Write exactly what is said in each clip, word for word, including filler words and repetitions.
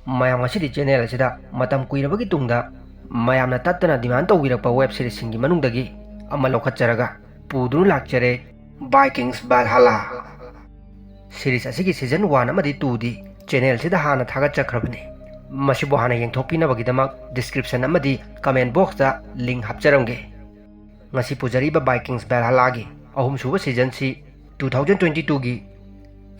ꯃꯌꯥꯝ, ꯉꯁꯤꯗꯤ ꯆꯦꯅꯦꯜ ꯑꯁꯤꯗ ꯃꯇꯝ ꯀꯨꯏꯔꯕꯒꯤ ꯇꯨꯡꯗ ꯃꯌꯥꯝꯅ ꯇꯠꯇꯅ ꯗꯤꯃꯥꯟ ꯇꯧꯕꯤꯔꯛꯄ ꯋꯦꯕ ꯁꯤꯔꯤꯖꯁꯤꯡꯒꯤ ꯃꯅꯨꯡꯗꯒꯤ ꯑꯃ ꯂꯧꯈꯠꯆꯔꯒ ꯄꯨꯗꯨꯅ ꯂꯥꯛꯆꯔꯦ, ꯕꯥꯏꯀꯤꯡꯁ ꯕꯥꯜꯍꯥꯂꯥ꯫ ꯁꯤꯔꯤꯖ ꯑꯁꯤꯒꯤ ꯁꯤꯖꯟ ꯋꯥꯟ ꯑꯃꯗꯤ ꯇꯨꯗꯤ ꯆꯦꯅꯦꯜꯁꯤꯗ ꯍꯥꯟꯅ ꯊꯥꯒꯠꯆꯈ꯭ꯔꯕꯅꯤ꯫ ꯃꯁꯤꯕꯨ ꯍꯥꯟꯅ ꯌꯦꯡꯊꯣꯛꯄꯤꯅꯕꯒꯤꯗꯃꯛ ꯗꯤꯁꯀ꯭ꯔꯤꯞꯁꯟ ꯑꯃꯗꯤ ꯀꯃꯦꯟ ꯕꯣꯛꯁꯇ ꯂꯤꯡ ꯍꯥꯞꯆꯔꯝꯒꯦ꯫ ꯉꯁꯤ ꯄꯨꯖꯔꯤꯕ ꯕꯥꯏꯀꯤꯡꯁ ꯕꯥꯜꯍꯥꯂꯥꯒꯤ ꯑꯍꯨꯝꯁꯨꯕ ꯁꯤꯖꯟꯁꯤ ꯇꯨ ꯊꯥꯎꯖꯟ ꯇ꯭ꯋꯦꯟꯇꯤ ꯇꯨꯒꯤ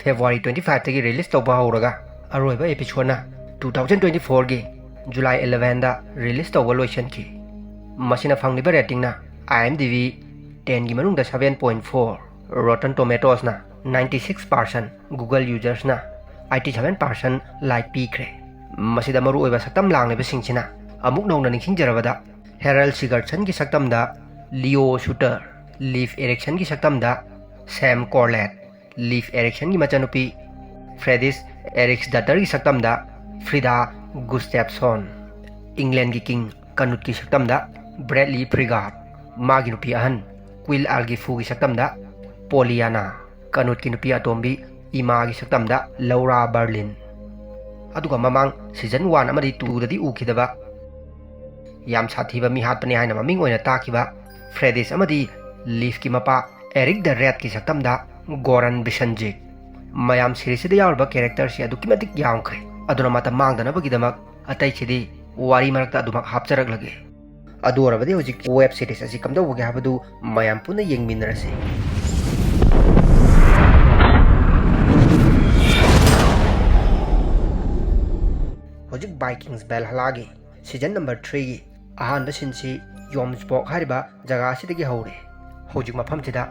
ꯐꯦꯕ꯭ꯔꯨꯋꯥꯔꯤ ꯇ꯭ꯋꯦꯟꯇꯤ ꯐꯥꯏꯚꯇꯒꯤ ꯔꯤꯂꯤꯁ ꯇꯧꯕ ꯍꯧꯔꯒ ꯑꯔꯣꯏꯕ ꯑꯦꯄꯤꯁꯣꯗꯅ ꯇꯨ ꯊꯥꯎꯖꯟ ꯇ꯭ꯋꯦꯟꯇꯤ ꯐꯣꯔꯒꯤ ꯖꯨꯂꯥꯏ ꯏꯂꯦꯚꯦꯟꯗ ꯔꯤꯂꯤꯁ ꯇꯧꯕ ꯂꯣꯏꯁꯤꯟꯈꯤ꯫ ꯃꯁꯤꯅ ꯐꯪꯂꯤꯕ ꯔꯦꯇꯤꯡꯅ ꯑꯥꯏ ꯑꯦꯝ ꯗꯤ ꯕꯤ ꯇꯦꯟꯒꯤ ꯃꯅꯨꯡꯗ ꯁꯚꯦꯟ ꯄꯣꯏꯟ ꯐꯣꯔ, ꯔꯣꯇꯟ ꯇꯣꯃꯦꯇꯣꯁꯅ ꯅꯥꯏꯟꯇꯤ ꯁꯤꯛꯁ ꯄꯥꯔꯁꯦꯟ, ꯒꯨꯒꯜ ꯌꯨꯖꯔꯁꯅ ꯑꯥꯏꯠꯇꯤ ꯁꯚꯦꯟ ꯄꯥꯔꯁꯦꯟ ꯂꯥꯏꯛ ꯄꯤꯈ꯭ꯔꯦ꯫ ꯃꯁꯤꯗ ꯃꯔꯨꯑꯣꯏꯕ ꯁꯛꯇꯝ ꯂꯥꯡꯂꯤꯕꯁꯤꯡꯁꯤꯅ ꯑꯃꯨꯛ ꯅꯧꯅ ꯅꯤꯡꯁꯤꯡꯖꯔꯕꯗ, ꯍꯦꯔꯜ ꯁꯤꯒꯔꯠꯁꯟꯒꯤ ꯁꯛꯇꯝꯗ ꯂꯤꯑꯣ ꯁꯨꯇꯔ, ꯂꯤꯐ ꯑꯦꯔꯤꯛꯁꯟꯒꯤ ꯁꯛꯇꯝꯗ ꯁꯦꯝ ꯀꯣꯔꯂꯦꯠ, ꯂꯤꯐ ꯑꯦꯔꯤꯛꯁꯟꯒꯤ ꯃꯆꯥꯅꯨꯄꯤ ꯐ꯭ꯔꯦꯗꯤꯁ ꯑꯦꯔꯤꯛꯁ ꯗꯇꯔꯒꯤ ꯁꯛꯇꯝꯗ ꯐ꯭ꯔꯤꯗꯥ ꯒꯨꯁꯇꯦꯞꯁꯣꯟ, ꯏꯪꯂꯦꯟꯒꯤ ꯀꯤꯡ ꯀꯅꯨꯠꯀꯤ ꯁꯛꯇꯝꯗ ꯕ꯭ꯔꯦꯗꯂꯤ ꯐ꯭ꯔꯤꯒꯥꯠ, ꯃꯥꯒꯤ ꯅꯨꯄꯤ ꯑꯍꯟ ꯀ꯭ꯋꯤꯜ ꯑꯥꯜꯒꯤꯐꯨꯒꯤ ꯁꯛꯇꯝꯗ ꯄꯣꯂꯤꯌꯥꯅꯥ, ꯀꯅꯨꯠꯀꯤ ꯅꯨꯄꯤ ꯑꯇꯣꯝꯕꯤ ꯏꯃꯥꯒꯤ ꯁꯛꯇꯝꯗ ꯂꯧꯔꯥ ꯕꯔꯂꯤꯟ꯫ ꯑꯗꯨꯒ ꯃꯃꯥꯡ ꯁꯤꯖꯟ ꯋꯥꯟ ꯑꯃꯗꯤ ꯇꯨꯗꯗꯤ ꯎꯈꯤꯗꯕ ꯌꯥꯝ ꯁꯥꯊꯤꯕ ꯃꯤꯍꯥꯠꯄꯅꯤ ꯍꯥꯏꯅ ꯃꯃꯤꯡ ꯑꯣꯏꯅ ꯇꯥꯈꯤꯕ ꯐ꯭ꯔꯦꯗꯤꯁ ꯑꯃꯗꯤ ꯂꯤꯐꯀꯤ ꯃꯄꯥ ꯑꯦꯔꯤꯛ ꯗ ꯔꯦꯠꯀꯤ ꯁꯛꯇꯝꯗ ꯒꯣꯔꯟ ꯕꯤꯁꯟꯖꯤꯠ꯫ ꯃꯌꯥꯝ, ꯁꯤꯔꯤꯖꯁꯤꯗ ꯌꯥꯎꯔꯤꯕ ꯀꯦꯔꯦꯛꯇꯔꯁꯤ ꯑꯗꯨꯛꯀꯤ ꯃꯇꯤꯛ ꯌꯥꯝꯈ꯭ꯔꯦ꯫ ꯑꯗꯨꯅ ꯃꯇꯝ ꯃꯥꯡꯗꯅꯕꯒꯤꯗꯃꯛ ꯑꯇꯩꯁꯤꯗꯤ ꯋꯥꯔꯤ ꯃꯔꯛꯇ ꯑꯗꯨꯃꯛ ꯍꯥꯞꯆꯔꯛꯂꯒꯦ꯫ ꯑꯗꯨ ꯑꯣꯏꯔꯕꯗꯤ ꯍꯧꯖꯤꯛ ꯋꯦꯕ ꯁꯤꯔꯤꯖ ꯑꯁꯤ ꯀꯝꯗꯧꯕꯒꯦ ꯍꯥꯏꯕꯗꯨ ꯃꯌꯥꯝ ꯄꯨꯟꯅ ꯌꯦꯡꯃꯤꯟꯅꯔꯁꯤ꯫ ꯍꯧꯖꯤꯛ ꯕꯥꯏꯀꯤꯡꯁ ꯕꯦꯜꯍꯂꯥꯒꯤ ꯁꯤꯖꯟ ꯅꯝꯕꯔ ꯊ꯭ꯔꯤꯒꯤ ꯑꯍꯥꯟꯕ ꯁꯤꯟꯁꯤ ꯌꯣꯝꯁꯕꯣꯛ ꯍꯥꯏꯔꯤꯕ ꯖꯒꯥ ꯑꯁꯤꯗꯒꯤ ꯍꯧꯔꯦ꯫ ꯍꯧꯖꯤꯛ ꯃꯐꯝꯁꯤꯗ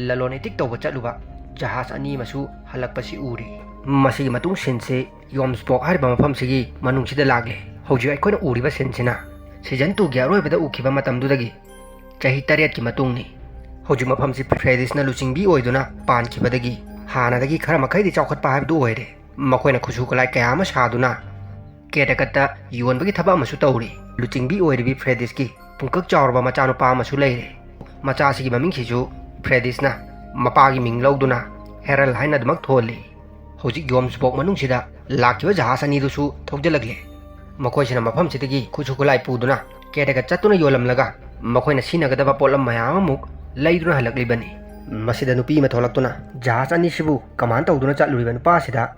ꯂꯂꯣꯟ ꯏꯇꯤꯛ ꯇꯧꯕ ꯆꯠꯂꯨꯕ ꯖꯍꯥꯖ ꯑꯅꯤ ꯑꯃꯁꯨ ꯍꯜꯂꯛꯄꯁꯤ ꯎꯔꯤ꯫ ꯃꯁꯤꯒꯤ ꯃꯇꯨꯡ ꯁꯤꯟꯁꯤ ꯌꯣꯝꯁꯕꯣꯛ ꯍꯥꯏꯔꯤꯕ ꯃꯐꯝꯁꯤꯒꯤ ꯃꯅꯨꯡꯁꯤꯗ ꯂꯥꯛꯂꯦ꯫ ꯍꯧꯖꯤꯛ ꯑꯩꯈꯣꯏꯅ ꯎꯔꯤꯕ ꯁꯤꯟꯁꯤꯅ ꯁꯤꯖꯟ ꯇꯨꯒꯤ ꯑꯔꯣꯏꯕꯗ ꯎꯈꯤꯕ ꯃꯇꯝꯗꯨꯗꯒꯤ ꯆꯍꯤ ꯇꯔꯦꯠꯀꯤ ꯃꯇꯨꯡꯅꯤ꯫ ꯍꯧꯖꯤꯛ ꯃꯐꯝꯁꯤ ꯐ꯭ꯔꯦꯗꯤꯁꯅ ꯂꯨꯆꯤꯡꯕꯤ ꯑꯣꯏꯗꯨꯅ ꯄꯥꯟꯈꯤꯕꯗꯒꯤ ꯍꯥꯟꯅꯗꯒꯤ ꯈꯔ ꯃꯈꯩꯗꯤ ꯆꯥꯎꯈꯠꯄ ꯍꯥꯏꯕꯗꯨ ꯑꯣꯏꯔꯦ꯫ ꯃꯈꯣꯏꯅ ꯈꯨꯠꯁꯨ ꯈꯨꯠꯂꯥꯏ ꯀꯌꯥ ꯑꯃ ꯁꯥꯗꯨꯅ ꯀꯦꯇꯀꯠꯇ ꯌꯣꯟꯕꯒꯤ ꯊꯕꯛ ꯑꯃꯁꯨ ꯇꯧꯔꯤ꯫ ꯂꯨꯆꯤꯡꯕꯤ ꯑꯣꯏꯔꯤꯕꯤ ꯐ꯭ꯔꯦꯗꯤꯁꯀꯤ ꯄꯨꯡꯀꯛ ꯆꯥꯎꯔꯕ ꯃꯆꯥꯅꯨꯄꯥ ꯑꯃꯁꯨ ꯂꯩꯔꯦ꯫ ꯃꯆꯥꯁꯤꯒꯤ ꯃꯃꯤꯡꯁꯤꯁꯨ ꯐ꯭ꯔꯦꯗꯤꯁꯅ ꯃꯄꯥꯒꯤ ꯃꯤꯡ ꯂꯧꯗꯨꯅ ꯍꯦꯔꯜ ꯍꯥꯏꯅ ꯑꯗꯨꯃꯛ ꯊꯣꯜꯂꯤ꯫ ꯍꯧꯖꯤꯛ ꯌꯣꯝꯁꯕꯣꯛ ꯃꯅꯨꯡꯁꯤꯗ ꯂꯥꯛꯈꯤꯕ ꯖꯍꯥꯖ ꯑꯅꯤꯗꯨꯁꯨ ꯊꯧꯖꯤꯜꯂꯛꯂꯦ꯫ ꯃꯈꯣꯏꯁꯤꯅ ꯃꯐꯝꯁꯤꯗꯒꯤ ꯈꯨꯠꯁꯨ ꯈꯨꯠꯂꯥꯏ ꯄꯨꯗꯨꯅ ꯀꯦꯗꯒ ꯆꯠꯇꯨꯅ ꯌꯣꯜꯂꯝꯂꯒ ꯃꯈꯣꯏꯅ ꯁꯤꯖꯤꯟꯅꯒꯗꯕ ꯄꯣꯠꯂꯝ ꯃꯌꯥꯝ ꯑꯃꯨꯛ ꯂꯩꯗꯨꯅ ꯍꯜꯂꯛꯂꯤꯕꯅꯤ꯫ ꯃꯁꯤꯗ ꯅꯨꯄꯤ ꯑꯃ ꯊꯣꯛꯂꯛꯇꯨꯅ ꯖꯍꯥꯖ ꯑꯅꯤꯁꯤꯕꯨ ꯀꯃꯥꯟ ꯇꯧꯗꯨꯅ ꯆꯠꯂꯨꯔꯤꯕ ꯅꯨꯄꯥꯁꯤꯗ,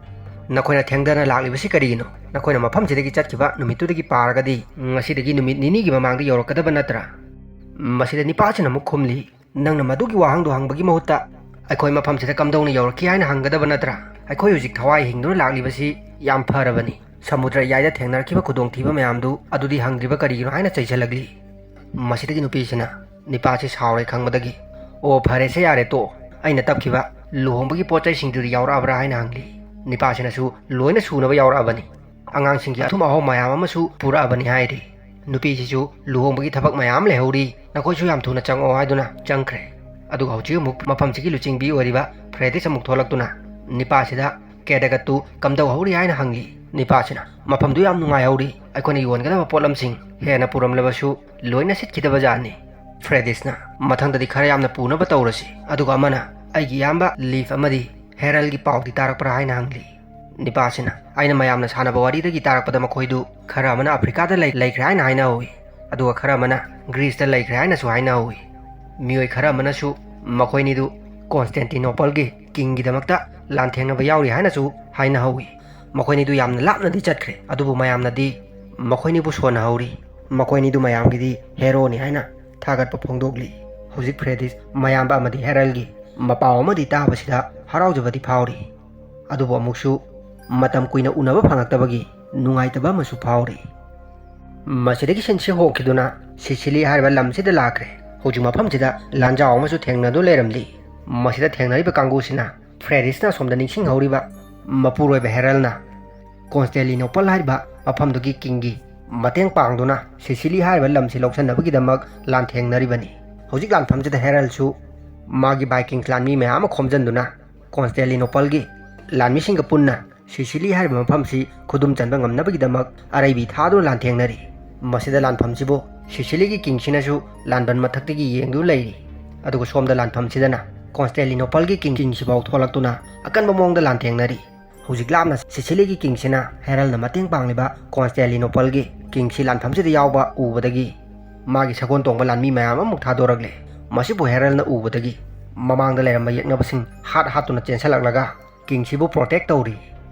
"ꯅꯈꯣꯏꯅ ꯊꯦꯡꯗꯅ ꯂꯥꯛꯂꯤꯕꯁꯤ ꯀꯔꯤꯒꯤꯅꯣ? ꯅꯈꯣꯏꯅ ꯃꯐꯝꯁꯤꯗꯒꯤ ꯆꯠꯈꯤꯕ ꯅꯨꯃꯤꯠꯇꯨꯗꯒꯤ ꯄꯥꯔꯒꯗꯤ ꯉꯁꯤꯗꯒꯤ ꯅꯨꯃꯤꯠ ꯅꯤꯅꯤꯒꯤ ꯃꯃꯥꯡꯗ ꯌꯧꯔꯛꯀꯗꯕ ꯅꯠꯇ꯭ꯔꯥ?" ꯃꯁꯤꯗ ꯅꯤꯄꯥꯁꯤꯅ ꯑꯃꯨꯛ ꯈꯨꯝꯂꯤ, "ꯅꯪꯅ ꯃꯗꯨꯒꯤ ꯋꯥꯍꯪꯗꯣ ꯍꯪꯕꯒꯤ ꯃꯍꯨꯠꯇ ꯑꯩꯈꯣꯏ ꯃꯐꯝꯁꯤꯗ ꯀꯝꯗꯧꯅ ꯌꯧꯔꯛꯈꯤ ꯍꯥꯏꯅ ꯍꯪꯒꯗꯕ ꯅꯠꯇ꯭ꯔꯥ? ꯑꯩꯈꯣꯏ ꯍꯧꯖꯤꯛ ꯊꯋꯥꯏ ꯍꯤꯡꯗꯨꯅ ꯂꯥꯛꯂꯤꯕꯁꯤ ꯌꯥꯝ ꯐꯔꯕꯅꯤ꯫ ꯁꯃꯨꯗ꯭ꯔ ꯏꯌꯥꯏꯗ ꯊꯦꯡꯅꯔꯛꯈꯤꯕ ꯈꯨꯗꯣꯡꯊꯤꯕ ꯃꯌꯥꯝꯗꯨ ꯑꯗꯨꯗꯤ ꯍꯪꯗ꯭ꯔꯤꯕ ꯀꯔꯤꯒꯤꯅꯣ?" ꯍꯥꯏꯅ ꯆꯩꯁꯤꯜꯂꯛꯂꯤ꯫ ꯃꯁꯤꯗꯒꯤ ꯅꯨꯄꯤꯁꯤꯅ ꯅꯤꯄꯥꯁꯤ ꯁꯥꯎꯔꯦ ꯈꯪꯕꯗꯒꯤ, "ꯑꯣ, ꯐꯔꯦꯁꯦ, ꯌꯥꯔꯦ, ꯇꯣꯛꯑꯣ꯫ ꯑꯩꯅ ꯇꯞꯈꯤꯕ ꯂꯨꯍꯣꯡꯕꯒꯤ ꯄꯣꯠ ꯆꯩꯁꯤꯡꯗꯨꯗꯤ ꯌꯥꯎꯔꯛꯑꯕ꯭ꯔꯥ?" ꯍꯥꯏꯅ ꯍꯪꯂꯤ꯫ ꯅꯤꯄꯥꯁꯤꯅꯁꯨ, "ꯂꯣꯏꯅ ꯁꯨꯅꯕ ꯌꯥꯎꯔꯛꯑꯕꯅꯤ꯫ ꯑꯉꯥꯡꯁꯤꯡꯒꯤ ꯑꯊꯨꯝ ꯑꯍꯥꯎ ꯃꯌꯥꯝ ꯑꯃꯁꯨ ꯄꯨꯔꯛꯑꯕꯅꯤ" ꯍꯥꯏꯔꯤ꯫ ꯅꯨꯄꯤꯁꯤꯁꯨ, "ꯂꯨꯍꯣꯡꯕꯒꯤ ꯊꯕꯛ ꯃꯌꯥꯝ ꯂꯩꯍꯧꯔꯤ, ꯅꯈꯣꯏꯁꯨ ꯌꯥꯝ ꯊꯨꯅ ꯆꯪꯉꯛꯑꯣ" ꯍꯥꯏꯗꯨꯅ ꯆꯪꯈ꯭ꯔꯦ꯫ ꯑꯗꯨꯒ ꯍꯧꯖꯤꯛ ꯑꯃꯨꯛ ꯃꯐꯝꯁꯤꯒꯤ ꯂꯨꯆꯤꯡꯕꯤ ꯑꯣꯏꯔꯤꯕ ꯐ꯭ꯔꯦꯗꯤꯁ ꯑꯃꯨꯛ ꯊꯣꯛꯂꯛꯇꯨꯅ ꯅꯤꯄꯥꯁꯤꯗ ꯀꯦꯗꯒꯠꯇꯨ ꯀꯝꯗꯧꯍꯧꯔꯤ ꯍꯥꯏꯅ ꯍꯪꯂꯤ꯫ ꯅꯤꯄꯥꯁꯤꯅ, "ꯃꯐꯝꯗꯨ ꯌꯥꯝ ꯅꯨꯡꯉꯥꯏꯍꯧꯔꯤ, ꯑꯩꯈꯣꯏꯅ ꯌꯣꯟꯒꯗꯕ ꯄꯣꯠꯂꯝꯁꯤꯡ ꯍꯦꯟꯅ ꯄꯨꯔꯝꯂꯕꯁꯨ ꯂꯣꯏꯅ ꯁꯤꯠꯈꯤꯗꯕ ꯖꯥꯠꯅꯤ"꯫ ꯐ꯭ꯔꯦꯗꯤꯁꯅ, "ꯃꯊꯪꯗꯗꯤ ꯈꯔ ꯌꯥꯝꯅ ꯄꯨꯅꯕ ꯇꯧꯔꯁꯤ"꯫ ꯑꯗꯨꯒ ꯑꯃꯅ, "ꯑꯩꯒꯤ ꯏꯌꯥꯝꯕ ꯂꯤꯐ ꯑꯃꯗꯤ ꯍꯦꯔꯜꯒꯤ ꯄꯥꯎꯗꯤ ꯇꯥꯔꯛꯄ꯭ꯔꯥ?" ꯍꯥꯏꯅ ꯍꯪꯂꯤ꯫ ꯅꯤꯄꯥꯁꯤꯅ, "ꯑꯩꯅ ꯃꯌꯥꯝꯅ ꯁꯥꯟꯅꯕ ꯋꯥꯔꯤꯗꯒꯤ ꯇꯥꯔꯛꯄꯗ ꯃꯈꯣꯏꯗꯨ ꯈꯔ ꯑꯃꯅ ꯑꯐ꯭ꯔꯤꯀꯥꯗ ꯂꯩ-, ꯂꯩꯈ꯭ꯔꯦ ꯍꯥꯏꯅ ꯍꯥꯏꯅꯍꯧꯋꯤ, ꯑꯗꯨꯒ ꯈꯔ ꯑꯃꯅ ꯒ꯭ꯔꯤꯁꯇ ꯂꯩꯈ꯭ꯔꯦ ꯍꯥꯏꯅꯁꯨ ꯍꯥꯏꯅꯍꯧꯋꯤ꯫ ꯃꯤꯑꯣꯏ ꯈꯔ ꯑꯃꯅꯁꯨ ꯃꯈꯣꯏꯅꯤꯗꯨ ꯀꯣꯟꯁꯇꯦꯟꯇꯤꯅꯣꯄꯜꯒꯤ ꯀꯤꯡꯒꯤꯗꯃꯛꯇ ꯂꯥꯟꯊꯦꯡꯅꯕ ꯌꯥꯎꯔꯤ ꯍꯥꯏꯅꯁꯨ ꯍꯥꯏꯅꯍꯧꯋꯤ꯫ ꯃꯈꯣꯏꯅꯤꯗꯨ ꯌꯥꯝꯅ ꯂꯥꯞꯅꯗꯤ ꯆꯠꯈ꯭ꯔꯦ, ꯑꯗꯨꯕꯨ ꯃꯌꯥꯝꯅꯗꯤ ꯃꯈꯣꯏꯅꯤꯕꯨ ꯁꯣꯟꯅꯍꯧꯔꯤ꯫ ꯃꯈꯣꯏꯅꯤꯗꯨ ꯃꯌꯥꯝꯒꯤꯗꯤ ꯍꯦꯔꯣꯅꯤ ꯍꯥꯏꯅ ꯊꯥꯒꯠꯄ ꯐꯣꯡꯗꯣꯛꯂꯤ꯫ ꯍꯧꯖꯤꯛ ꯐ꯭ꯔꯦꯗꯤꯁ ꯃꯌꯥꯝꯕ ꯑꯃꯗꯤ ꯍꯦꯔꯜꯒꯤ ꯃꯄꯥꯎ ꯑꯃꯗꯤ ꯇꯥꯕꯁꯤꯗ ꯍꯔꯥꯎꯖꯕꯗꯤ ꯐꯥꯎꯔꯤ꯫ ꯑꯗꯨꯕꯨ ꯑꯃꯨꯛꯁꯨ ꯃꯇꯝ ꯀꯨꯏꯅ ꯎꯅꯕ ꯐꯪꯂꯛꯇꯕꯒꯤ ꯅꯨꯡꯉꯥꯏꯇꯕ ꯑꯃꯁꯨ ꯐꯥꯎꯔꯤ꯫ ꯃꯁꯤꯗꯒꯤ ꯁꯤꯟꯁꯤ ꯍꯣꯡꯈꯤꯗꯨꯅ ꯁꯤꯁꯤꯂꯤ ꯍꯥꯏꯔꯤꯕ ꯂꯝꯁꯤꯗ ꯂꯥꯛꯈ꯭ꯔꯦ꯫ ꯍꯧꯖꯤꯛ ꯃꯐꯝꯁꯤꯗ ꯂꯥꯟꯖꯥꯎ ꯑꯃꯁꯨ ꯊꯦꯡꯅꯗꯨꯅ ꯂꯩꯔꯝꯂꯤ꯫ ꯃꯁꯤꯗ ꯊꯦꯡꯅꯔꯤꯕ ꯀꯥꯡꯕꯨꯁꯤꯅ ꯐ꯭ꯔꯦꯗꯤꯁꯅ ꯑꯁꯣꯝꯗ ꯅꯤꯡꯁꯤꯡꯍꯧꯔꯤꯕ ꯃꯄꯨꯔꯣꯏꯕ ꯍꯦꯔꯜꯅ ꯀꯣꯟꯁꯇꯦꯂꯤꯅꯣꯄꯜ ꯍꯥꯏꯔꯤꯕ ꯃꯐꯝꯗꯨꯒꯤ ꯀꯤꯡꯒꯤ ꯃꯇꯦꯡ ꯄꯥꯡꯗꯨꯅ ꯁꯤꯁꯤꯂꯤ ꯍꯥꯏꯔꯤꯕ ꯂꯝꯁꯤ ꯂꯧꯁꯤꯟꯅꯕꯒꯤꯗꯃꯛ ꯂꯥꯟꯊꯦꯡꯅꯔꯤꯕꯅꯤ꯫ ꯍꯧꯖꯤꯛ ꯂꯥꯟꯐꯝꯁꯤꯗ ꯍꯦꯔꯜꯁꯨ ꯃꯥꯒꯤ ꯚꯥꯏꯀꯤꯡꯁ ꯂꯥꯟꯃꯤ ꯃꯌꯥꯝ ꯑꯃ ꯈꯣꯝꯖꯤꯟꯗꯨꯅ ꯀꯣꯟꯁꯇꯦꯂꯤꯅꯣꯄꯜꯒꯤ ꯂꯥꯟꯃꯤꯁꯤꯡꯒ ꯄꯨꯟꯅ ꯁꯤꯁꯤꯂꯤ ꯍꯥꯏꯔꯤꯕ ꯃꯐꯝꯁꯤ ꯈꯨꯗꯨꯝ ꯆꯟꯕ ꯉꯝꯅꯕꯒꯤꯗꯃꯛ ꯑꯔꯩꯕꯤ ꯊꯥꯗꯨꯅ ꯂꯥꯟꯊꯦꯡꯅꯔꯤ꯫ ꯃꯁꯤꯗ ꯂꯥꯟꯐꯝꯁꯤꯕꯨ ꯁꯤꯁꯤꯂꯤꯒꯤ ꯀꯤꯡꯁꯤꯅꯁꯨ ꯂꯥꯟꯕꯟ ꯃꯊꯛꯇꯒꯤ ꯌꯦꯡꯗꯨꯅ ꯂꯩꯔꯤ꯫ ꯑꯗꯨꯒ ꯁꯣꯝꯗ ꯂꯥꯟꯐꯝꯁꯤꯗꯅ ꯀꯣꯟꯁꯇꯦꯂꯤꯅꯣꯄꯜꯒꯤ ꯀꯤꯡ ꯀꯤꯡꯁꯤꯐꯥꯎ ꯊꯣꯛꯂꯛꯇꯨꯅ ꯑꯀꯟꯕ ꯃꯑꯣꯡꯗ ꯂꯥꯟꯊꯦꯡꯅꯔꯤ꯫ ꯍꯧꯖꯤꯛ ꯂꯥꯞꯅ ꯁꯤꯁꯤꯂꯤꯒꯤ ꯀꯤꯡꯁꯤꯅ ꯍꯦꯔꯜꯅ ꯃꯇꯦꯡ ꯄꯥꯡꯂꯤꯕ ꯀꯣꯟꯁꯇꯦꯂꯤꯅꯣꯄꯜꯒꯤ ꯀꯤꯡꯁꯤ ꯂꯥꯟꯐꯝꯁꯤꯗ ꯌꯥꯎꯕ ꯎꯕꯗꯒꯤ ꯃꯥꯒꯤ ꯁꯒꯣꯜ ꯇꯣꯡꯕ ꯂꯥꯟꯃꯤ ꯃꯌꯥꯝ ꯑꯃꯨꯛ ꯊꯥꯗꯣꯔꯛꯂꯦ꯫ ꯃꯁꯤꯕꯨ ꯍꯦꯔꯜꯅ ꯎꯕꯗꯒꯤ ꯃꯃꯥꯡꯗ ꯂꯩꯔꯝꯕ ꯌꯦꯛꯅꯕꯁꯤꯡ ꯍꯥꯠ ꯍꯥꯠꯇꯨꯅ ꯆꯦꯟꯁꯤꯜꯂꯛꯂꯒ ꯀꯤꯡꯁꯤꯕꯨ ꯄ꯭ꯔꯣꯇꯦꯛ ꯇꯧꯔꯤ꯫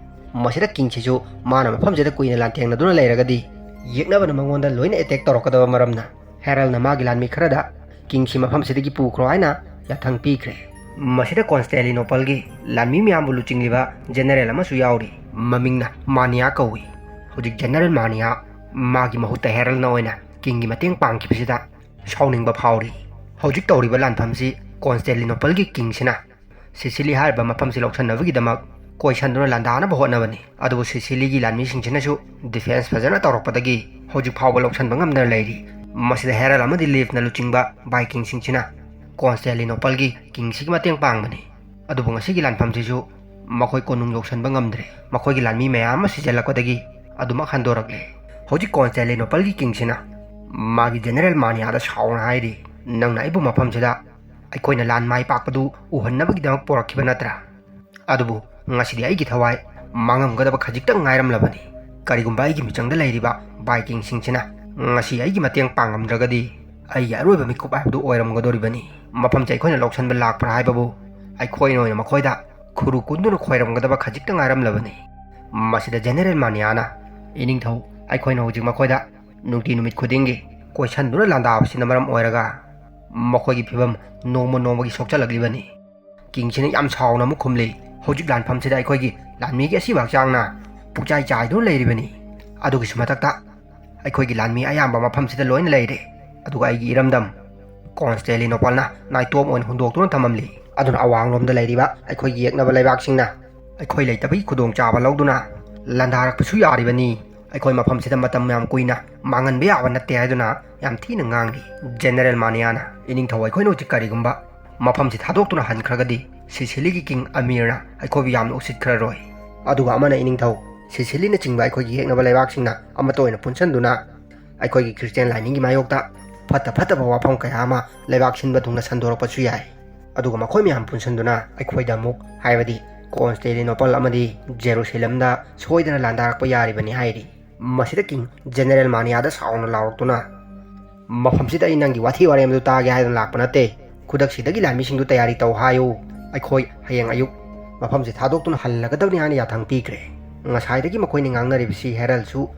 ꯃꯁꯤꯗ ꯀꯤꯡꯁꯤꯁꯨ ꯃꯥꯅ ꯃꯐꯝꯁꯤꯗ ꯀꯨꯏꯅ ꯂꯥꯟꯊꯦꯡꯅꯗꯨꯅ ꯂꯩꯔꯒꯗꯤ ꯌꯦꯛꯅꯕꯅ ꯃꯉꯣꯟꯗ ꯂꯣꯏꯅ ꯑꯦꯇꯦꯛ ꯇꯧꯔꯛꯀꯗꯕ ꯃꯔꯝꯅ ꯍꯦꯔꯜꯅ ꯃꯥꯒꯤ ꯂꯥꯟꯃꯤ ꯈꯔꯗ ꯀꯤꯡꯁꯤ ꯃꯐꯝꯁꯤꯗꯒꯤ ꯄꯨꯈ꯭ꯔꯣ ꯍꯥꯏꯅ ꯌꯥꯊꯪ ꯄꯤꯈ꯭ꯔꯦ꯫ ꯃꯁꯤꯗ ꯀꯣꯟꯁꯇꯦꯂꯤꯅꯣꯄꯜꯒꯤ ꯂꯥꯟꯃꯤ ꯃꯌꯥꯝꯕꯨ ꯂꯨꯆꯤꯡꯂꯤꯕ ꯖꯦꯅꯔꯦꯜ ꯑꯃꯁꯨ ꯌꯥꯎꯔꯤ꯫ ꯃꯃꯤꯡꯅ ꯃꯥꯅꯤꯌꯥ ꯀꯧꯏ꯫ ꯍꯧꯖꯤꯛ ꯖꯦꯅꯔꯦꯜ ꯃꯥꯅꯤꯌꯥ ꯃꯥꯒꯤ ꯃꯍꯨꯠꯇ ꯍꯦꯔꯜꯅ ꯑꯣꯏꯅ ꯀꯤꯡꯒꯤ ꯃꯇꯦꯡ ꯄꯥꯡꯈꯤꯕꯁꯤꯗ ꯁꯥꯎꯅꯤꯡꯕ ꯐꯥꯎꯔꯤ꯫ ꯍꯧꯖꯤꯛ ꯇꯧꯔꯤꯕ ꯂꯥꯟꯐꯝꯁꯤ ꯀꯣꯟꯁꯇꯦꯂꯤꯅꯣꯄꯜꯒꯤ ꯀꯤꯡꯁꯤꯅ ꯁꯤꯁꯤꯂꯤ ꯍꯥꯏꯔꯤꯕ ꯃꯐꯝꯁꯤ ꯂꯧꯁꯤꯟꯅꯕꯒꯤꯗꯃꯛ ꯀꯣꯏꯁꯟꯗꯨꯅ ꯂꯥꯟꯗꯥꯅꯕ ꯍꯣꯠꯅꯕꯅꯤ꯫ ꯑꯗꯨꯕꯨ ꯁꯤꯁꯤꯂꯤꯒꯤ ꯂꯥꯟꯃꯤꯁꯤꯡꯁꯤꯅꯁꯨ ꯗꯤꯐꯦꯟꯁ ꯐꯖꯅ ꯇꯧꯔꯛꯄꯗꯒꯤ ꯍꯧꯖꯤꯛ ꯐꯥꯎꯕ ꯂꯧꯁꯤꯟꯕ ꯉꯝꯗꯅ ꯂꯩꯔꯤ꯫ ꯃꯁꯤꯗ ꯍꯦꯔꯜ ꯑꯃꯗꯤ ꯂꯤꯐꯅ ꯂꯨꯆꯤꯡꯕ ꯚꯥꯏꯀꯤꯡꯁꯤꯡꯁꯤꯅ ꯀꯣꯟꯁꯇꯦꯂꯤꯅꯣꯄꯜꯒꯤ ꯀꯤꯡꯁꯤꯒꯤ ꯃꯇꯦꯡ ꯄꯥꯡꯕꯅꯤ꯫ ꯑꯗꯨꯕꯨ ꯉꯁꯤꯒꯤ ꯂꯥꯟꯐꯝꯁꯤꯁꯨ ꯃꯈꯣꯏ ꯀꯣꯅꯨꯡ ꯌꯧꯁꯤꯟꯕ ꯉꯝꯗ꯭ꯔꯦ꯫ ꯃꯈꯣꯏꯒꯤ ꯂꯥꯟꯃꯤ ꯃꯌꯥꯝ ꯑꯃ ꯁꯤꯖꯤꯜꯂꯛꯄꯗꯒꯤ ꯑꯗꯨꯃꯛ ꯍꯟꯗꯣꯔꯛꯂꯦ꯫ ꯍꯧꯖꯤꯛ ꯀꯣꯟꯁꯇꯦꯂꯤꯅꯣꯄꯜꯒꯤ ꯀꯤꯡꯁꯤꯅ ꯃꯥꯒꯤ ꯖꯦꯅꯔꯦꯜ ꯃꯥꯅꯤꯌꯥꯗ ꯁꯥꯎꯅ ꯍꯥꯏꯔꯤ, "ꯅꯪꯅ ꯑꯩꯕꯨ ꯃꯐꯝꯁꯤꯗ ꯑꯩꯈꯣꯏꯅ ꯂꯥꯟ ꯃꯥꯏ ꯄꯥꯛꯄꯗꯨ ꯎꯍꯟꯅꯕꯒꯤꯗꯃꯛ ꯄꯣꯔꯛꯈꯤꯕ ꯅꯠꯇ꯭ꯔꯥ? ꯑꯗꯨꯕꯨ ꯉꯁꯤꯗꯤ ꯑꯩꯒꯤ ꯊꯋꯥꯏ ꯃꯥꯡꯉꯝꯒꯗꯕ ꯈꯖꯤꯛꯇꯪ ꯉꯥꯏꯔꯝꯂꯕꯅꯤ꯫ ꯀꯔꯤꯒꯨꯝꯕ ꯑꯩꯒꯤ ꯃꯤꯆꯪꯗ ꯂꯩꯔꯤꯕ ꯚꯥꯏꯀꯤꯡꯁꯤꯡꯁꯤꯅ ꯉꯁꯤ ꯑꯩꯒꯤ ꯃꯇꯦꯡ ꯄꯥꯡꯉꯝꯗ꯭ꯔꯒꯗꯤ ꯑꯩꯒꯤ ꯑꯔꯣꯏꯕ ꯃꯤꯀꯨꯞ ꯍꯥꯏꯕꯗꯨ ꯑꯣꯏꯔꯝꯒꯗꯧꯔꯤꯕꯅꯤ꯫ ꯃꯐꯝꯁꯦ ꯑꯩꯈꯣꯏꯅ ꯂꯧꯁꯤꯟꯕ ꯂꯥꯛꯄ꯭ꯔꯥ ꯍꯥꯏꯕꯕꯨ ꯑꯩꯈꯣꯏꯅ ꯑꯣꯏꯅ ꯃꯈꯣꯏꯗ ꯈꯨꯔꯨ ꯀꯨꯟꯗꯨꯅ ꯈꯣꯏꯔꯝꯒꯗꯕ ꯈꯖꯤꯛꯇ ꯉꯥꯏꯔꯝꯂꯕꯅꯤ꯫" ꯃꯁꯤꯗ ꯖꯦꯅꯔꯦꯜ ꯃꯥꯅꯤꯌꯥꯅ, "ꯏꯅꯤꯡꯊꯧ, ꯑꯩꯈꯣꯏꯅ ꯍꯧꯖꯤꯛ ꯃꯈꯣꯏꯗ ꯅꯨꯡꯇꯤ ꯅꯨꯃꯤꯠ ꯈꯨꯗꯤꯡꯒꯤ ꯀꯣꯏꯁꯟꯗꯨꯅ ꯂꯥꯟꯗꯥꯕꯁꯤꯅ ꯃꯔꯝ ꯑꯣꯏꯔꯒ ꯃꯈꯣꯏꯒꯤ ꯐꯤꯕꯝ ꯅꯣꯡꯃ ꯅꯣꯡꯃꯒꯤ ꯁꯣꯛꯆꯜꯂꯛꯂꯤꯕꯅꯤ꯫" ꯀꯤꯡꯁꯤꯅ ꯌꯥꯝ ꯁꯥꯎꯅ ꯑꯃꯨꯛ ꯈꯨꯝꯂꯤ, "ꯍꯧꯖꯤꯛ ꯂꯥꯟꯐꯝꯁꯤꯗ ꯑꯩꯈꯣꯏꯒꯤ ꯂꯥꯟꯃꯤꯒꯤ ꯑꯁꯤꯕ ꯍꯛꯆꯥꯡꯅ ꯄꯨꯛꯆꯥꯏ ꯆꯥꯏꯗꯨꯅ ꯂꯩꯔꯤꯕꯅꯤ꯫ ꯑꯗꯨꯒꯤꯁꯨ ꯃꯊꯛꯇ ꯑꯩꯈꯣꯏꯒꯤ ꯂꯥꯟꯃꯤ ꯑꯌꯥꯝꯕ ꯃꯐꯝꯁꯤꯗ ꯂꯣꯏꯅ ꯂꯩꯔꯦ꯫ ꯑꯗꯨꯒ ꯑꯩꯒꯤ ꯏꯔꯝꯗꯝ ꯀꯣꯟꯁꯇꯦꯂꯤꯅꯣꯄꯜꯅ ꯅꯥꯏꯇꯣꯝ ꯑꯣꯏꯅ ꯍꯨꯟꯗꯣꯛꯇꯨꯅ ꯊꯝꯃꯝꯂꯤ꯫ ꯑꯗꯨꯅ ꯑꯋꯥꯡꯂꯣꯝꯗ ꯂꯩꯔꯤꯕ ꯑꯩꯈꯣꯏꯒꯤ ꯌꯦꯛꯅꯕ ꯂꯩꯕꯥꯛꯁꯤꯡꯅ ꯑꯩꯈꯣꯏ ꯂꯩꯇꯕꯒꯤ ꯈꯨꯗꯣꯡꯆꯥꯕ ꯂꯧꯗꯨꯅ ꯂꯥꯟꯗꯥꯔꯛꯄꯁꯨ ꯌꯥꯔꯤꯕꯅꯤ꯫ ꯑꯩꯈꯣꯏ ꯃꯐꯝꯁꯤꯗ ꯃꯇꯝ ꯌꯥꯝ ꯀꯨꯏꯅ ꯃꯥꯡꯍꯟꯕ ꯌꯥꯕ ꯅꯠꯇꯦ" ꯍꯥꯏꯗꯨꯅ ꯌꯥꯝ ꯊꯤꯅ ꯉꯥꯡꯂꯤ꯫ ꯖꯦꯅꯔꯦꯜ ꯃꯥꯅꯤꯌꯥꯅ, "ꯏꯅꯤꯡꯊꯧ, ꯑꯩꯈꯣꯏꯅ ꯍꯧꯖꯤꯛ ꯀꯔꯤꯒꯨꯝꯕ ꯃꯐꯝꯁꯤ ꯊꯥꯗꯣꯛꯇꯨꯅ ꯍꯟꯈ꯭ꯔꯒꯗꯤ ꯁꯤꯁꯤꯂꯤꯒꯤ ꯀꯤꯡ ꯑꯃꯤꯔꯅ ꯑꯩꯈꯣꯏꯕꯨ ꯌꯥꯝꯅ ꯎꯁꯤꯠꯈ꯭ꯔꯔꯣꯏ꯫ ꯑꯗꯨꯒ ꯑꯃꯅ, ꯏꯅꯤꯡꯊꯧ, ꯁꯤꯁꯤꯂꯤꯅꯆꯤꯡꯕ ꯑꯩꯈꯣꯏꯒꯤ ꯌꯦꯛꯅꯕ ꯂꯩꯕꯥꯛꯁꯤꯡꯅ ꯑꯃꯠꯇ ꯑꯣꯏꯅ ꯄꯨꯟꯁꯤꯟꯗꯨꯅ ꯑꯩꯈꯣꯏꯒꯤ ꯈ꯭ꯔꯤꯁꯇꯤꯌꯥꯟ ꯂꯥꯏꯅꯤꯡꯒꯤ ꯃꯥꯌꯣꯛꯇ ꯐꯠꯇ ꯐꯠꯇꯕ ꯋꯥꯐꯝ ꯀꯌꯥ ꯑꯃ ꯂꯩꯕꯥꯛ ꯁꯤꯟꯕ ꯊꯨꯡꯅ ꯁꯟꯗꯣꯔꯛꯄꯁꯨ ꯌꯥꯏ꯫ ꯑꯗꯨꯒ ꯃꯈꯣꯏ ꯃꯌꯥꯝ ꯄꯨꯟꯁꯤꯟꯗꯨꯅ ꯑꯩꯈꯣꯏꯗ ꯑꯑꯃꯨꯛ, ꯍꯥꯏꯕꯗꯤ ꯀꯣꯟꯁꯇꯦꯂꯤꯅꯣꯄꯜ ꯑꯃꯗꯤ ꯖꯦꯔꯨꯁꯦꯂꯝꯗ ꯁꯣꯏꯗꯅ ꯂꯥꯟꯗꯥꯔꯛꯄ ꯌꯥꯔꯤꯕꯅꯤ ꯍꯥꯏꯔꯤ꯫ ꯃꯁꯤꯗ ꯀꯤꯡ ꯖꯦꯅꯦꯔꯦꯜ ꯃꯥꯅꯤꯌꯥꯗ ꯁꯥꯎꯅ ꯂꯥꯎꯔꯛꯇꯨꯅ, "ꯃꯐꯝꯁꯤꯗ ꯑꯩ ꯅꯪꯒꯤ ꯋꯥꯊꯤ ꯋꯥꯔꯦꯝꯗꯨ ꯇꯥꯒꯦ ꯍꯥꯏꯗꯨꯅ ꯂꯥꯛꯄ ꯅꯠꯇꯦ꯫ ꯈꯨꯗꯛꯁꯤꯗꯒꯤ ꯂꯥꯟꯃꯤꯁꯤꯡꯗꯨ ꯇꯌꯥꯔꯤ ꯇꯧ ꯍꯥꯏꯌꯨ꯫ ꯑꯩꯈꯣꯏ ꯍꯌꯦꯡ ꯑꯌꯨꯛ ꯃꯐꯝꯁꯤ ꯊꯥꯗꯣꯛꯇꯨꯅ ꯍꯜꯂꯒꯗꯕꯅꯤ" ꯍꯥꯏꯅ ꯌꯥꯊꯪ ꯄꯤꯈ꯭ꯔꯦ꯫ ꯉꯁꯥꯏꯗꯒꯤ ꯃꯈꯣꯏꯅ ꯉꯥꯡꯅꯔꯤꯕꯁꯤ ꯍꯦꯔꯜꯁꯨ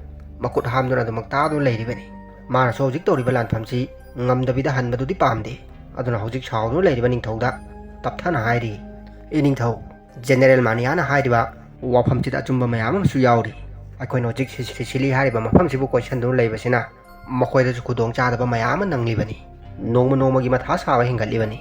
ꯃꯈꯨꯠ ꯍꯥꯝꯗꯨꯅ ꯑꯗꯨꯃꯛ ꯇꯥꯗꯨꯅ ꯂꯩꯔꯤꯕꯅꯤ꯫ ꯃꯥꯅꯁꯨ ꯍꯧꯖꯤꯛ ꯇꯧꯔꯤꯕ ꯂꯥꯟꯐꯝꯁꯤ ꯉꯝꯗꯕꯤꯗ ꯍꯟꯕꯗꯨꯗꯤ ꯄꯥꯝꯗꯦ꯫ ꯑꯗꯨꯅ ꯍꯧꯖꯤꯛ ꯁꯥꯎꯗꯨꯅ ꯂꯩꯔꯤꯕ ꯅꯤꯡꯊꯧꯗ ꯇꯞꯊꯅ ꯍꯥꯏꯔꯤ, "ꯏꯅꯤꯡꯊꯧ, ꯖꯦꯅꯦꯔꯦꯜ ꯃꯥꯅꯤꯌꯥꯅ ꯍꯥꯏꯔꯤꯕ ꯋꯥꯐꯝꯁꯤꯗ ꯑꯆꯨꯝꯕ ꯃꯌꯥꯝ ꯑꯃꯁꯨ ꯌꯥꯎꯔꯤ꯫ ꯑꯩꯈꯣꯏꯅ ꯍꯧꯖꯤꯛ ꯁꯤ-, ꯁꯤꯁꯤꯂꯤ ꯍꯥꯏꯔꯤꯕ ꯃꯐꯝꯁꯤꯕꯨ ꯀꯣꯏꯁꯟꯗꯨꯅ ꯂꯩꯕꯁꯤꯅ ꯃꯈꯣꯏꯗꯁꯨ ꯈꯨꯗꯣꯡ ꯆꯥꯗꯕ ꯃꯌꯥꯝ ꯑꯃ ꯅꯪꯂꯤꯕꯅꯤ꯫ ꯅꯣꯡꯃ ꯅꯣꯡꯃꯒꯤ ꯃꯊꯥ ꯁꯥꯕ ꯍꯦꯟꯒꯠꯂꯤꯕꯅꯤ꯫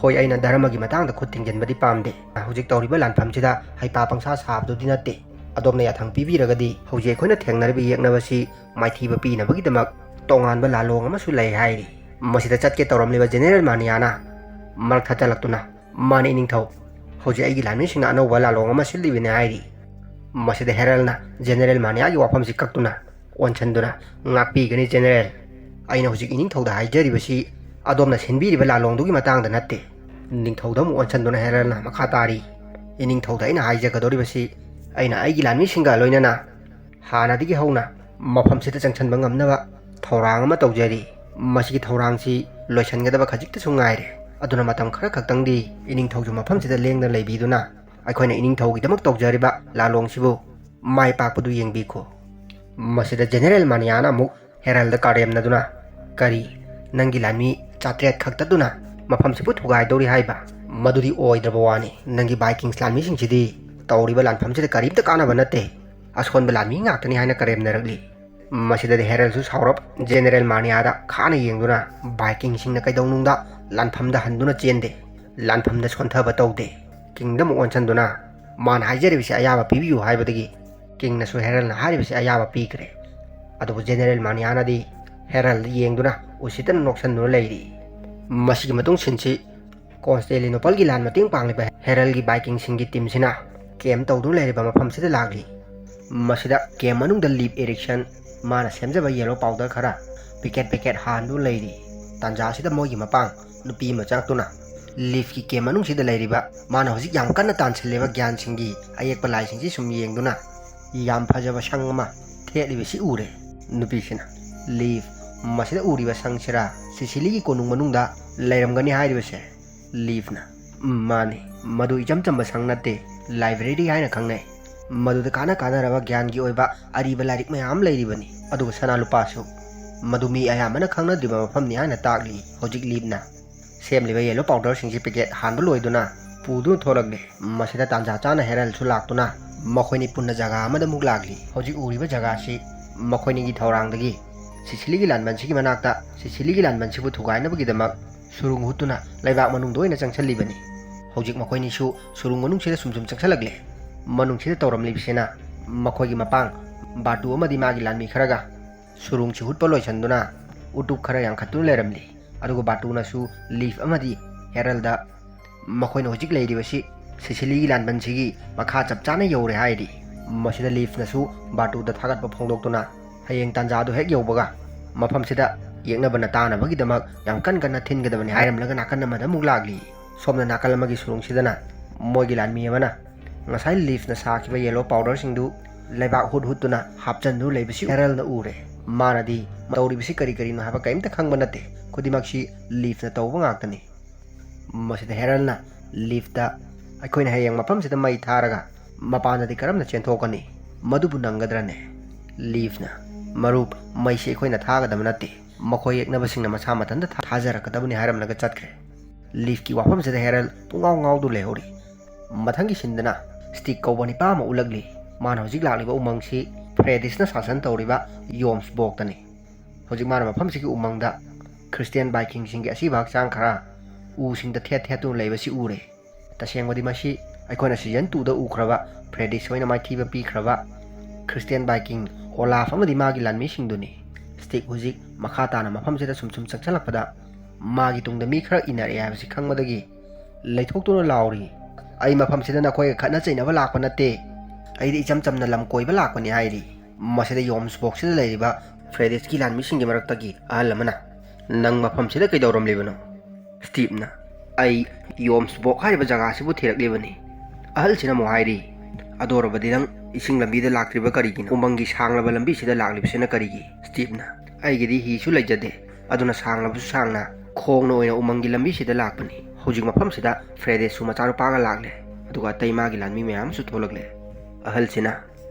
ꯍꯣꯏ, ꯑꯩꯅ ꯙꯔꯃꯒꯤ ꯃꯇꯥꯡꯗ ꯈꯨꯠ ꯊꯤꯡꯖꯤꯟꯕꯗꯤ ꯄꯥꯝꯗꯦ꯫ ꯍꯧꯖꯤꯛ ꯇꯧꯔꯤꯕ ꯂꯥꯟꯐꯝꯁꯤꯗ ꯍꯩꯄꯥ ꯄꯪꯁꯥ ꯁꯥꯕꯗꯨꯗꯤ ꯅꯠꯇꯦ꯫ ꯑꯗꯣꯝꯅ ꯌꯥꯊꯪ ꯄꯤꯕꯤꯔꯒꯗꯤ ꯍꯧꯖꯤꯛ ꯑꯩꯈꯣꯏꯅ ꯊꯦꯡꯅꯔꯤꯕ ꯌꯦꯛꯅꯕꯁꯤ ꯃꯥꯏꯊꯤꯕ ꯄꯤꯅꯕꯒꯤꯗꯃꯛ ꯇꯣꯉꯥꯟꯕ ꯂꯥꯂꯣꯡ ꯑꯃꯁꯨ ꯂꯩ" ꯍꯥꯏꯔꯤ꯫ ꯃꯁꯤꯗ ꯆꯠꯀꯦ ꯇꯧꯔꯝꯂꯤꯕ ꯖꯦꯅꯦꯔꯦꯜ ꯃꯥꯅꯤꯌꯥꯅ ꯃꯔꯛ ꯊꯠꯆꯜꯂꯛꯇꯨꯅ, "ꯃꯥꯅꯤ ꯏꯅꯤꯡꯊꯧ, ꯍꯧꯖꯤꯛ ꯑꯩꯒꯤ ꯂꯥꯟꯃꯤꯁꯤꯡꯅ ꯑꯅꯧꯕ ꯂꯥꯂꯣꯡ ꯑꯃ ꯁꯤꯜꯂꯤꯕꯅꯤ" ꯍꯥꯏꯔꯤ꯫ ꯃꯁꯤꯗ ꯍꯦꯔꯜꯅ ꯖꯦꯅꯦꯔꯦꯜ ꯃꯥꯅꯤꯌꯥꯒꯤ ꯋꯥꯐꯝꯁꯤ ꯀꯛꯇꯨꯅ, ꯑꯣꯟꯁꯤꯟꯗꯨꯅ, "ꯉꯥꯛꯄꯤꯒꯅꯤ ꯖꯦꯅꯦꯔꯦꯜ꯫ ꯑꯩꯅ ꯍꯧꯖꯤꯛ ꯏꯅꯤꯡꯊꯧꯗ ꯍꯥꯏꯖꯔꯤꯕꯁꯤ ꯑꯗꯣꯝꯅ ꯁꯤꯟꯕꯤꯔꯤꯕ ꯂꯥꯂꯣꯡꯗꯨꯒꯤ ꯃꯇꯥꯡꯗ ꯅꯠꯇꯦ꯫" ꯅꯤꯡꯊꯧꯗ ꯑꯃꯨꯛ ꯑꯣꯟꯁꯤꯟꯗꯨꯅ ꯍꯦꯔꯜꯅ ꯃꯈꯥ ꯇꯥꯔꯤ, "ꯏꯅꯤꯡꯊꯧꯗ ꯑꯩꯅ ꯍꯥꯏꯖꯒꯗꯧꯔꯤꯕꯁꯤ ꯑꯩꯅ ꯑꯩꯒꯤ ꯂꯥꯟꯃꯤꯁꯤꯡꯒ ꯂꯣꯏꯅꯅ ꯍꯥꯟꯅꯗꯒꯤ ꯍꯧꯅ ꯃꯐꯝꯁꯤꯗ ꯆꯪꯁꯤꯟꯕ ꯉꯝꯅꯕ ꯊꯧꯔꯥꯡ ꯑꯃ ꯇꯧꯖꯔꯤ꯫ ꯃꯁꯤꯒꯤ ꯊꯧꯔꯥꯡꯁꯤ ꯂꯣꯏꯁꯤꯟꯒꯗꯕ ꯈꯖꯤꯛꯇꯁꯨ ꯉꯥꯏꯔꯦ꯫ ꯑꯗꯨꯅ ꯃꯇꯝ ꯈꯔ ꯈꯛꯇꯪꯗꯤ ꯏꯅꯤꯡꯊꯧꯁꯨ ꯃꯐꯝꯁꯤꯗ ꯂꯦꯡꯗꯅ ꯂꯩꯕꯤꯗꯨꯅ ꯑꯩꯈꯣꯏꯅ ꯏꯅꯤꯡꯊꯧꯒꯤꯗꯃꯛ ꯇꯧꯖꯔꯤꯕ ꯂꯥꯂꯣꯡꯁꯤꯕꯨ ꯃꯥꯏ ꯄꯥꯛꯄꯗꯨ ꯌꯦꯡꯕꯤꯈꯣ꯫" ꯃꯁꯤꯗ ꯖꯦꯅꯦꯔꯦꯜ ꯃꯥꯅꯤꯌꯥꯅ ꯑꯃꯨꯛ ꯍꯦꯔꯜꯗ ꯀꯔꯦꯝꯅꯗꯨꯅ, "ꯀꯔꯤ, ꯅꯪꯒꯤ ꯂꯥꯟꯃꯤ ꯆꯥꯇ꯭ꯔꯦꯠ ꯈꯛꯇꯗꯨꯅ ꯃꯐꯝꯁꯤꯕꯨ ꯊꯨꯒꯥꯏꯗꯧꯔꯤ ꯍꯥꯏꯕ? ꯃꯗꯨꯗꯤ ꯑꯣꯏꯗ꯭ꯔꯕ ꯋꯥꯅꯤ꯫ ꯅꯪꯒꯤ ꯚꯥꯏꯀꯤꯡꯁ ꯂꯥꯟꯃꯤꯁꯤꯡꯁꯤꯗꯤ ꯇꯧꯔꯤꯕ ꯂꯥꯟꯐꯝꯁꯤꯗ ꯀꯔꯤꯝꯇ ꯀꯥꯟꯅꯕ ꯅꯠꯇꯦ꯫ ꯑꯁꯣꯟꯕ ꯂꯥꯟꯃꯤ ꯉꯥꯛꯇꯅꯤ" ꯍꯥꯏꯅ ꯀꯔꯦꯝꯅꯔꯛꯂꯤ꯫ ꯃꯁꯤꯗꯗꯤ ꯍꯦꯔꯜꯁꯨ ꯁꯥꯎꯔꯞ ꯖꯦꯅꯦꯔꯦꯜ ꯃꯥꯅꯤꯌꯥꯗ ꯈꯥꯅ ꯌꯦꯡꯗꯨꯅ, "ꯚꯥꯏꯀꯤꯡꯁꯤꯡꯅ ꯀꯩꯗꯧꯅꯨꯡꯗ ꯂꯥꯟꯐꯝꯗ ꯍꯟꯗꯨꯅ ꯆꯦꯟꯗꯦ꯫ ꯂꯥꯟꯐꯝꯗ ꯁꯣꯟꯊꯕ ꯇꯧꯗꯦ꯫" ꯀꯤꯡꯗ ꯑꯃꯨꯛ ꯑꯣꯟꯁꯤꯟꯗꯨꯅ, "ꯃꯥꯅ ꯍꯥꯏꯖꯔꯤꯕꯁꯤ ꯑꯌꯥꯕ ꯄꯤꯕꯤꯌꯨ" ꯍꯥꯏꯕꯗꯒꯤ ꯀꯤꯡꯅꯁꯨ ꯍꯦꯔꯜꯅ ꯍꯥꯏꯔꯤꯕꯁꯤ ꯑꯌꯥꯕ ꯄꯤꯈ꯭ꯔꯦ꯫ ꯑꯗꯨꯕꯨ ꯖꯦꯅꯦꯔꯦꯜ ꯃꯥꯅꯤꯌꯥꯅꯗꯤ ꯍꯦꯔꯜꯗ ꯌꯦꯡꯗꯨꯅ ꯎꯁꯤꯠꯇꯅ ꯅꯣꯛꯁꯟꯗꯨꯅ ꯂꯩꯔꯤ꯫ ꯃꯁꯤꯒꯤ ꯃꯇꯨꯡ ꯁꯤꯟꯁꯤ ꯀꯣꯟꯁꯇꯦꯂꯤꯅꯣꯄꯜꯒꯤ ꯂꯥꯟ ꯃꯇꯦꯡ ꯄꯥꯡꯂꯤꯕ ꯍꯦꯔꯜꯒꯤ ꯚꯥꯏꯀꯤꯡꯁꯤꯡꯒꯤ ꯇꯤꯝꯁꯤꯅ ꯀꯦꯝ ꯇꯧꯗꯨꯅ ꯂꯩꯔꯤꯕ ꯃꯐꯝꯁꯤꯗ ꯂꯥꯛꯂꯤ꯫ ꯃꯁꯤꯗ ꯀꯦꯝ ꯃꯅꯨꯡꯗ ꯂꯤꯞ ꯑꯦꯔꯤꯛꯁꯟ, ꯃꯥꯅ ꯁꯦꯝꯖꯕ ꯌꯦꯂꯣ ꯄꯥꯎꯗꯔ ꯈꯔ ꯄꯦꯀꯦꯠ ꯄꯦꯀꯦꯠ ꯍꯥꯟꯗꯨꯅ ꯂꯩꯔꯤ꯫ ꯇꯥꯟꯖꯥ ꯑꯁꯤꯗ ꯃꯣꯏꯒꯤ ꯃꯄꯥꯡ ꯅꯨꯄꯤ ꯑꯃ ꯆꯪꯂꯛꯇꯨꯅ, ꯂꯤꯐꯀꯤ ꯀꯦꯝ ꯃꯅꯨꯡꯁꯤꯗ ꯂꯩꯔꯤꯕ ꯃꯥꯅ ꯍꯧꯖꯤꯛ ꯌꯥꯝ ꯀꯟꯅ ꯇꯥꯟꯁꯤꯜꯂꯤꯕ ꯒ꯭ꯌꯥꯟꯁꯤꯡꯒꯤ ꯑꯌꯦꯛꯄ ꯂꯥꯏꯁꯤꯡꯁꯤ ꯁꯨꯝ ꯌꯦꯡꯗꯨꯅ ꯌꯥꯝ ꯐꯖꯕ ꯁꯪ ꯑꯃ ꯊꯦꯠꯂꯤꯕꯁꯤ ꯎꯔꯦ꯫ ꯅꯨꯄꯤꯁꯤꯅ ꯂꯤꯐ, "ꯃꯁꯤꯗ ꯎꯔꯤꯕ ꯁꯪꯁꯤꯔꯥ ꯁꯤꯁꯤꯂꯤꯒꯤ ꯀꯣꯅꯨꯡ ꯃꯅꯨꯡꯗ ꯂꯩꯔꯝꯒꯅꯤ ꯍꯥꯏꯔꯤꯕꯁꯦ?" ꯂꯤꯐꯅ, "ꯎꯝ, ꯃꯥꯅꯤ꯫ ꯃꯗꯨ ꯏꯆꯝ ꯆꯝꯕ ꯁꯪ ꯅꯠꯇꯦ, ꯂꯥꯏꯕ꯭ꯔꯦꯔꯤ ꯍꯥꯏꯅ ꯈꯪꯅꯩ꯫ ꯃꯗꯨꯗ ꯀꯥꯟꯅ ꯀꯥꯟꯅꯔꯕ ꯒ꯭ꯌꯥꯟꯒꯤ ꯑꯣꯏꯕ ꯑꯔꯤꯕ ꯂꯥꯏꯔꯤꯛ ꯃꯌꯥꯝ ꯂꯩꯔꯤꯕꯅꯤ, ꯑꯗꯨꯒ ꯁꯅꯥ ꯂꯨꯄꯥꯁꯨ꯫ ꯃꯗꯨ ꯃꯤ ꯑꯌꯥꯝꯕꯅ ꯈꯪꯅꯗ꯭ꯔꯤꯕ ꯃꯐꯝꯅꯤ" ꯍꯥꯏꯅ ꯇꯥꯛꯂꯤ ꯍꯧꯖꯤꯛ ꯂꯤꯐꯅ꯫ ꯁꯦꯝꯂꯤꯕ ꯌꯦꯂꯣ ꯄꯥꯎꯗꯔꯁꯤꯡꯁꯤ ꯄꯦꯀꯦꯠ ꯍꯥꯟꯕ ꯂꯣꯏꯗꯨꯅ ꯄꯨꯗꯨꯅ ꯊꯣꯛꯂꯛꯂꯦ꯫ ꯃꯁꯤꯗ ꯇꯥꯟꯖꯥ ꯆꯥꯅ ꯍꯦꯔꯜꯁꯨ ꯂꯥꯛꯇꯨꯅ ꯃꯈꯣꯏꯅꯤ ꯄꯨꯟꯅ ꯖꯒꯥ ꯑꯃꯗ ꯑꯃꯨꯛ ꯂꯥꯛꯂꯤ꯫ ꯍꯧꯖꯤꯛ ꯎꯔꯤꯕ ꯖꯒꯥꯁꯤ ꯃꯈꯣꯏꯅꯤꯒꯤ ꯊꯧꯔꯥꯡꯗꯒꯤ ꯁꯤꯁꯤꯂꯤꯒꯤ ꯂꯥꯟꯕꯟꯁꯤꯒꯤ ꯃꯅꯥꯛꯇ ꯁꯤꯁꯤꯂꯤꯒꯤ ꯂꯥꯟꯕꯟꯁꯤꯕꯨ ꯊꯨꯒꯥꯏꯅꯕꯒꯤꯗꯃꯛ ꯁꯨꯔꯨꯡ ꯍꯨꯠꯇꯨꯅ ꯂꯩꯕꯥꯛ ꯃꯅꯨꯡꯗ ꯑꯣꯏꯅ ꯆꯪꯁꯤꯜꯂꯤꯕꯅꯤ꯫ ꯍꯧꯖꯤꯛ ꯃꯈꯣꯏꯅꯤꯁꯨ ꯁꯨꯔꯨꯡ ꯃꯅꯨꯡꯁꯤꯗ ꯁꯨꯝ ꯁꯨꯝ ꯆꯪꯁꯤꯜꯂꯛꯂꯦ꯫ ꯃꯅꯨꯡꯁꯤꯗ ꯇꯧꯔꯝꯂꯤꯕꯁꯤꯅ ꯃꯈꯣꯏꯒꯤ ꯃꯄꯥꯡ ꯕꯥꯇꯨ ꯑꯃꯗꯤ ꯃꯥꯒꯤ ꯂꯥꯟꯃꯤ ꯈꯔꯒ ꯁꯨꯔꯨꯡꯁꯤ ꯍꯨꯠꯄ ꯂꯣꯏꯁꯤꯟꯗꯨꯅ ꯎꯇꯨꯞ ꯈꯔ ꯌꯥꯟꯈꯠꯇꯨꯅ ꯂꯩꯔꯝꯂꯤ꯫ ꯑꯗꯨꯒ ꯕꯥꯇꯨꯅꯁꯨ ꯂꯤꯐ ꯑꯃꯗꯤ ꯍꯦꯔꯜꯗ ꯃꯈꯣꯏꯅ ꯍꯧꯖꯤꯛ ꯂꯩꯔꯤꯕꯁꯤ ꯁꯤꯁꯤꯂꯤꯒꯤ ꯂꯥꯟꯕꯟꯁꯤꯒꯤ ꯃꯈꯥ ꯆꯞ ꯆꯥꯅ ꯌꯧꯔꯦ ꯍꯥꯏꯔꯤ꯫ ꯃꯁꯤꯗ ꯂꯤꯐꯅꯁꯨ ꯕꯥꯇꯨꯗ ꯊꯥꯒꯠꯄ ꯐꯣꯡꯗꯣꯛꯇꯨꯅ ꯍꯌꯦꯡ ꯇꯥꯟꯖꯥꯗꯨ ꯍꯦꯛ ꯌꯧꯕꯒ ꯃꯐꯝꯁꯤꯗ ꯌꯦꯛꯅꯕꯅ ꯇꯥꯅꯕꯒꯤꯗꯃꯛ ꯌꯥꯝ ꯀꯟ ꯀꯟꯅ ꯊꯤꯟꯒꯗꯕꯅꯤ ꯍꯥꯏꯔꯝꯂꯒ ꯅꯥꯀꯟ ꯑꯃꯗ ꯑꯃꯨꯛ ꯂꯥꯛꯂꯤ꯫ ꯁꯣꯝꯅ ꯅꯥꯀꯜ ꯑꯃꯒꯤ ꯁꯨꯔꯨꯡꯁꯤꯗꯅ ꯃꯣꯏꯒꯤ ꯂꯥꯟꯃꯤ ꯑꯃꯅ ꯉꯁꯥꯏ ꯂꯤꯐꯅ ꯁꯥꯈꯤꯕ ꯌꯦꯂꯣ ꯄꯥꯎꯗꯔꯁꯤꯡꯗꯨ ꯂꯩꯕꯥꯛ ꯍꯨꯠ ꯍꯨꯠꯇꯨꯅ ꯍꯥꯞꯆꯟꯗꯨꯅ ꯂꯩꯕꯁꯤ ꯍꯦꯔꯜꯅ ꯎꯔꯦ꯫ ꯃꯥꯅꯗꯤ ꯇꯧꯔꯤꯕꯁꯤ ꯀꯔꯤ ꯀꯔꯤꯅꯣ ꯍꯥꯏꯕ ꯀꯔꯤꯝꯇ ꯈꯪꯕ ꯅꯠꯇꯦ꯫ ꯈꯨꯗꯤꯡꯃꯛꯁꯤ ꯂꯤꯐꯅ ꯇꯧꯕ ꯉꯥꯛꯇꯅꯤ꯫ ꯃꯁꯤꯗ ꯍꯦꯔꯜꯅ ꯂꯤꯐꯇ, "ꯑꯩꯈꯣꯏꯅ ꯍꯌꯦꯡ ꯃꯐꯝꯁꯤꯗ ꯃꯩ ꯊꯥꯔꯒ ꯃꯄꯥꯟꯗꯗꯤ ꯀꯔꯝꯅ ꯆꯦꯟꯊꯣꯛꯀꯅꯤ? ꯃꯗꯨꯕꯨ ꯅꯪꯒꯗ꯭ꯔꯅꯦ?" ꯂꯤꯐꯅ, "ꯃꯔꯨꯞ, ꯃꯩꯁꯤ ꯑꯩꯈꯣꯏꯅ ꯊꯥꯒꯗꯕ ꯅꯠꯇꯦ, ꯃꯈꯣꯏ ꯌꯦꯛꯅꯕꯁꯤꯡꯅ ꯃꯁꯥ ꯃꯊꯟꯇ ꯊꯥ-, ꯊꯥꯖꯔꯛꯀꯗꯕꯅꯤ" ꯍꯥꯏꯔꯝꯂꯒ ꯆꯠꯈ꯭ꯔꯦ꯫ ꯂꯤꯐꯀꯤ ꯋꯥꯐꯝꯁꯤꯗ ꯍꯦꯔꯜ ꯄꯨꯡꯉꯥꯎ ꯉꯥꯎꯗꯨ ꯂꯩꯍꯧꯔꯤ꯫ ꯃꯊꯪꯒꯤ ꯁꯤꯟꯗꯅ ꯁ꯭ꯇꯤꯛ ꯀꯧꯕ ꯅꯤꯄꯥ ꯑꯃ ꯎꯠꯂꯛꯂꯤ꯫ ꯃꯥꯅ ꯍꯧꯖꯤꯛ ꯂꯥꯛꯂꯤꯕ ꯎꯃꯪꯁꯤ ꯐ꯭ꯔꯦꯗꯤꯁꯅ ꯁꯥꯁꯟ ꯇꯧꯔꯤꯕ ꯌꯣꯝꯁꯕꯣꯛꯇꯅꯤ꯫ ꯍꯧꯖꯤꯛ ꯃꯥꯅ ꯃꯐꯝꯁꯤꯒꯤ ꯎꯃꯪꯗ ꯈ꯭ꯔꯤꯁꯇꯤꯌꯥꯟ ꯚꯥꯏꯀꯤꯡꯁꯤꯡꯒꯤ ꯑꯁꯤꯕ ꯍꯛꯆꯥꯡ ꯈꯔ ꯎꯁꯤꯡꯗ ꯊꯦꯠ ꯊꯦꯠꯇꯨꯅ ꯂꯩꯕꯁꯤ ꯎꯔꯦ꯫ ꯇꯁꯦꯡꯕꯗꯤ ꯃꯁꯤ ꯑꯩꯈꯣꯏꯅ ꯁꯤꯖꯟ ꯇꯨꯗ ꯎꯈ꯭ꯔꯕ ꯐ꯭ꯔꯦꯗꯤꯁ ꯍꯣꯏꯅ ꯃꯥꯏꯊꯤꯕ ꯄꯤꯈ꯭ꯔꯕ ꯈ꯭ꯔꯤꯁꯇꯤꯌꯥꯟ ꯚꯥꯏꯀꯤꯡ ꯑꯣꯂꯥꯐ ꯑꯃꯗꯤ ꯃꯥꯒꯤ ꯂꯥꯟꯃꯤꯁꯤꯡꯗꯨꯅꯤ꯫ ꯁ꯭ꯇꯤꯛ ꯍꯧꯖꯤꯛ ꯃꯈꯥ ꯇꯥꯅ ꯃꯐꯝꯁꯤꯗ ꯁꯨꯝ ꯁꯨꯝ ꯆꯪꯁꯤꯜꯂꯛꯄꯗ ꯃꯥꯒꯤ ꯇꯨꯡꯗ ꯃꯤ ꯈꯔ ꯏꯟꯅꯔꯛꯑꯦ ꯍꯥꯏꯕꯁꯤ ꯈꯪꯕꯗꯒꯤ ꯂꯩꯊꯣꯛꯇꯨꯅ ꯂꯥꯎꯔꯤ, "ꯑꯩ ꯃꯐꯝꯁꯤꯗ ꯅꯈꯣꯏꯒ ꯈꯠꯅ ꯆꯩꯅꯕ ꯂꯥꯛꯄ ꯅꯠꯇꯦ꯫ ꯑꯩꯗꯤ ꯏꯆꯝ ꯆꯝꯅ ꯂꯝ ꯀꯣꯏꯕ ꯂꯥꯛꯄꯅꯤ" ꯍꯥꯏꯔꯤ꯫ ꯃꯁꯤꯗ ꯌꯣꯝꯁꯕꯣꯛꯁꯤꯗ ꯂꯩꯔꯤꯕ ꯐ꯭ꯔꯦꯗꯤꯁꯀꯤ ꯂꯥꯟꯃꯤꯁꯤꯡꯒꯤ ꯃꯔꯛꯇꯒꯤ ꯑꯍꯜ ꯑꯃꯅ, "ꯅꯪ ꯃꯐꯝꯁꯤꯗ ꯀꯩꯗꯧꯔꯝꯂꯤꯕꯅꯣ?" ꯁ꯭ꯇꯤꯞꯅ, ꯑꯩ ꯌꯣꯝꯁꯕꯣꯛ ꯍꯥꯏꯔꯤꯕ ꯖꯒꯥꯁꯤꯕꯨ ꯊꯤꯔꯛꯂꯤꯕꯅꯤ꯫ ꯑꯍꯜꯁꯤꯅ ꯑꯃꯨꯛ ꯍꯥꯏꯔꯤ, "ꯑꯗꯨ ꯑꯣꯏꯔꯕꯗꯤ ꯅꯪ ꯏꯁꯤꯡ ꯂꯝꯕꯤꯗ ꯂꯥꯛꯇ꯭ꯔꯤꯕ ꯀꯔꯤꯒꯤꯅꯣ? ꯎꯃꯪꯒꯤ ꯁꯥꯡꯂꯕ ꯂꯝꯕꯤꯁꯤꯗ ꯂꯥꯛꯂꯤꯕꯁꯤꯅ ꯀꯔꯤꯒꯤ?" ꯁ꯭ꯇꯤꯞꯅ, "ꯑꯩꯒꯤꯗꯤ ꯍꯤꯁꯨ ꯂꯩꯖꯗꯦ, ꯑꯗꯨꯅ ꯁꯥꯡꯂꯕꯁꯨ ꯁꯥꯡꯅ ꯈꯣꯡꯅ ꯑꯣꯏꯅ ꯎꯃꯪꯒꯤ ꯂꯝꯕꯤꯁꯤꯗ ꯂꯥꯛꯄꯅꯤ꯫ ꯍꯧꯖꯤꯛ ꯃꯐꯝꯁꯤꯗ ꯐ꯭ꯔꯦꯗꯦꯁꯁꯨ ꯃꯆꯥꯅꯨꯄꯥꯒ ꯂꯥꯛꯂꯦ, ꯑꯗꯨꯒ ꯑꯇꯩ ꯃꯥꯒꯤ ꯂꯥꯟꯃꯤ ꯃꯌꯥꯝ ꯑꯃꯁꯨ ꯊꯣꯛꯂꯛꯂꯦ꯫" ꯑꯍꯜꯁꯤꯅ,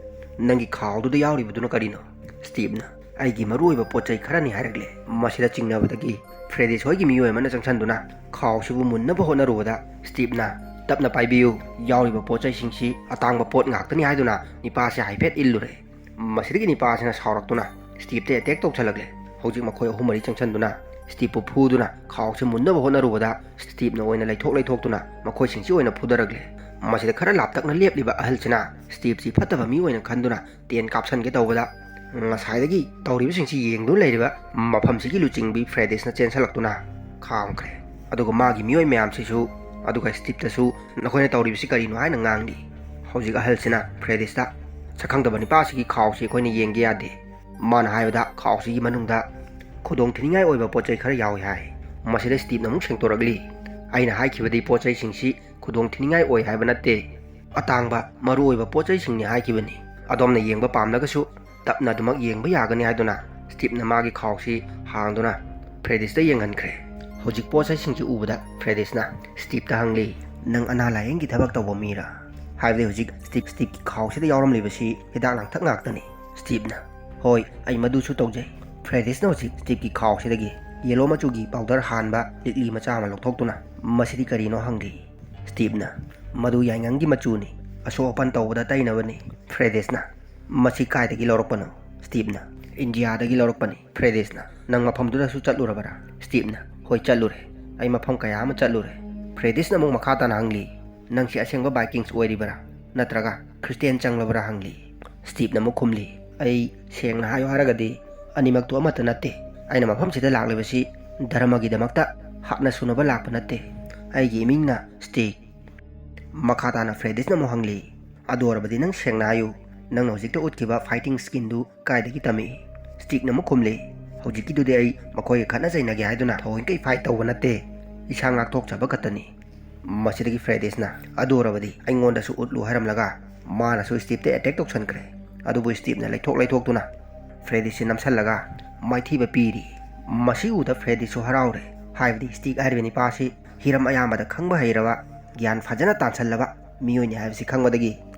"ꯅꯪꯒꯤ ꯈꯥꯎꯗꯨꯗ ꯌꯥꯎꯔꯤꯕꯗꯨꯅ ꯀꯔꯤꯅꯣ?" ꯁ꯭ꯇꯤꯞꯅ, "ꯑꯩꯒꯤ ꯃꯔꯨꯑꯣꯏꯕ ꯄꯣꯠ ꯆꯩ ꯈꯔꯅꯤ" ꯍꯥꯏꯔꯛꯂꯦ꯫ ꯃꯁꯤꯗ ꯆꯤꯡꯅꯕꯗꯒꯤ ꯐ꯭ꯔꯦꯗꯦꯁ ꯍꯣꯏꯒꯤ ꯃꯤꯑꯣꯏ ꯑꯃꯅ ꯆꯪꯁꯤꯟꯗꯨꯅ ꯈꯥꯎꯁꯤꯕꯨ ꯃꯨꯟꯅꯕ ꯍꯣꯠꯅꯔꯨꯕꯗ, ꯁ꯭ꯇꯤꯞꯅ, "ꯇꯞꯅ ꯄꯥꯏꯕꯤꯌꯨ, ꯌꯥꯎꯔꯤꯕ ꯄꯣꯠ ꯆꯩꯁꯤꯡꯁꯤ ꯑꯇꯥꯡꯕ ꯄꯣꯠ ꯉꯥꯛꯇꯅꯤ" ꯍꯥꯏꯗꯨꯅ ꯅꯤꯄꯥꯁꯦ ꯍꯥꯏꯐꯦꯠ ꯏꯜꯂꯨꯔꯦ꯫ ꯃꯁꯤꯗꯒꯤ ꯅꯤꯄꯥꯁꯤꯅ ꯁꯥꯎꯔꯛꯇꯨꯅ ꯁ꯭ꯇꯤꯞꯇ ꯑꯦꯇꯦꯛ ꯇꯧꯁꯜꯂꯛꯂꯦ꯫ ꯍꯧꯖꯤꯛ ꯃꯈꯣꯏ ꯑꯍꯨꯝ ꯃꯔꯤ ꯆꯪꯁꯤꯟꯗꯨꯅ ꯁ꯭ꯇꯤꯞꯄꯨ ꯐꯨꯗꯨꯅ ꯈꯥꯎꯁꯤ ꯃꯨꯟꯅꯕ ꯍꯣꯠꯅꯔꯨꯕꯗ, ꯁ꯭ꯇꯤꯞꯅ ꯑꯣꯏꯅ ꯂꯩꯊꯣꯛ ꯂꯩꯊꯣꯛꯇꯨꯅ ꯃꯈꯣꯏꯁꯤꯡꯁꯤ ꯑꯣꯏꯅ ꯐꯨꯗꯔꯛꯂꯦ꯫ ꯃꯁꯤꯗ ꯈꯔ ꯂꯥꯞꯇꯛꯅ ꯂꯦꯞꯂꯤꯕ ꯑꯍꯜꯁꯤꯅ ꯁ꯭ꯇꯤꯞꯁꯤ ꯐꯠꯇꯕ ꯃꯤ ꯑꯣꯏꯅ ꯈꯟꯗꯨꯅ ꯇꯦꯟ ꯀꯥꯞꯁꯟꯒꯦ ꯇꯧꯕꯗ, ꯉꯁꯥꯏꯗꯒꯤ ꯇꯧꯔꯤꯕꯁꯤꯡꯁꯤ ꯌꯦꯡꯗꯨꯅ ꯂꯩꯔꯤꯕ ꯃꯐꯝꯁꯤꯒꯤ ꯂꯨꯆꯤꯡꯕꯤ ꯐ꯭ꯔꯦꯗꯤꯁꯅ ꯆꯦꯟꯁꯤꯜꯂꯛꯇꯨꯅ ꯈꯥꯝꯈ꯭ꯔꯦ꯫ ꯑꯗꯨꯒ ꯃꯥꯒꯤ ꯃꯤꯑꯣꯏ ꯃꯌꯥꯝꯁꯤꯁꯨ, ꯑꯗꯨꯒ ꯁ꯭ꯇꯤꯞꯇꯁꯨ, "ꯅꯈꯣꯏꯅ ꯇꯧꯔꯤꯕꯁꯤ ꯀꯔꯤꯅꯣ?" ꯍꯥꯏꯅ ꯉꯥꯡꯂꯤ꯫ ꯍꯧꯖꯤꯛ ꯑꯍꯜꯁꯤꯅ ꯐ꯭ꯔꯦꯗꯤꯁꯇ, "ꯁꯛꯈꯪꯗꯕ ꯅꯤꯄꯥꯁꯤꯒꯤ ꯈꯥꯎꯁꯤ ꯑꯩꯈꯣꯏꯅ ꯌꯦꯡꯒꯦ ꯌꯥꯗꯦ꯫ ꯃꯥꯅ ꯍꯥꯏꯕꯗ ꯈꯥꯎꯁꯤꯒꯤ ꯃꯅꯨꯡꯗ ꯈꯨꯗꯣꯡ ꯊꯤꯅꯤꯡꯉꯥꯏ ꯑꯣꯏꯕ ꯄꯣꯠ ꯆꯩ ꯈꯔ ꯌꯥꯎꯏ" ꯍꯥꯏ꯫ ꯃꯁꯤꯗ ꯁ꯭ꯇꯤꯞꯅ ꯑꯃꯨꯛ ꯁꯦꯡꯗꯣꯔꯛꯂꯤ, "ꯑꯩꯅ ꯍꯥꯏꯈꯤꯕꯗꯤ ꯄꯣꯠ ꯆꯩꯁꯤꯡꯁꯤ ꯈꯨꯗꯣꯡ ꯊꯤꯅꯤꯡꯉꯥꯏ ꯑꯣꯏ ꯍꯥꯏꯕ ꯅꯠꯇꯦ꯫ ꯑꯇꯥꯡꯕ, ꯃꯔꯨꯑꯣꯏꯕ ꯄꯣꯠ ꯆꯩꯁꯤꯡꯅꯤ ꯍꯥꯏꯈꯤꯕꯅꯤ꯫ ꯑꯗꯣꯝꯅ ꯌꯦꯡꯕ ꯄꯥꯝꯂꯒꯁꯨ ꯇꯞꯅ ꯑꯗꯨꯃꯛ ꯌꯦꯡꯕ ꯌꯥꯒꯅꯤ" ꯍꯥꯏꯗꯨꯅ ꯁ꯭ꯇꯤꯞꯅ ꯃꯥꯒꯤ ꯈꯥꯎꯁꯤ ꯍꯥꯡꯗꯨꯅ ꯐ꯭ꯔꯦꯗꯤꯁꯇ ꯌꯦꯡꯍꯟꯈ꯭ꯔꯦ꯫ ꯍꯧꯖꯤꯛ ꯄꯣꯠ ꯆꯩꯁꯤꯡꯁꯤ ꯎꯕꯗ ꯐ꯭ꯔꯦꯗꯤꯁꯅ ꯁ꯭ꯇꯤꯞꯇ ꯍꯪꯂꯤ, "ꯅꯪ ꯑꯅꯥ ꯂꯥꯌꯦꯡꯒꯤ ꯊꯕꯛ ꯇꯧꯕ ꯃꯤꯔꯥ?" ꯍꯥꯏꯕꯗꯤ ꯍꯧꯖꯤꯛ ꯁ꯭ꯇꯤꯞ, ꯁ꯭ꯇꯤꯞꯀꯤ ꯈꯥꯎꯁꯤꯗ ꯌꯥꯎꯔꯝꯂꯤꯕꯁꯤ ꯍꯤꯗꯥꯛ ꯂꯥꯡꯊꯛ ꯉꯥꯛꯇꯅꯤ꯫ ꯁ꯭ꯇꯤꯞꯅ, "ꯍꯣꯏ, ꯑꯩ ꯃꯗꯨꯁꯨ ꯇꯧꯖꯩ꯫ ꯐ꯭ꯔꯦꯗꯤꯁꯅ ꯍꯧꯖꯤꯛ ꯁ꯭ꯇꯤꯞꯀꯤ ꯈꯥꯎꯁꯤꯗꯒꯤ ꯌꯦꯂꯣ ꯃꯆꯨꯒꯤ ꯄꯥꯎꯗꯔ ꯍꯥꯟꯕ ꯂꯤꯛꯂꯤ ꯃꯆꯥ ꯑꯃ ꯂꯧꯊꯣꯛꯇꯨꯅ, 'ꯃꯁꯤꯗꯤ ꯀꯔꯤꯅꯣ?' ꯍꯪꯂꯤ꯫ ꯁ꯭ꯇꯤꯞꯅ, "ꯃꯗꯨ ꯌꯥꯏꯉꯪꯒꯤ ꯃꯆꯨꯅꯤ꯫ ꯑꯁꯣꯛ ꯑꯄꯟ ꯇꯧꯕꯗ ꯇꯩꯅꯕꯅꯤ꯫" ꯐ꯭ꯔꯦꯗꯤꯁꯅ, "ꯃꯁꯤ ꯀꯥꯏꯗꯒꯤ ꯂꯧꯔꯛꯄꯅꯣ?" ꯁ꯭ꯇꯤꯞꯅ, "ꯏꯟꯗꯤꯌꯥꯗꯒꯤ ꯂꯧꯔꯛꯄꯅꯤ꯫" ꯐ꯭ꯔꯦꯗꯤꯁꯅ, "ꯅꯪ ꯃꯐꯝꯗꯨꯗꯁꯨ ꯆꯠꯂꯨꯔꯕꯔꯥ?" ꯁ꯭ꯇꯤꯞꯅ, "ꯍꯣꯏ, ꯆꯠꯂꯨꯔꯦ꯫ ꯑꯩ ꯃꯐꯝ ꯀꯌꯥ ꯑꯃ ꯆꯠꯂꯨꯔꯦ꯫" ꯐ꯭ꯔꯦꯗꯤꯁꯅ ꯑꯃꯨꯛ ꯃꯈꯥ ꯇꯥꯅ ꯍꯪꯂꯤ, "ꯅꯪꯁꯤ ꯑꯁꯦꯡꯕ ꯚꯥꯏꯀꯤꯡꯁ ꯑꯣꯏꯔꯤꯕꯔꯥ, ꯅꯠꯇ꯭ꯔꯒ ꯈ꯭ꯔꯤꯁꯇꯤꯌꯥꯟ ꯆꯪꯂꯕꯔꯥ?" ꯍꯪꯂꯤ꯫ ꯁ꯭ꯇꯤꯞꯅ ꯑꯃꯨꯛ ꯈꯨꯝꯂꯤ, "ꯑꯩ, ꯁꯦꯡꯅ ꯍꯥꯏꯌꯨ ꯍꯥꯏꯔꯒꯗꯤ, ꯑꯅꯤꯃꯛꯇꯨ ꯑꯃꯠꯇ ꯅꯠꯇꯦ꯫ ꯑꯩꯅ ꯃꯐꯝꯁꯤꯗ ꯂꯥꯛꯂꯤꯕꯁꯤ ꯙꯔꯃꯒꯤꯗꯃꯛꯇ ꯍꯥꯠꯅ ꯁꯨꯅꯕ ꯂꯥꯛꯄ ꯅꯠꯇꯦ꯫ ꯑꯩꯒꯤ ꯏꯃꯤꯡꯅ ꯁ꯭ꯇꯤꯛ꯫" ꯃꯈꯥ ꯇꯥꯅ ꯐ꯭ꯔꯦꯗꯤꯁꯅ ꯑꯃꯨꯛ ꯍꯪꯂꯤ, "ꯑꯗꯨ ꯑꯣꯏꯔꯕꯗꯤ ꯅꯪ ꯁꯦꯡꯅ ꯍꯥꯏꯌꯨ, ꯅꯪꯅ ꯍꯧꯖꯤꯛꯇ ꯎꯠꯈꯤꯕ ꯐꯥꯏꯇꯤꯡ ꯁ꯭ꯀꯤꯜꯗꯨ ꯀꯥꯏꯗꯒꯤ ꯇꯝꯃꯛꯏ?" ꯁ꯭ꯇꯤꯛꯅ ꯑꯃꯨꯛ ꯈꯨꯝꯂꯤ, "ꯍꯧꯖꯤꯛꯀꯤꯗꯨꯗꯤ ꯑꯩ ꯃꯈꯣꯏꯒ ꯈꯠꯅ ꯆꯩꯅꯒꯦ ꯍꯥꯏꯗꯨꯅ ꯊꯑꯣꯏꯀꯤ ꯐꯥꯏꯠ ꯇꯧꯕ ꯅꯠꯇꯦ꯫ ꯏꯁꯥ ꯉꯥꯛꯊꯣꯛꯆꯕ ꯈꯛꯇꯅꯤ꯫ ꯃꯁꯤꯗꯒꯤ ꯐ꯭ꯔꯦꯗꯤꯁꯅ, "ꯑꯗꯨ ꯑꯣꯏꯔꯕꯗꯤ ꯑꯩꯉꯣꯟꯗꯁꯨ ꯎꯠꯂꯨ" ꯍꯥꯏꯔꯝꯂꯒ ꯃꯥꯅꯁꯨ ꯁ꯭ꯇꯤꯞꯇ ꯑꯦꯇꯦꯛ ꯇꯧꯁꯟꯈ꯭ꯔꯦ꯫ ꯑꯗꯨꯕꯨ ꯁ꯭ꯇꯤꯞꯅ ꯂꯩꯊꯣꯛ ꯂꯩꯊꯣꯛꯇꯨꯅ ꯐ꯭ꯔꯦꯗꯤꯁꯁꯤ ꯅꯝꯁꯜꯂꯒ ꯃꯥꯏꯊꯤꯕ ꯄꯤꯔꯤ꯫ ꯃꯁꯤ ꯎꯕꯗ ꯐ꯭ꯔꯦꯗꯤꯁꯁꯨ ꯍꯔꯥꯎꯔꯦ꯫ ꯍꯥꯏꯕꯗꯤ ꯁ꯭ꯇꯤꯛ ꯍꯥꯏꯔꯤꯕ ꯅꯤꯄꯥ ꯑꯁꯤ ꯍꯤꯔꯝ ꯑꯌꯥꯝꯕꯗ ꯈꯪꯕ ꯍꯩꯔꯕ, ꯒ꯭ꯌꯥꯟ ꯐꯖꯅ ꯇꯥꯟꯁꯜꯂꯕ ꯃꯤꯑꯣꯏꯅꯤ ꯍꯥꯏꯕꯁꯤ ꯈꯪꯕꯗꯒꯤ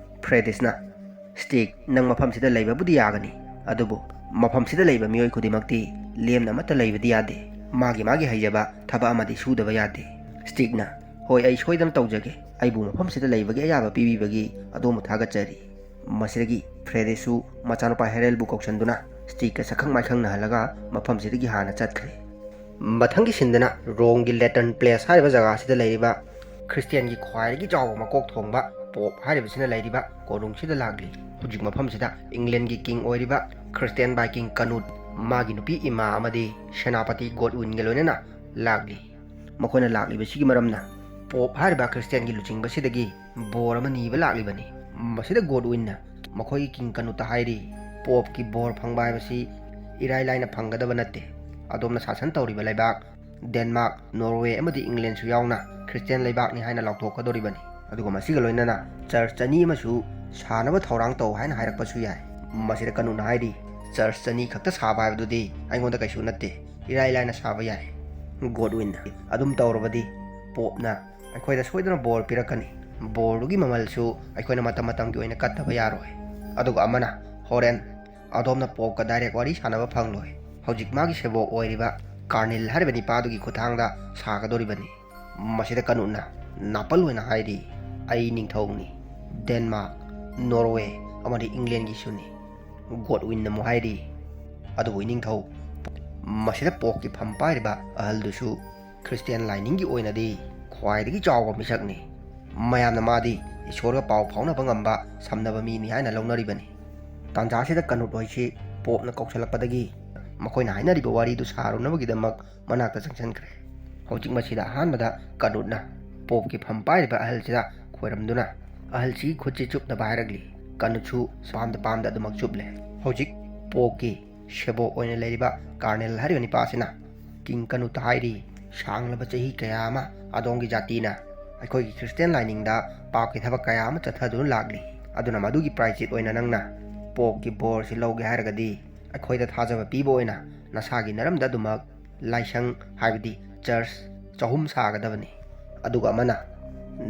ꯐ꯭ꯔꯦꯗꯤꯁꯅ, "ꯁ꯭ꯇꯤꯛ, ꯅꯪ ꯃꯐꯝꯁꯤꯗ ꯂꯩꯕꯕꯨꯗꯤ ꯌꯥꯒꯅꯤ, ꯑꯗꯨꯕꯨ ꯃꯐꯝꯁꯤꯗ ꯂꯩꯕ ꯃꯤꯑꯣꯏ ꯈꯨꯗꯤꯡꯃꯛꯇꯤ ꯂꯦꯝꯅ ꯑꯃꯠꯇ ꯂꯩꯕꯗꯤ ꯌꯥꯗꯦ꯫ ꯃꯥꯒꯤ ꯃꯥꯒꯤ ꯍꯩꯖꯕ ꯊꯕꯛ ꯑꯃꯗꯤ ꯁꯨꯗꯕ ꯌꯥꯗꯦ꯫ ꯁ꯭ꯇꯤꯛꯅ, 'ꯍꯣꯏ, ꯑꯩ ꯁꯣꯏꯗꯅ ꯇꯧꯖꯒꯦ꯫ ꯑꯩꯕꯨ ꯃꯐꯝꯁꯤꯗ ꯂꯩꯕꯒꯤ ꯑꯌꯥꯕ ꯄꯤꯕꯤꯕꯒꯤ ꯑꯗꯣꯝꯕꯨ ꯊꯥꯒꯠꯆꯔꯤ.' ꯃꯁꯤꯗꯒꯤ ꯐ꯭ꯔꯦꯗꯤꯁꯁꯨ ꯃꯆꯥꯅꯨꯄꯥ ꯍꯦꯔꯦꯜꯕꯨ ꯀꯧꯁꯟꯗꯨꯅ ꯁ꯭ꯇꯤꯛꯀ ꯁꯛꯈꯪ ꯃꯥꯏꯈꯪꯅꯍꯜꯂꯒ ꯃꯐꯝꯁꯤꯗꯒꯤ ꯍꯥꯟꯅ ꯆꯠꯈ꯭ꯔꯦ꯫ ꯃꯊꯪꯒꯤ ꯁꯤꯟꯗꯅ ꯔꯣꯝꯒꯤ ꯂꯦꯇꯟ ꯄ꯭ꯂꯦꯁ ꯍꯥꯏꯔꯤꯕ ꯖꯒꯥꯁꯤꯗ ꯂꯩꯔꯤꯕ ꯈ꯭ꯔꯤꯁꯇꯤꯌꯥꯟꯒꯤ ꯈ꯭ꯋꯥꯏꯗꯒꯤ ꯆꯥꯎꯕ ꯃꯀꯣꯛ ꯊꯣꯡꯕ ꯄꯣꯞ ꯍꯥꯏꯔꯤꯕꯁꯤꯅ ꯂꯩꯔꯤꯕ ꯀꯣꯅꯨꯡꯁꯤꯗ ꯂꯥꯛꯂꯤ꯫ ꯍꯧꯖꯤꯛ ꯃꯐꯝꯁꯤꯗ ꯏꯪꯂꯦꯟꯒꯤ ꯀꯤꯡ ꯑꯣꯏꯔꯤꯕ ꯈ꯭ꯔꯤꯁꯇꯤꯌꯥꯟ ꯕꯥꯏ ꯀꯤꯡ ꯀꯅꯨꯠ, ꯃꯥꯒꯤ ꯅꯨꯄꯤ ꯏꯃꯥ ꯑꯃꯗꯤ ꯁꯦꯅꯥꯄꯇꯤ ꯒꯣꯗꯋꯤꯟꯒ ꯂꯣꯏꯅꯅ ꯂꯥꯛꯂꯤ꯫ ꯃꯈꯣꯏꯅ ꯂꯥꯛꯂꯤꯕꯁꯤꯒꯤ ꯃꯔꯝꯅ ꯄꯣꯞ ꯍꯥꯏꯔꯤꯕ ꯈ꯭ꯔꯤꯁꯇꯤꯌꯥꯟꯒꯤ ꯂꯨꯆꯤꯡꯕꯁꯤꯗꯒꯤ ꯕꯣꯔ ꯑꯃ ꯅꯤꯕ ꯂꯥꯛꯂꯤꯕꯅꯤ꯫ ꯃꯁꯤꯗ ꯒꯣꯗꯋꯤꯟꯅ ꯃꯈꯣꯏꯒꯤ ꯀꯤꯡ ꯀꯅꯨꯠꯇ ꯍꯥꯏꯔꯤ, "ꯄꯣꯞꯀꯤ ꯕꯣꯔ ꯐꯪꯕ ꯍꯥꯏꯕꯁꯤ ꯏꯔꯥꯏ ꯂꯥꯏꯅ ꯐꯪꯒꯗꯕ ꯅꯠꯇꯦ꯫ ꯑꯗꯣꯝꯅ ꯁꯥꯁꯟ ꯇꯧꯔꯤꯕ ꯂꯩꯕꯥꯛ ꯗꯦꯟꯃꯥꯔꯛ, ꯅꯣꯔꯋꯦ ꯑꯃꯗꯤ ꯏꯪꯂꯦꯟꯁꯨ ꯌꯥꯎꯅ ꯈ꯭ꯔꯤꯁꯇꯤꯌꯥꯟ ꯂꯩꯕꯥꯛꯅꯤ ꯍꯥꯏꯅ ꯂꯥꯎꯊꯣꯛꯀꯗꯧꯔꯤꯕꯅꯤ꯫ ꯑꯗꯨꯒ ꯃꯁꯤꯒ ꯂꯣꯏꯅꯅ ꯆꯔꯆ ꯑꯅꯤ ꯑꯃꯁꯨ ꯁꯥꯅꯕ ꯊꯧꯔꯥꯡ ꯇꯧ ꯍꯥꯏꯅ ꯍꯥꯏꯔꯛꯄꯁꯨ ꯌꯥꯏ꯫" ꯃꯁꯤꯗ ꯀꯅꯨꯠꯅ ꯍꯥꯏꯔꯤ, "ꯆꯔꯆ ꯑꯅꯤ ꯈꯛꯇ ꯁꯥꯕ ꯍꯥꯏꯕꯗꯨꯗꯤ ꯑꯩꯉꯣꯟꯗ ꯀꯩꯁꯨ ꯅꯠꯇꯦ, ꯏꯔꯥꯏ ꯂꯥꯏꯅ ꯁꯥꯕ ꯌꯥꯏ꯫" ꯒꯣꯗꯋꯤꯟꯅ, "ꯑꯗꯨꯝ ꯇꯧꯔꯕꯗꯤ ꯄꯣꯞꯅ ꯑꯩꯈꯣꯏꯗ ꯁꯣꯏꯗꯅ ꯕꯣꯔ ꯄꯤꯔꯛꯀꯅꯤ꯫ ꯕꯣꯔꯗꯨꯒꯤ ꯃꯃꯜꯁꯨ ꯑꯩꯈꯣꯏꯅ ꯃꯇꯝ ꯃꯇꯝꯒꯤ ꯑꯣꯏꯅ ꯀꯠꯇꯕ ꯌꯥꯔꯣꯏ꯫" ꯑꯗꯨꯒ ꯑꯃꯅ, "ꯍꯣꯔꯦꯟ ꯑꯗꯣꯝꯅ ꯄꯣꯞꯀ ꯗꯥꯏꯔꯦꯛ ꯋꯥꯔꯤ ꯁꯥꯟꯅꯕ ꯐꯪꯂꯣꯏ꯫ ꯍꯧꯖꯤꯛ ꯃꯥꯒꯤ ꯁꯦꯕꯣꯛ ꯑꯣꯏꯔꯤꯕ ꯀꯥꯔꯅꯤꯜ ꯍꯥꯏꯔꯤꯕ ꯅꯤꯄꯥꯗꯨꯒꯤ ꯈꯨꯠꯊꯥꯡꯗ ꯁꯥꯒꯗꯧꯔꯤꯕꯅꯤ꯫" ꯃꯁꯤꯗ ꯀꯅꯨꯠꯅ ꯅꯥꯄꯜ ꯑꯣꯏꯅ ꯍꯥꯏꯔꯤ, "ꯑꯩ ꯅꯤꯡꯊꯧꯅꯤ꯫ ꯗꯦꯟꯃꯥꯔꯛ, ꯅꯣꯔꯋꯦ ꯑꯃꯗꯤ ꯏꯪꯂꯦꯟꯒꯤꯁꯨꯅꯤ꯫" ꯒꯣꯗꯋꯤꯟꯅ ꯑꯃꯨꯛ ꯍꯥꯏꯔꯤ, "ꯑꯗꯨꯕꯨ ꯏꯅꯤꯡꯊꯧ, ꯃꯁꯤꯗ ꯄꯣꯞꯀꯤ ꯐꯝ ꯄꯥꯏꯔꯤꯕ ꯑꯍꯜꯗꯨꯁꯨ ꯈ꯭ꯔꯤꯁꯇꯤꯌꯥꯟ ꯂꯥꯏꯅꯤꯡꯒꯤ ꯑꯣꯏꯅꯗꯤ ꯈ꯭ꯋꯥꯏꯗꯒꯤ ꯆꯥꯎꯕ ꯃꯤꯁꯛꯅꯤ꯫ ꯃꯌꯥꯝꯅ ꯃꯥꯗꯤ ꯏꯁꯣꯔꯒ ꯄꯥꯎ ꯐꯥꯎꯅꯕ ꯉꯝꯕ ꯁꯝꯅꯕ ꯃꯤꯅꯤ ꯍꯥꯏꯅ ꯂꯧꯅꯔꯤꯕꯅꯤ꯫" ꯇꯥꯟꯖꯥꯁꯤꯗ ꯀꯅꯨꯠ ꯍꯣꯏꯁꯤ ꯄꯣꯞꯅ ꯀꯧꯁꯜꯂꯛꯄꯗꯒꯤ ꯃꯈꯣꯏꯅ ꯍꯥꯏꯅꯔꯤꯕ ꯋꯥꯔꯤꯗꯨ ꯁꯥꯔꯨꯅꯕꯒꯤꯗꯃꯛ ꯃꯅꯥꯛꯇ ꯆꯪꯁꯤꯟꯈ꯭ꯔꯦ꯫ ꯍꯧꯖꯤꯛ ꯃꯁꯤꯗ ꯑꯍꯥꯟꯕꯗ ꯀꯅꯨꯠꯅ ꯄꯣꯞꯀꯤ ꯐꯝ ꯄꯥꯏꯔꯤꯕ ꯑꯍꯜꯁꯤꯗ ꯈꯣꯏꯔꯝꯗꯨꯅ ꯑꯍꯜꯁꯤꯒꯤ ꯈꯨꯠꯁꯤ ꯆꯨꯞꯅꯕ ꯍꯥꯏꯔꯛꯂꯤ꯫ ꯀꯅꯨꯠꯁꯨ ꯄꯥꯝꯗ ꯄꯥꯝꯗ ꯑꯗꯨꯃꯛ ꯆꯨꯞꯂꯦ꯫ ꯍꯧꯖꯤꯛ ꯄꯣꯞꯀꯤ ꯁꯦꯕꯣꯛ ꯑꯣꯏꯅ ꯂꯩꯔꯤꯕ ꯀꯥꯔꯅꯦꯜ ꯍꯥꯏꯔꯤꯕ ꯅꯤꯄꯥ ꯑꯁꯤꯅ ꯀꯤꯡ ꯀꯅꯨꯠꯇ ꯍꯥꯏꯔꯤ, ꯁꯥꯡꯂꯕ ꯆꯍꯤ ꯀꯌꯥ ꯑꯃ ꯑꯗꯣꯝꯒꯤ ꯖꯥꯇꯤꯅ ꯑꯩꯈꯣꯏꯒꯤ ꯈ꯭ꯔꯤꯁꯇꯤꯌꯥꯟ ꯂꯥꯏꯅꯤꯡꯗ ꯄꯥꯞꯀꯤ ꯊꯕꯛ ꯀꯌꯥ ꯑꯃ ꯆꯠꯊꯗꯨꯅ ꯂꯥꯛꯂꯤ꯫ ꯑꯗꯨꯅ ꯃꯗꯨꯒꯤ ꯄ꯭ꯔꯥꯏꯆꯤꯠ ꯑꯣꯏꯅ ꯅꯪꯅ ꯄꯣꯞꯀꯤ ꯕꯣꯔꯁꯤ ꯂꯧꯒꯦ ꯍꯥꯏꯔꯒꯗꯤ, ꯑꯩꯈꯣꯏꯗ ꯊꯥꯖꯕ ꯄꯤꯕ ꯑꯣꯏꯅ ꯅꯁꯥꯒꯤ ꯅꯔꯝꯗ ꯑꯗꯨꯃꯛ ꯂꯥꯏꯁꯪ, ꯍꯥꯏꯕꯗꯤ ꯆꯔꯆ ꯆꯍꯨꯝ ꯁꯥꯒꯗꯕꯅꯤ꯫ ꯑꯗꯨꯒ ꯑꯃꯅ,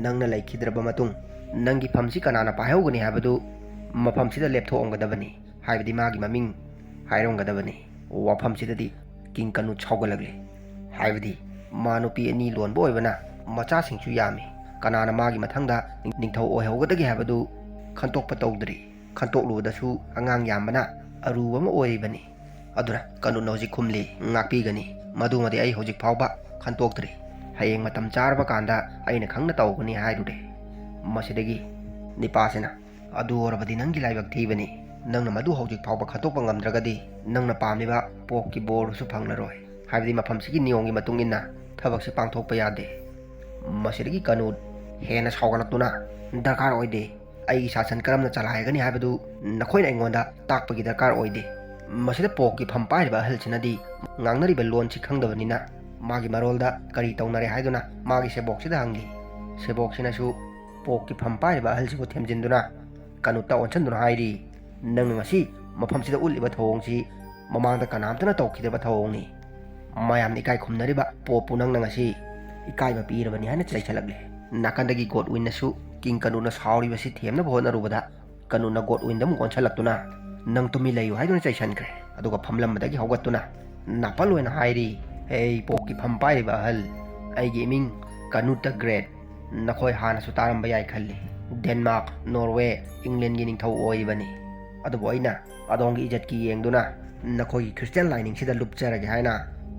ꯅꯪꯅ ꯂꯩꯈꯤꯗ꯭ꯔꯕ ꯃꯇꯨꯡ ꯅꯪꯒꯤ ꯐꯝꯁꯤ ꯀꯅꯥꯅ ꯄꯥꯏꯍꯧꯒꯅꯤ ꯍꯥꯏꯕꯗꯨ ꯃꯐꯝꯁꯤꯗ ꯂꯦꯞꯊꯣꯛꯑꯝꯒꯗꯕꯅꯤ, ꯍꯥꯏꯕꯗꯤ ꯃꯥꯒꯤ ꯃꯃꯤꯡ ꯍꯥꯏꯔꯝꯒꯗꯕꯅꯤ꯫ ꯋꯥꯐꯝꯁꯤꯗꯗꯤ ꯀꯤꯡ ꯀꯅꯨꯠ ꯁꯥꯎꯒꯠꯂꯛꯂꯦ꯫ ꯍꯥꯏꯕꯗꯤ ꯃꯥ ꯅꯨꯄꯤ ꯑꯅꯤ ꯂꯣꯟꯕ ꯑꯣꯏꯕꯅ ꯃꯆꯥꯁꯤꯡꯁꯨ ꯌꯥꯝꯃꯤ꯫ ꯀꯅꯥꯅ ꯃꯥꯒꯤ ꯃꯊꯪꯗ ꯅꯤꯡꯊꯧ ꯑꯣꯏꯍꯧꯒꯗꯒꯦ ꯍꯥꯏꯕꯗꯨ ꯈꯟꯇꯣꯛꯄ ꯇꯧꯗ꯭ꯔꯤ꯫ ꯈꯟꯇꯣꯛꯂꯨꯕꯗꯁꯨ ꯑꯉꯥꯡ ꯌꯥꯝꯕꯅ ꯑꯔꯨꯕ ꯑꯃ ꯑꯣꯏꯔꯤꯕꯅꯤ꯫ ꯑꯗꯨꯅ ꯀꯅꯨꯠꯅ ꯍꯧꯖꯤꯛ ꯈꯨꯝꯂꯤ, "ꯉꯥꯛꯄꯤꯒꯅꯤ꯫ ꯃꯗꯨꯃꯗꯤ ꯑꯩ ꯍꯧꯖꯤꯛ ꯐꯥꯎꯕ ꯈꯟꯇꯣꯛꯇ꯭ꯔꯤ꯫ ꯍꯌꯦꯡ ꯃꯇꯝ ꯆꯥꯔꯕ ꯀꯥꯟꯗ ꯑꯩꯅ ꯈꯪꯅ ꯇꯧꯒꯅꯤ" ꯍꯥꯏꯔꯨꯔꯦ꯫ ꯃꯁꯤꯗꯒꯤ ꯅꯤꯄꯥꯁꯤꯅ, "ꯑꯗꯨ ꯑꯣꯏꯔꯕꯗꯤ ꯅꯪꯒꯤ ꯂꯥꯏꯕꯛ ꯊꯤꯕꯅꯤ꯫ ꯅꯪꯅ ꯃꯗꯨ ꯍꯧꯖꯤꯛ ꯐꯥꯎꯕ ꯈꯟꯇꯣꯛꯄ ꯉꯝꯗ꯭ꯔꯒꯗꯤ ꯅꯪꯅ ꯄꯥꯝꯂꯤꯕ ꯄꯣꯞꯀꯤ ꯕꯣꯔꯁꯨ ꯐꯪꯂꯔꯣꯏ꯫ ꯍꯥꯏꯕꯗꯤ ꯃꯐꯝꯁꯤꯒꯤ ꯅꯤꯌꯣꯝꯒꯤ ꯃꯇꯨꯡ ꯏꯟꯅ ꯊꯕꯛꯁꯤ ꯄꯥꯡꯊꯣꯛꯄ ꯌꯥꯗꯦ"꯫ ꯃꯁꯤꯗꯒꯤ ꯀꯅꯨꯠ ꯍꯦꯟꯅ ꯁꯥꯎꯒꯠꯂꯛꯇꯨꯅ, "ꯗꯔꯀꯥꯔ ꯑꯣꯏꯗꯦ꯫ ꯑꯩꯒꯤ ꯁꯥꯁꯟ ꯀꯔꯝꯅ ꯆꯂꯥꯏꯒꯅꯤ ꯍꯥꯏꯕꯗꯨ ꯅꯈꯣꯏꯅ ꯑꯩꯉꯣꯟꯗ ꯇꯥꯛꯄꯒꯤ ꯗꯔꯀꯥꯔ ꯑꯣꯏꯗꯦ"꯫ ꯃꯁꯤꯗ ꯄꯣꯞꯀꯤ ꯐꯝ ꯄꯥꯏꯔꯤꯕ ꯑꯍꯜꯁꯤꯅꯗꯤ ꯉꯥꯡꯅꯔꯤꯕ ꯂꯣꯟꯁꯤ ꯈꯪꯗꯕꯅꯤꯅ ꯃꯥꯒꯤ ꯃꯔꯣꯜꯗ ꯀꯔꯤ ꯇꯧꯅꯔꯦ ꯍꯥꯏꯗꯨꯅ ꯃꯥꯒꯤ ꯁꯦꯕꯣꯛꯁꯤꯗ ꯍꯪꯂꯤ꯫ ꯁꯦꯕꯣꯛꯁꯤꯅꯁꯨ ꯄꯣꯞꯀꯤ ꯐꯝ ꯄꯥꯏꯔꯤꯕ ꯑꯍꯜꯁꯤꯕꯨ ꯊꯦꯝꯖꯤꯟꯗꯨꯅ ꯀꯅꯨꯠꯇ ꯑꯣꯟꯁꯤꯟꯗꯨꯅ ꯍꯥꯏꯔꯤ, "ꯅꯪꯅ ꯉꯁꯤ ꯃꯐꯝꯁꯤꯗ ꯎꯠꯂꯤꯕ ꯊꯧꯑꯣꯡꯁꯤ ꯃꯃꯥꯡꯗ ꯀꯅꯥꯝꯇꯅ ꯇꯧꯈꯤꯗꯕ ꯊꯧꯑꯣꯡꯅꯤ꯫ ꯃꯌꯥꯝꯅ ꯏꯀꯥꯏ ꯈꯨꯝꯅꯔꯤꯕ ꯄꯣꯞꯄꯨ ꯅꯪꯅ ꯉꯁꯤ ꯏꯀꯥꯏꯕ ꯄꯤꯔꯕꯅꯤ" ꯍꯥꯏꯅ ꯆꯩꯁꯜꯂꯛꯂꯦ꯫ ꯅꯥꯀꯟꯗꯒꯤ ꯒꯣꯗꯋꯤꯟꯅꯁꯨ ꯀꯤꯡ ꯀꯅꯨꯠꯅ ꯁꯥꯎꯔꯤꯕꯁꯤ ꯊꯦꯝꯅꯕ ꯍꯣꯠꯅꯔꯨꯕꯗ ꯀꯅꯨꯠꯅ ꯒꯣꯗꯋꯤꯟꯗ ꯑꯃꯨꯛ ꯑꯣꯟꯁꯤꯜꯂꯛꯇꯨꯅ, "ꯅꯪ ꯇꯨꯃꯤꯟ ꯂꯩꯌꯨ" ꯍꯥꯏꯗꯨꯅ ꯆꯩꯁꯟꯈ꯭ꯔꯦ꯫ ꯑꯗꯨꯒ ꯐꯝꯂꯝꯕꯗꯒꯤ ꯍꯧꯒꯠꯇꯨꯅ ꯅꯥꯄꯜ ꯑꯣꯏꯅ ꯍꯥꯏꯔꯤ, "ꯍꯦ ꯄꯣꯞꯀꯤ ꯐꯝ ꯄꯥꯏꯔꯤꯕ ꯑꯍꯜ, ꯑꯩꯒꯤ ꯏꯃꯤꯡ ꯀꯅꯨꯠꯇ ꯒ꯭ꯔꯦꯠ꯫ ꯅꯈꯣꯏ ꯍꯥꯟꯅꯁꯨ ꯇꯥꯔꯝꯕ ꯌꯥꯏ ꯈꯜꯂꯤ꯫ ꯗꯦꯟꯃꯥꯔꯛ, ꯅꯣꯔꯋꯦ, ꯏꯪꯂꯦꯟꯒꯤ ꯅꯤꯡꯊꯧ ꯑꯣꯏꯔꯤꯕꯅꯤ꯫ ꯑꯗꯨꯕꯨ ꯑꯩꯅ ꯑꯗꯣꯝꯒꯤ ꯏꯖꯠꯀꯤ ꯌꯦꯡꯗꯨꯅ ꯅꯈꯣꯏꯒꯤ ꯈ꯭ꯔꯤꯁꯇꯤꯌꯥꯟ ꯂꯥꯏꯅꯤꯡꯁꯤꯗ ꯂꯨꯞꯆꯔꯒꯦ ꯍꯥꯏꯅ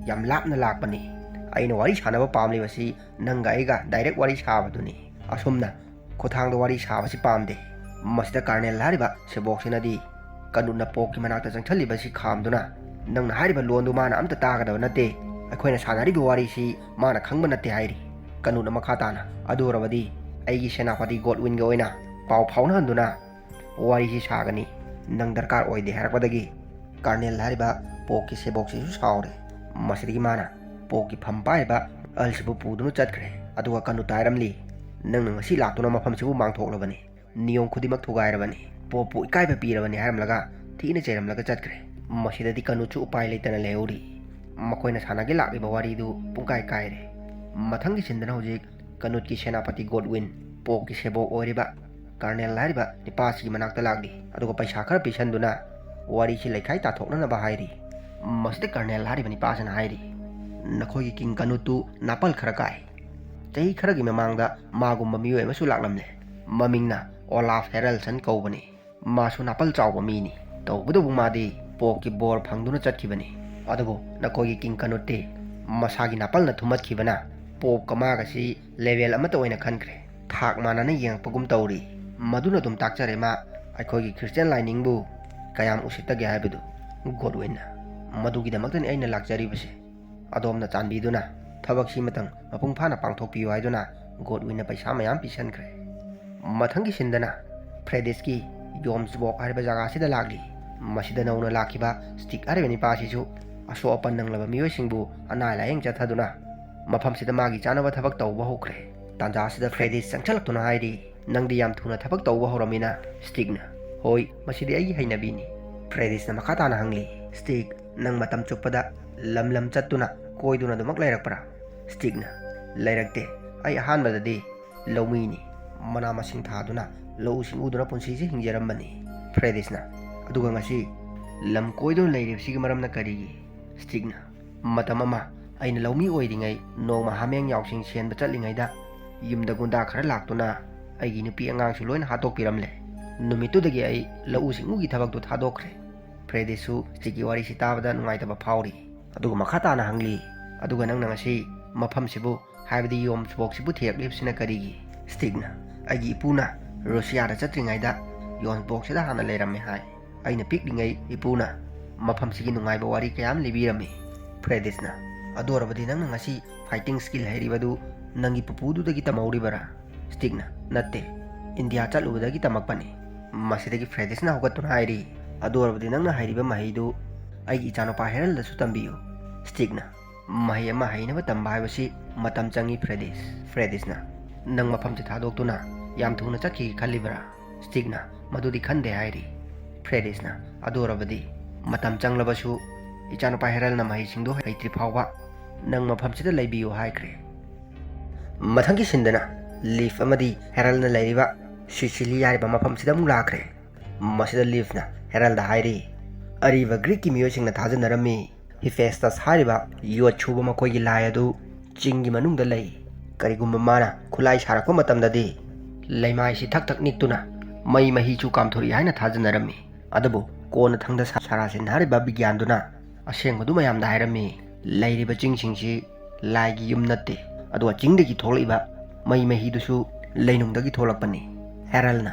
ꯌꯥꯝ ꯂꯥꯞꯅ ꯂꯥꯛꯄꯅꯤ꯫ ꯑꯩꯅ ꯋꯥꯔꯤ ꯁꯥꯟꯅꯕ ꯄꯥꯝꯂꯤꯕꯁꯤ ꯅꯪꯒ ꯑꯩꯒ ꯗꯥꯏꯔꯦꯛ ꯋꯥꯔꯤ ꯁꯥꯕꯗꯨꯅꯤ꯫ ꯑꯁꯨꯝꯅ ꯈꯨꯠꯊꯥꯡꯗ ꯋꯥꯔꯤ ꯁꯥꯕꯁꯤ ꯄꯥꯝꯗꯦ"꯫ ꯃꯁꯤꯗ ꯀꯥꯔꯅꯦꯜ ꯍꯥꯏꯔꯤꯕ ꯁꯦꯕꯣꯛꯁꯤꯅꯗꯤ ꯀꯅꯨꯠꯅ ꯄꯣꯞꯀꯤ ꯃꯅꯥꯛꯇ ꯆꯪꯁꯤꯜꯂꯤꯕꯁꯤ ꯈꯥꯝꯗꯨꯅ, "ꯅꯪꯅ ꯍꯥꯏꯔꯤꯕ ꯂꯣꯟꯗꯨ ꯃꯥꯅ ꯑꯝꯇ ꯇꯥꯒꯗꯕ ꯅꯠꯇꯦ꯫ ꯑꯩꯈꯣꯏꯅ ꯁꯥꯟꯅꯔꯤꯕ ꯋꯥꯔꯤꯁꯤ ꯃꯥꯅ ꯈꯪꯕ ꯅꯠꯇꯦ" ꯍꯥꯏꯔꯤ꯫ ꯀꯅꯨꯠꯅ ꯃꯈꯥ ꯇꯥꯅ, "ꯑꯗꯨ ꯑꯣꯏꯔꯕꯗꯤ ꯑꯩꯒꯤ ꯁꯦꯅꯥꯄꯇꯤ ꯒꯣꯗꯋꯤꯟꯒ ꯑꯣꯏꯅ ꯄꯥꯎ ꯐꯥꯎꯅꯍꯟꯗꯨꯅ ꯋꯥꯔꯤꯁꯤ ꯁꯥꯒꯅꯤ꯫ ꯅꯪ ꯗꯔꯀꯥꯔ ꯑꯣꯏꯗꯦ" ꯍꯥꯏꯔꯛꯄꯗꯒꯤ ꯀꯥꯔꯅꯦꯜ ꯍꯥꯏꯔꯤꯕ ꯄꯣꯞꯀꯤ ꯁꯦꯕꯣꯛꯁꯤꯁꯨ ꯁꯥꯎꯔꯦ꯫ ꯃꯁꯤꯗꯒꯤ ꯃꯥꯅ, ꯄꯣꯞꯀꯤ ꯐꯝ ꯄꯥꯏꯔꯤꯕ ꯑꯜꯁꯤꯕꯨ ꯄꯨꯗꯨꯅ ꯆꯠꯈ꯭ꯔꯦ꯫ ꯑꯗꯨꯒ ꯀꯅꯨꯠꯇ ꯍꯥꯏꯔꯝꯂꯤ, "ꯅꯪꯅ ꯉꯁꯤ ꯂꯥꯛꯇꯨꯅ ꯃꯐꯝꯁꯤꯕꯨ ꯃꯥꯡꯊꯣꯛꯂꯕꯅꯤ, ꯅꯤꯌꯣꯝ ꯈꯨꯗꯤꯡꯃꯛ ꯊꯨꯒꯥꯏꯔꯕꯅꯤ, ꯄꯣꯞꯄꯨ ꯏꯀꯥꯏꯕ ꯄꯤꯔꯕꯅꯤ" ꯍꯥꯏꯔꯝꯂꯒ ꯊꯤꯅ ꯆꯩꯔꯝꯂꯒ ꯆꯠꯈ꯭ꯔꯦ꯫ ꯃꯁꯤꯗꯗꯤ ꯀꯅꯨꯠꯁꯨ ꯎꯄꯥꯏ ꯂꯩꯇꯅ ꯂꯩꯍꯧꯔꯤ꯫ ꯃꯈꯣꯏꯅ ꯁꯥꯟꯅꯒꯦ ꯂꯥꯛꯂꯤꯕ ꯋꯥꯔꯤꯗꯨ ꯄꯨꯡꯀꯥꯏ ꯀꯥꯏꯔꯦ꯫ ꯃꯊꯪꯒꯤ ꯁꯤꯟꯗꯅ ꯍꯧꯖꯤꯛ ꯀꯅꯨꯠꯀꯤ ꯁꯦꯅꯥꯄꯇꯤ ꯒꯣꯗꯋꯤꯟ ꯄꯣꯞꯀꯤ ꯁꯦꯕꯣꯛ ꯑꯣꯏꯔꯤꯕ ꯀꯔꯅꯦꯜ ꯍꯥꯏꯔꯤꯕ ꯅꯤꯄꯥꯁꯤꯒꯤ ꯃꯅꯥꯛꯇ ꯂꯥꯛꯂꯤ꯫ ꯑꯗꯨꯒ ꯄꯩꯁꯥ ꯈꯔ ꯄꯤꯁꯟꯗꯨꯅ ꯋꯥꯔꯤꯁꯤ ꯂꯩꯈꯥꯏ ꯇꯥꯊꯣꯛꯅꯅꯕ ꯍꯥꯏꯔꯤ꯫ ꯃꯁꯤꯗ ꯀꯔꯅꯦꯜ ꯍꯥꯏꯔꯤꯕ ꯅꯤꯄꯥꯁꯤꯅ ꯍꯥꯏꯔꯤ, "ꯅꯈꯣꯏꯒꯤ ꯀꯤꯡ ꯀꯅꯨꯠꯇꯨ ꯅꯥꯄꯜ ꯈꯔ ꯀꯥꯏ꯫ ꯆꯍꯤ ꯈꯔꯒꯤ ꯃꯃꯥꯡꯗ ꯃꯥꯒꯨꯝꯕ ꯃꯤꯑꯣꯏ ꯑꯃꯁꯨ ꯂꯥꯛꯂꯝꯂꯦ꯫ ꯃꯃꯤꯡꯅ ꯑꯣꯂꯥꯐ ꯍꯦꯔꯜꯁꯟ ꯀꯧꯕꯅꯤ꯫ ꯃꯥꯁꯨ ꯅꯥꯄꯜ ꯆꯥꯎꯕ ꯃꯤꯅꯤ꯫ ꯇꯧꯕꯇꯕꯨ ꯃꯥꯗꯤ ꯄꯣꯞꯀꯤ ꯕꯣꯔ ꯐꯪꯗꯨꯅ ꯆꯠꯈꯤꯕꯅꯤ꯫ ꯑꯗꯨꯕꯨ ꯅꯈꯣꯏꯒꯤ ꯀꯤꯡ ꯀꯅꯨꯠꯇꯤ ꯃꯁꯥꯒꯤ ꯅꯥꯄꯜꯅ ꯊꯨꯝꯃꯠꯈꯤꯕꯅ ꯄꯣꯞꯀ ꯃꯥꯒꯁꯤ ꯂꯦꯚꯦꯜ ꯑꯃꯠꯇ ꯑꯣꯏꯅ ꯈꯟꯈ꯭ꯔꯦ꯫ ꯊꯥꯛ ꯃꯥꯟꯅꯅ ꯌꯦꯡꯉꯛꯄꯒꯨꯝ ꯇꯧꯔꯤ꯫ ꯃꯗꯨꯅ ꯑꯗꯨꯝ ꯇꯥꯛꯆꯔꯦ ꯃꯥ ꯑꯩꯈꯣꯏꯒꯤ ꯈ꯭ꯔꯤꯁꯇꯤꯌꯥꯟ ꯂꯥꯏꯅꯤꯡꯕꯨ ꯀꯌꯥꯝ ꯎꯁꯤꯠꯇꯒꯦ ꯍꯥꯏꯕꯗꯨ"꯫ ꯒꯣꯗꯋꯤꯟꯅ, "ꯃꯗꯨꯒꯤꯗꯃꯛꯇꯅꯤ ꯑꯩꯅ ꯂꯥꯛꯆꯔꯤꯕꯁꯦ꯫ ꯑꯗꯣꯝꯅ ꯆꯥꯟꯕꯤꯗꯨꯅ ꯊꯕꯛꯁꯤꯃꯇꯪ ꯃꯄꯨꯡ ꯐꯥꯅ ꯄꯥꯡꯊꯣꯛꯄꯤꯌꯨ" ꯍꯥꯏꯗꯨꯅ ꯒꯣꯗꯋꯤꯟꯅ ꯄꯩꯁꯥ ꯃꯌꯥꯝ ꯄꯤꯁꯟꯈ꯭ꯔꯦ꯫ ꯃꯊꯪꯒꯤ ꯁꯤꯟꯗꯅ ꯐ꯭ꯔꯦꯗꯤꯁꯀꯤ ꯌꯣꯝꯁꯕꯣꯛ ꯍꯥꯏꯔꯤꯕ ꯖꯒꯥꯁꯤꯗ ꯂꯥꯛꯂꯤ꯫ ꯃꯁꯤꯗ ꯅꯧꯅ ꯂꯥꯛꯈꯤꯕ ꯁ꯭ꯇꯤꯛ ꯍꯥꯏꯔꯤꯕ ꯅꯤꯄꯥ ꯑꯁꯤꯁꯨ ꯑꯁꯣꯛ ꯑꯄꯟ ꯅꯪꯂꯕ ꯃꯤꯑꯣꯏꯁꯤꯡꯕꯨ ꯑꯅꯥ ꯂꯥꯌꯦꯡ ꯆꯠꯊꯗꯨꯅ ꯃꯐꯝꯁꯤꯗ ꯃꯥꯒꯤ ꯆꯥꯅꯕ ꯊꯕꯛ ꯇꯧꯕ ꯍꯧꯈ꯭ꯔꯦ꯫ ꯇꯥꯟꯖꯥ ꯑꯁꯤꯗ ꯐ꯭ꯔꯦꯗꯤꯁ ꯆꯪꯁꯤꯜꯂꯛꯇꯨꯅ ꯍꯥꯏꯔꯤ, "ꯅꯪꯗꯤ ꯌꯥꯝ ꯊꯨꯅ ꯊꯕꯛ ꯇꯧꯕ ꯍꯧꯔꯝꯃꯤꯅ, ꯁ꯭ꯇꯤꯛꯅ꯫" "ꯍꯣꯏ, ꯃꯁꯤꯗꯤ ꯑꯩꯒꯤ ꯍꯩꯅꯕꯤꯅꯤ꯫" ꯐ꯭ꯔꯦꯗꯤꯁꯅ ꯃꯈꯥ ꯇꯥꯅ ꯍꯪꯂꯤ, "ꯁ꯭ꯇꯤꯛ, ꯅꯪ ꯃꯇꯝ ꯆꯨꯞꯄꯗ ꯂꯝ ꯂꯝ ꯆꯠꯇꯨꯅ ꯀꯣꯏꯗꯨꯅ ꯑꯗꯨꯃꯛ ꯂꯩꯔꯛꯄ꯭ꯔꯥ?" ꯁ꯭ꯇꯤꯛꯅ, "ꯂꯩꯔꯛꯇꯦ꯫ ꯑꯩ ꯑꯍꯥꯟꯕꯗꯗꯤ ꯂꯧꯃꯤꯅꯤ꯫ ꯃꯅꯥ ꯃꯁꯤꯡ ꯊꯥꯗꯨꯅ ꯂꯧꯎ ꯁꯤꯡꯎꯗꯨꯅ ꯄꯨꯟꯁꯤꯁꯦ ꯍꯤꯡꯖꯔꯝꯕꯅꯤ꯫" ꯐ꯭ꯔꯦꯗꯤꯁꯅ, "ꯑꯗꯨꯒ ꯉꯁꯤ ꯂꯝ ꯀꯣꯏꯗꯨꯅ ꯂꯩꯔꯤꯕꯁꯤꯒꯤ ꯃꯔꯝꯅ ꯀꯔꯤꯒꯤ?" ꯁ꯭ꯇꯤꯛꯅ, "ꯃꯇꯝ ꯑꯃ ꯑꯩꯅ ꯂꯧꯃꯤ ꯑꯣꯏꯔꯤꯉꯩ ꯅꯣꯡꯃ ꯍꯥꯃꯦꯡ ꯌꯥꯎꯁꯤꯡ ꯁꯦꯟꯕ ꯆꯠꯂꯤꯉꯩꯗ ꯌꯨꯝꯗ ꯒꯨꯟꯗꯥ ꯈꯔ ꯂꯥꯛꯇꯨꯅ ꯑꯩꯒꯤ ꯅꯨꯄꯤ ꯑꯉꯥꯡꯁꯨ ꯂꯣꯏꯅ ꯍꯥꯠꯇꯣꯛꯄꯤꯔꯝꯂꯦ꯫ ꯅꯨꯃꯤꯠꯇꯨꯗꯒꯤ ꯑꯩ ꯂꯧꯎ ꯁꯤꯡꯎꯒꯤ ꯊꯕꯛꯇꯨ ꯊꯥꯗꯣꯛꯈ꯭ꯔꯦ꯫" ꯐ꯭ꯔꯦꯗꯤꯁꯁꯨ ꯁ꯭ꯇꯤꯛꯀꯤ ꯋꯥꯔꯤꯁꯤ ꯇꯥꯕꯗ ꯅꯨꯡꯉꯥꯏꯇꯕ ꯐꯥꯎꯔꯤ꯫ ꯑꯗꯨꯒ ꯃꯈꯥ ꯇꯥꯅ ꯍꯪꯂꯤ, "ꯑꯗꯨꯒ ꯅꯪꯅ ꯉꯁꯤ ꯃꯐꯝꯁꯤꯕꯨ, ꯍꯥꯏꯕꯗꯤ ꯌꯣꯝꯁꯕꯣꯛꯁꯤꯕꯨ ꯊꯤꯔꯛꯂꯤꯕꯁꯤꯅ ꯀꯔꯤꯒꯤ?" ꯁ꯭ꯇꯤꯛꯅ, "ꯑꯩꯒꯤ ꯏꯄꯨꯅ ꯔꯨꯁꯤꯌꯥꯗ ꯆꯠꯇ꯭ꯔꯤꯉꯩꯗ ꯌꯣꯝꯁꯕꯣꯛꯁꯤꯗ ꯍꯥꯟꯅ ꯂꯩꯔꯝꯃꯦ ꯍꯥꯏ꯫ ꯑꯩꯅ ꯄꯤꯛꯂꯤꯉꯩ ꯏꯄꯨꯅ ꯃꯐꯝꯁꯤꯒꯤ ꯅꯨꯡꯉꯥꯏꯕ ꯋꯥꯔꯤ ꯀꯌꯥ ꯑꯃ ꯂꯤꯕꯤꯔꯝꯃꯤ꯫" ꯐ꯭ꯔꯦꯗꯤꯁꯅ, "ꯑꯗꯨ ꯑꯣꯏꯔꯕꯗꯤ ꯅꯪꯅ ꯉꯁꯤ ꯐꯥꯏꯇꯤꯡ ꯁ꯭ꯀꯤꯜ ꯍꯩꯔꯤꯕꯗꯨ ꯅꯪꯒꯤ ꯄꯨꯄꯨꯗꯨꯗꯒꯤ ꯇꯝꯍꯧꯔꯤꯕꯔꯥ?" ꯁ꯭ꯇꯤꯛꯅ, "ꯅꯠꯇꯦ, ꯏꯟꯗꯤꯌꯥ ꯆꯠꯂꯨꯕꯗꯒꯤ ꯇꯝꯃꯛꯄꯅꯤ꯫" ꯃꯁꯤꯗꯒꯤ ꯐ꯭ꯔꯦꯗꯤꯁꯅ ꯍꯧꯒꯠꯇꯨꯅ ꯍꯥꯏꯔꯤ, "ꯑꯗꯨ ꯑꯣꯏꯔꯕꯗꯤ ꯅꯪꯅ ꯍꯩꯔꯤꯕ ꯃꯍꯩꯗꯨ ꯑꯩꯒꯤ ꯏꯆꯥꯅꯨꯄꯥ ꯍꯦꯔꯜꯗꯁꯨ ꯇꯝꯕꯤꯌꯨ꯫" ꯁ꯭ꯇꯤꯛꯅ, ꯃꯍꯩ ꯑꯃ ꯍꯩꯅꯕ ꯇꯝꯕ ꯍꯥꯏꯕꯁꯤ ꯃꯇꯝ ꯆꯪꯏ, ꯐ꯭ꯔꯦꯗꯤꯁ꯫ ꯐ꯭ꯔꯦꯗꯤꯁꯅ, "ꯅꯪ ꯃꯐꯝꯁꯤ ꯊꯥꯗꯣꯛꯇꯨꯅ ꯌꯥꯝ ꯊꯨꯅ ꯆꯠꯈꯤꯒꯦ ꯈꯜꯂꯤꯕ꯭ꯔꯥ?" ꯁ꯭ꯇꯤꯛꯅ, "ꯃꯗꯨꯗꯤ ꯈꯟꯗꯦ" ꯍꯥꯏꯔꯤ꯫ ꯐ꯭ꯔꯦꯗꯤꯁꯅ, "ꯑꯗꯨ ꯑꯣꯏꯔꯕꯗꯤ ꯃꯇꯝ ꯆꯪꯂꯕꯁꯨ ꯏꯆꯥꯅꯨꯄꯥ ꯍꯦꯔꯜꯅ ꯃꯍꯩꯁꯤꯡꯗꯨ ꯍꯩꯇ꯭ꯔꯤ ꯐꯥꯎꯕ ꯅꯪ ꯃꯐꯝꯁꯤꯗ ꯂꯩꯕꯤꯌꯨ" ꯍꯥꯏꯈ꯭ꯔꯦ꯫ ꯃꯊꯪꯒꯤ ꯁꯤꯟꯗꯅ ꯂꯤꯐ ꯑꯃꯗꯤ ꯍꯦꯔꯜꯅ ꯂꯩꯔꯤꯕ ꯁꯤꯁꯤꯂꯤ ꯍꯥꯏꯔꯤꯕ ꯃꯐꯝꯁꯤꯗ ꯑꯃꯨꯛ ꯂꯥꯛꯈ꯭ꯔꯦ꯫ ꯃꯁꯤꯗ ꯂꯤꯐꯅ ꯍꯦꯔꯜꯗ ꯍꯥꯏꯔꯤ, "ꯑꯔꯤꯕ ꯒ꯭ꯔꯤꯛꯀꯤ ꯃꯤꯑꯣꯏꯁꯤꯡꯅ ꯊꯥꯖꯅꯔꯝꯃꯤ, ꯍꯤꯐꯦꯁꯇꯁ ꯍꯥꯏꯔꯤꯕ ꯌꯣꯠ ꯁꯨꯕ ꯃꯈꯣꯏꯒꯤ ꯂꯥꯏ ꯑꯗꯨ ꯆꯤꯡꯒꯤ ꯃꯅꯨꯡꯗ ꯂꯩ꯫ ꯀꯔꯤꯒꯨꯝꯕ ꯃꯥꯅ ꯈꯨꯠꯂꯥꯏ ꯁꯥꯔꯛꯄ ꯃꯇꯝꯗꯗꯤ ꯂꯩꯃꯥꯏꯁꯤ ꯊꯛ ꯊꯛ ꯅꯤꯛꯇꯨꯅ ꯃꯩ ꯃꯍꯤꯁꯨ ꯀꯥꯝꯊꯣꯔꯛꯏ ꯍꯥꯏꯅ ꯊꯥꯖꯅꯔꯝꯃꯤ꯫ ꯑꯗꯨꯕꯨ ꯀꯣꯟꯅꯊꯪꯗ ꯁꯥ-, ꯁꯥꯔꯥꯁꯤꯟ ꯍꯥꯏꯔꯤꯕ ꯕꯤꯒ꯭ꯌꯥꯟꯗꯨꯅ ꯑꯁꯦꯡꯕꯗꯨ ꯃꯌꯥꯝꯗ ꯍꯥꯏꯔꯝꯃꯤ꯫ ꯂꯩꯔꯤꯕ ꯆꯤꯡꯁꯤꯡꯁꯤ ꯂꯥꯏꯒꯤ ꯌꯨꯝ ꯅꯠꯇꯦ, ꯑꯗꯨꯒ ꯆꯤꯡꯗꯒꯤ ꯊꯣꯛꯂꯛꯏꯕ ꯃꯩ ꯃꯍꯤꯗꯨꯁꯨ ꯂꯩꯅꯨꯡꯗꯒꯤ ꯊꯣꯛꯂꯛꯄꯅꯤ꯫" ꯍꯦꯔꯜꯅ,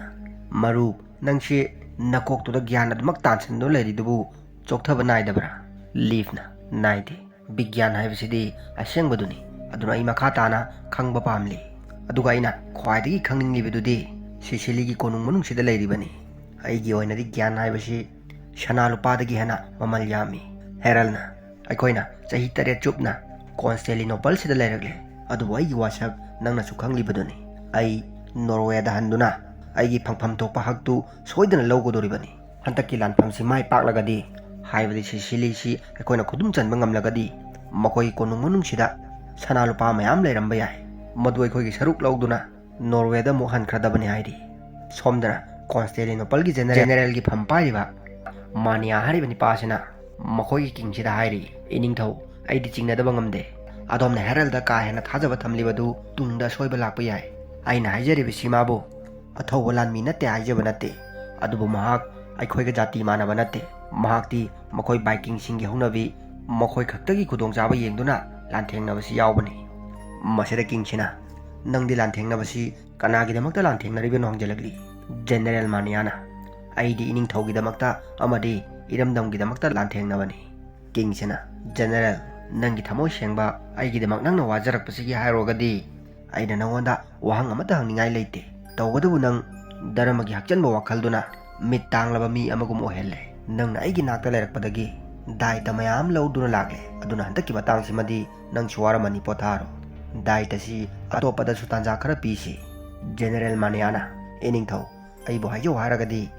"ꯃꯔꯨꯞ, ꯅꯪꯁꯤ ꯅꯀꯣꯛꯇꯨꯗ ꯒ꯭ꯌꯥꯟ ꯑꯗꯨꯃꯛ ꯇꯥꯟꯁꯤꯟꯗꯨꯅ ꯂꯩꯔꯤꯗꯨꯕꯨ ꯆꯣꯛꯊꯕ ꯅꯥꯏꯗꯕ꯭ꯔꯥ?" ꯂꯤꯐꯅ, "ꯅꯥꯏꯗꯦ꯫ ꯕꯤꯒ꯭ꯌꯥꯟ ꯍꯥꯏꯕꯁꯤꯗꯤ ꯑꯁꯦꯡꯕꯗꯨꯅꯤ꯫ ꯑꯗꯨꯅ ꯑꯩ ꯃꯈꯥ ꯇꯥꯅ ꯈꯪꯕ ꯄꯥꯝꯂꯤ꯫ ꯑꯗꯨꯒ ꯑꯩꯅ ꯈ꯭ꯋꯥꯏꯗꯒꯤ ꯈꯪꯅꯤꯡꯂꯤꯕꯗꯨꯗꯤ ꯁꯤꯁꯤꯂꯤꯒꯤ ꯀꯣꯅꯨꯡ ꯃꯅꯨꯡꯁꯤꯗ ꯂꯩꯔꯤꯕꯅꯤ꯫ ꯑꯩꯒꯤ ꯑꯣꯏꯅꯗꯤ ꯒ꯭ꯌꯥꯟ ꯍꯥꯏꯕꯁꯤ ꯁꯅꯥ ꯂꯨꯄꯥꯗꯒꯤ ꯍꯦꯟꯅ ꯃꯃꯜ ꯌꯥꯝꯃꯤ꯫" ꯍꯦꯔꯜꯅ, "ꯑꯩꯈꯣꯏꯅ ꯆꯍꯤ ꯇꯔꯦꯠ ꯆꯨꯞꯅ ꯀꯣꯟꯁꯇꯦꯂꯤꯅꯣꯄꯜꯁꯤꯗ ꯂꯩꯔꯛꯂꯦ, ꯑꯗꯨꯕꯨ ꯑꯩꯒꯤ ꯋꯥꯁꯛ ꯅꯪꯅꯁꯨ ꯈꯪꯂꯤꯕꯗꯨꯅꯤ꯫ ꯑꯩ ꯅꯣꯔꯋꯦꯗ ꯍꯟꯗꯨꯅ ꯑꯩꯒꯤ ꯐꯪꯐꯝ ꯊꯣꯛꯄ ꯍꯛꯇꯨ ꯁꯣꯏꯗꯅ ꯂꯧꯒꯗꯧꯔꯤꯕꯅꯤ꯫ ꯍꯟꯗꯛꯀꯤ ꯂꯥꯟꯐꯝꯁꯤ ꯃꯥꯏ ꯄꯥꯛꯂꯒꯗꯤ, ꯍꯥꯏꯕꯗꯤ ꯁꯤꯁꯤꯂꯤꯁꯤ ꯑꯩꯈꯣꯏꯅ ꯈꯨꯗꯨꯝ ꯆꯟꯕ ꯉꯝꯂꯒꯗꯤ, ꯃꯈꯣꯏꯒꯤ ꯀꯣꯅꯨꯡ ꯃꯅꯨꯡꯁꯤꯗ ꯁꯅꯥ ꯂꯨꯄꯥ ꯃꯌꯥꯝ ꯂꯩꯔꯝꯕ ꯌꯥꯏ꯫ ꯃꯗꯨ ꯑꯩꯈꯣꯏꯒꯤ ꯁꯔꯨꯛ ꯂꯧꯗꯨꯅ ꯅꯣꯔꯋꯦꯗ ꯑꯃꯨꯛ ꯍꯟꯈ꯭ꯔꯗꯕꯅꯤ" ꯍꯥꯏꯔꯤ꯫ ꯁꯣꯝꯗꯅ ꯀꯣꯟꯁꯇꯦꯂꯤꯅꯣꯄꯜꯒꯤ ꯖꯦꯅꯦꯔꯦꯜ, ꯖꯦꯅꯦꯔꯦꯜꯒꯤ ꯐꯝ ꯄꯥꯏꯔꯤꯕ ꯃꯥꯅꯤꯌꯥ ꯍꯥꯏꯔꯤꯕ ꯅꯤꯄꯥ ꯑꯁꯤꯅ ꯃꯈꯣꯏꯒꯤ ꯀꯤꯡꯁꯤꯗ ꯍꯥꯏꯔꯤ, "ꯏꯅꯤꯡꯊꯧ, ꯑꯩꯗꯤ ꯆꯤꯡꯅꯗꯕ ꯉꯝꯗꯦ꯫ ꯑꯗꯣꯝꯅ ꯍꯦꯔꯜꯗ ꯀꯥ ꯍꯦꯟꯅ ꯊꯥꯖꯕ ꯊꯝꯂꯤꯕꯗꯨ ꯇꯨꯡꯗ ꯑꯁꯣꯏꯕ ꯂꯥꯛꯄ ꯌꯥꯏ꯫ ꯑꯩꯅ ꯍꯥꯏꯖꯔꯤꯕꯁꯤ ꯃꯥꯕꯨ ꯑꯊꯧꯕ ꯂꯥꯟꯃꯤ ꯅꯠꯇꯦ ꯍꯥꯏꯖꯕ ꯅꯠꯇꯦ, ꯑꯗꯨꯕꯨ ꯃꯍꯥꯛ ꯑꯩꯈꯣꯏꯒ ꯖꯥꯇꯤ ꯃꯥꯟꯅꯕ ꯅꯠꯇꯦ꯫ ꯃꯍꯥꯛꯇꯤ ꯃꯈꯣꯏ ꯚꯥꯏꯀꯤꯡꯁꯤꯡꯒꯤ ꯍꯧꯅꯕꯤ, ꯃꯈꯣꯏ ꯈꯛꯇꯒꯤ ꯈꯨꯗꯣꯡꯆꯥꯕ ꯌꯦꯡꯗꯨꯅ ꯂꯥꯟꯊꯦꯡꯅꯕꯁꯤ ꯌꯥꯎꯕꯅꯤ꯫" ꯃꯁꯤꯗ ꯀꯤꯡꯁꯤꯅ, "ꯅꯪꯗꯤ ꯂꯥꯟꯊꯦꯡꯅꯕꯁꯤ ꯀꯅꯥꯒꯤꯗꯃꯛꯇ ꯂꯥꯟꯊꯦꯡꯅꯔꯤꯕꯅꯣ?" ꯍꯪꯖꯜꯂꯛꯂꯤ꯫ ꯖꯦꯅꯦꯔꯦꯜ ꯃꯥꯅꯤꯌꯥꯅ, "ꯑꯩꯗꯤ ꯏꯅꯤꯡꯊꯧꯒꯤꯗꯃꯛꯇ ꯑꯃꯗꯤ ꯏꯔꯝꯗꯝꯒꯤꯗꯃꯛꯇ ꯂꯥꯟꯊꯦꯡꯅꯕꯅꯤ꯫" ꯀꯤꯡꯁꯤꯅ, "ꯖꯦꯅꯦꯔꯦꯜ, ꯅꯪꯒꯤ ꯊꯃꯣꯏ ꯁꯦꯡꯕ ꯑꯩꯒꯤꯗꯃꯛ ꯅꯪꯅ ꯋꯥꯖꯔꯛꯄꯁꯤꯒꯤ ꯍꯥꯏꯔꯨꯔꯒꯗꯤ, ꯑꯩꯅ ꯅꯉꯣꯟꯗ ꯋꯥꯍꯪ ꯑꯃꯠꯇ ꯍꯪꯅꯤꯡꯉꯥꯏ ꯂꯩꯇꯦ꯫ ꯇꯧꯕꯇꯕꯨ ꯅꯪ ꯙꯔꯃꯒꯤ ꯍꯛꯆꯟꯕ ꯋꯥꯈꯜꯗꯨꯅ ꯃꯤꯠ ꯇꯥꯡꯂꯕ ꯃꯤ ꯑꯃꯒꯨꯝ ꯑꯣꯏꯍꯜꯂꯦ꯫ ꯅꯪꯅ ꯑꯩꯒꯤ ꯅꯥꯛꯇ ꯂꯩꯔꯛꯄꯗꯒꯤ ꯗꯥꯏꯇ ꯃꯌꯥꯝ ꯂꯧꯗꯨꯅ ꯂꯥꯛꯂꯦ꯫ ꯑꯗꯨꯅ ꯍꯟꯗꯛꯀꯤ ꯃꯇꯥꯡꯁꯤꯃꯗꯤ ꯅꯪꯁꯨ ꯋꯥꯔꯝꯃꯅꯤ, ꯄꯣꯊꯥꯔꯣ꯫ ꯗꯥꯏꯇꯁꯤ ꯑꯇꯣꯞꯄꯗꯁꯨ ꯇꯥꯟꯖꯥ ꯈꯔ ꯄꯤꯁꯤ꯫ ꯖꯦꯅꯦꯔꯦꯜ ꯃꯥꯅꯤꯌꯥꯅ, "ꯑꯦ ꯅꯤꯡꯊꯧ, ꯑꯩꯕꯨ ꯍꯥꯏꯖꯧ ꯍꯥꯏꯔꯒꯗꯤ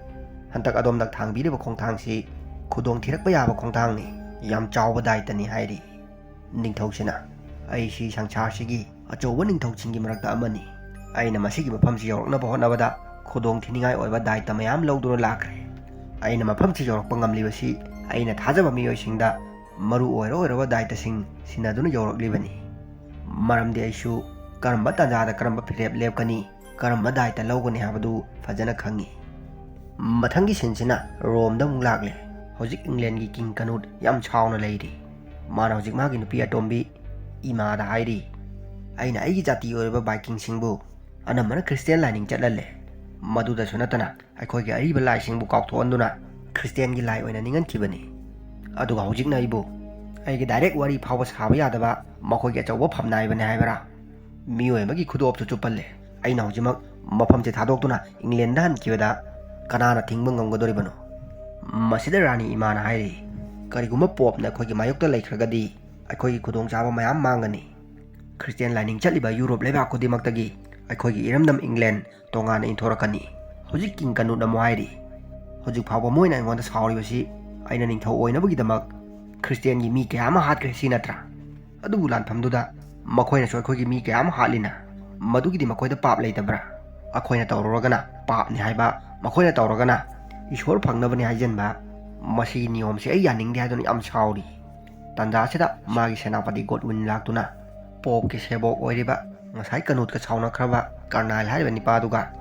ꯍꯟꯗꯛ ꯑꯗꯣꯝꯅ ꯊꯥꯡꯕꯤꯔꯤꯕ ꯈꯣꯡꯊꯥꯡꯁꯤ ꯈꯨꯗꯣꯡ ꯊꯤꯔꯛꯄ ꯌꯥꯕ ꯈꯣꯡꯊꯥꯡꯅꯤ, ꯌꯥꯝ ꯆꯥꯎꯕ ꯗꯥꯏꯇꯅꯤ" ꯍꯥꯏꯔꯤ꯫ ꯅꯤꯡꯊꯧꯁꯤꯅ, "ꯑꯩꯁꯤ ꯁꯪꯁꯥꯔꯁꯤꯒꯤ ꯑꯆꯧꯕ ꯅꯤꯡꯊꯧꯁꯤꯡꯒꯤ ꯃꯔꯛꯇ ꯑꯃꯅꯤ꯫ ꯑꯩꯅ ꯃꯁꯤꯒꯤ ꯃꯐꯝꯁꯤ ꯌꯧꯔꯛꯅꯕ ꯍꯣꯠꯅꯕꯗ ꯈꯨꯗꯣꯡ ꯊꯤꯅꯤꯡꯉꯥꯏ ꯑꯣꯏꯕ ꯗꯥꯏꯇ ꯃꯌꯥꯝ ꯂꯧꯗꯨꯅ ꯂꯥꯛꯈ꯭ꯔꯦ꯫ ꯑꯩꯅ ꯃꯐꯝꯁꯤ ꯌꯧꯔꯛꯄ ꯉꯝꯂꯤꯕꯁꯤ ꯑꯩꯅ ꯊꯥꯖꯕ ꯃꯤꯑꯣꯏꯁꯤꯡꯗ ꯃꯔꯨ ꯑꯣꯏꯔ ꯑꯣꯏꯔꯕ ꯗꯥꯏꯇꯁꯤꯡ ꯁꯤꯟꯅꯗꯨꯅ ꯌꯧꯔꯛꯂꯤꯕꯅꯤ꯫ ꯃꯔꯝꯗꯤ ꯑꯩꯁꯨ ꯀꯔꯝꯕ ꯇꯥꯟꯖꯥꯗ ꯀꯔꯝꯕ ꯐꯤꯔꯦꯞ ꯂꯦꯞꯀꯅꯤ, ꯀꯔꯝꯕ ꯗꯥꯏꯇ ꯂꯧꯒꯅꯤ ꯍꯥꯏꯕꯗꯨ ꯐꯖꯅ ꯈꯪꯉꯤ꯫" ꯃꯊꯪꯒꯤ ꯁꯤꯟꯁꯤꯅ ꯔꯣꯝꯗ ꯑꯃꯨꯛ ꯂꯥꯛꯂꯦ꯫ ꯍꯧꯖꯤꯛ ꯏꯪꯂꯦꯟꯒꯤ ꯀꯤꯡ ꯀꯅꯨꯠ ꯌꯥꯝ ꯁꯥꯎꯅ ꯂꯩꯔꯤ꯫ ꯃꯥꯅ ꯍꯧꯖꯤꯛ ꯃꯥꯒꯤ ꯅꯨꯄꯤ ꯑꯇꯣꯝꯕꯤ ꯏꯃꯥꯗ ꯍꯥꯏꯔꯤ, "ꯑꯩꯅ ꯑꯩꯒꯤ ꯖꯥꯇꯤ ꯑꯣꯏꯔꯤꯕ ꯕꯥꯏꯀꯤꯡꯁꯤꯡꯕꯨ ꯑꯅꯝꯕꯅ ꯈ꯭ꯔꯤꯁꯇꯤꯌꯥꯟ ꯂꯥꯏꯅꯤꯡ ꯆꯠꯍꯜꯂꯦ꯫ ꯃꯗꯨꯗꯁꯨ ꯅꯠꯇꯅ ꯑꯩꯈꯣꯏꯒꯤ ꯑꯔꯤꯕ ꯂꯥꯏꯁꯤꯡꯕꯨ ꯀꯥꯎꯊꯣꯛꯍꯟꯗꯨꯅ ꯈ꯭ꯔꯤꯁꯇꯤꯌꯥꯟꯒꯤ ꯂꯥꯏ ꯑꯣꯏꯅ ꯅꯤꯡꯍꯟꯈꯤꯕꯅꯤ꯫ ꯑꯗꯨꯒ ꯍꯧꯖꯤꯛꯅ ꯑꯩꯕꯨ ꯑꯩꯒꯤ ꯗꯥꯏꯔꯦꯛ ꯋꯥꯔꯤ ꯐꯥꯎꯕ ꯁꯥꯕ ꯌꯥꯗꯕ ꯃꯈꯣꯏꯒꯤ ꯑꯆꯧꯕ ꯐꯝꯅꯥꯏꯕꯅꯤ ꯍꯥꯏꯕꯔꯥ? ꯃꯤꯑꯣꯏ ꯑꯃꯒꯤ ꯈꯨꯗꯣꯞꯁꯨ ꯆꯨꯞꯄꯜꯂꯦ꯫ ꯑꯩꯅ ꯍꯧꯖꯤꯛꯃꯛ ꯃꯐꯝꯁꯦ ꯊꯥꯗꯣꯛꯇꯨꯅ ꯏꯪꯂꯦꯟꯗ ꯍꯟꯈꯤꯕꯗ ꯀꯅꯥꯅ ꯊꯤꯡꯕ ꯉꯝꯒꯗꯧꯔꯤꯕꯅꯣ?" ꯃꯁꯤꯗ ꯔꯥꯅꯤ ꯏꯃꯥꯅ ꯍꯥꯏꯔꯤ, "ꯀꯔꯤꯒꯨꯝꯕ ꯄꯣꯞꯅ ꯑꯩꯈꯣꯏꯒꯤ ꯃꯥꯌꯣꯛꯇ ꯂꯩꯈ꯭ꯔꯒꯗꯤ ꯑꯩꯈꯣꯏꯒꯤ ꯈꯨꯗꯣꯡꯆꯥꯕ ꯃꯌꯥꯝ ꯃꯥꯡꯒꯅꯤ꯫ ꯈ꯭ꯔꯤꯁꯇꯤꯌꯥꯟ ꯂꯥꯏꯅꯤꯡ ꯆꯠꯂꯤꯕ ꯌꯨꯔꯣꯞ ꯂꯩꯕꯥꯛ ꯈꯨꯗꯤꯡꯃꯛꯇꯒꯤ ꯑꯩꯈꯣꯏꯒꯤ ꯏꯔꯝꯗꯝ ꯏꯪꯂꯦꯟ ꯇꯣꯉꯥꯟꯅ ꯏꯟꯊꯣꯔꯛꯀꯅꯤ꯫" ꯍꯧꯖꯤꯛ ꯀꯤꯡ ꯀꯅꯨꯠꯅ ꯑꯃꯨꯛ ꯍꯥꯏꯔꯤ, "ꯍꯧꯖꯤꯛ ꯐꯥꯎꯕ ꯃꯣꯏꯅ ꯑꯩꯉꯣꯟꯗ ꯁꯥꯎꯔꯤꯕꯁꯤ ꯑꯩꯅ ꯅꯤꯡꯊꯧ ꯑꯣꯏꯅꯕꯒꯤꯗꯃꯛ ꯈ꯭ꯔꯤꯁꯇꯤꯌꯥꯟꯒꯤ ꯃꯤ ꯀꯌꯥ ꯑꯃ ꯍꯥꯠꯈ꯭ꯔꯦ ꯁꯤ ꯅꯠꯇ꯭ꯔꯥ? ꯑꯗꯨꯕꯨ ꯂꯥꯟꯐꯝꯗꯨꯗ ꯃꯈꯣꯏꯅꯁꯨ ꯑꯩꯈꯣꯏꯒꯤ ꯃꯤ ꯀꯌꯥ ꯑꯃ ꯍꯥꯠꯂꯤꯅ, ꯃꯗꯨꯒꯤꯗꯤ ꯃꯈꯣꯏꯗ ꯄꯥꯞ ꯂꯩꯇꯕ꯭ꯔꯥ? ꯑꯩꯈꯣꯏꯅ ꯇꯧꯔꯨꯔꯒꯅ ꯄꯥꯞꯅꯤ ꯍꯥꯏꯕ, ꯃꯈꯣꯏꯅ ꯇꯧꯔꯒꯅ ꯏꯁꯣꯔ ꯐꯪꯅꯕꯅꯤ ꯍꯥꯏꯖꯟꯕ, ꯃꯁꯤꯒꯤ ꯅꯤꯌꯣꯝꯁꯤ ꯑꯩ ꯌꯥꯅꯤꯡꯗꯦ" ꯍꯥꯏꯗꯨꯅ ꯌꯥꯝ ꯁꯥꯎꯔꯤ꯫ ꯇꯥꯟꯖꯥ ꯑꯁꯤꯗ ꯃꯥꯒꯤ ꯁꯦꯅꯥꯄꯇꯤ ꯒꯣꯗꯋꯤꯟ ꯂꯥꯛꯇꯨꯅ ꯄꯣꯞꯀꯤ ꯁꯦꯕꯣꯛ ꯑꯣꯏꯔꯤꯕ ꯉꯁꯥꯏ ꯀꯅꯨꯠꯀ ꯁꯥꯎꯅꯈ꯭ꯔꯕ ꯀꯔꯅꯥꯏꯜ ꯍꯥꯏꯔꯤꯕ ꯅꯤꯄꯥꯗꯨꯒ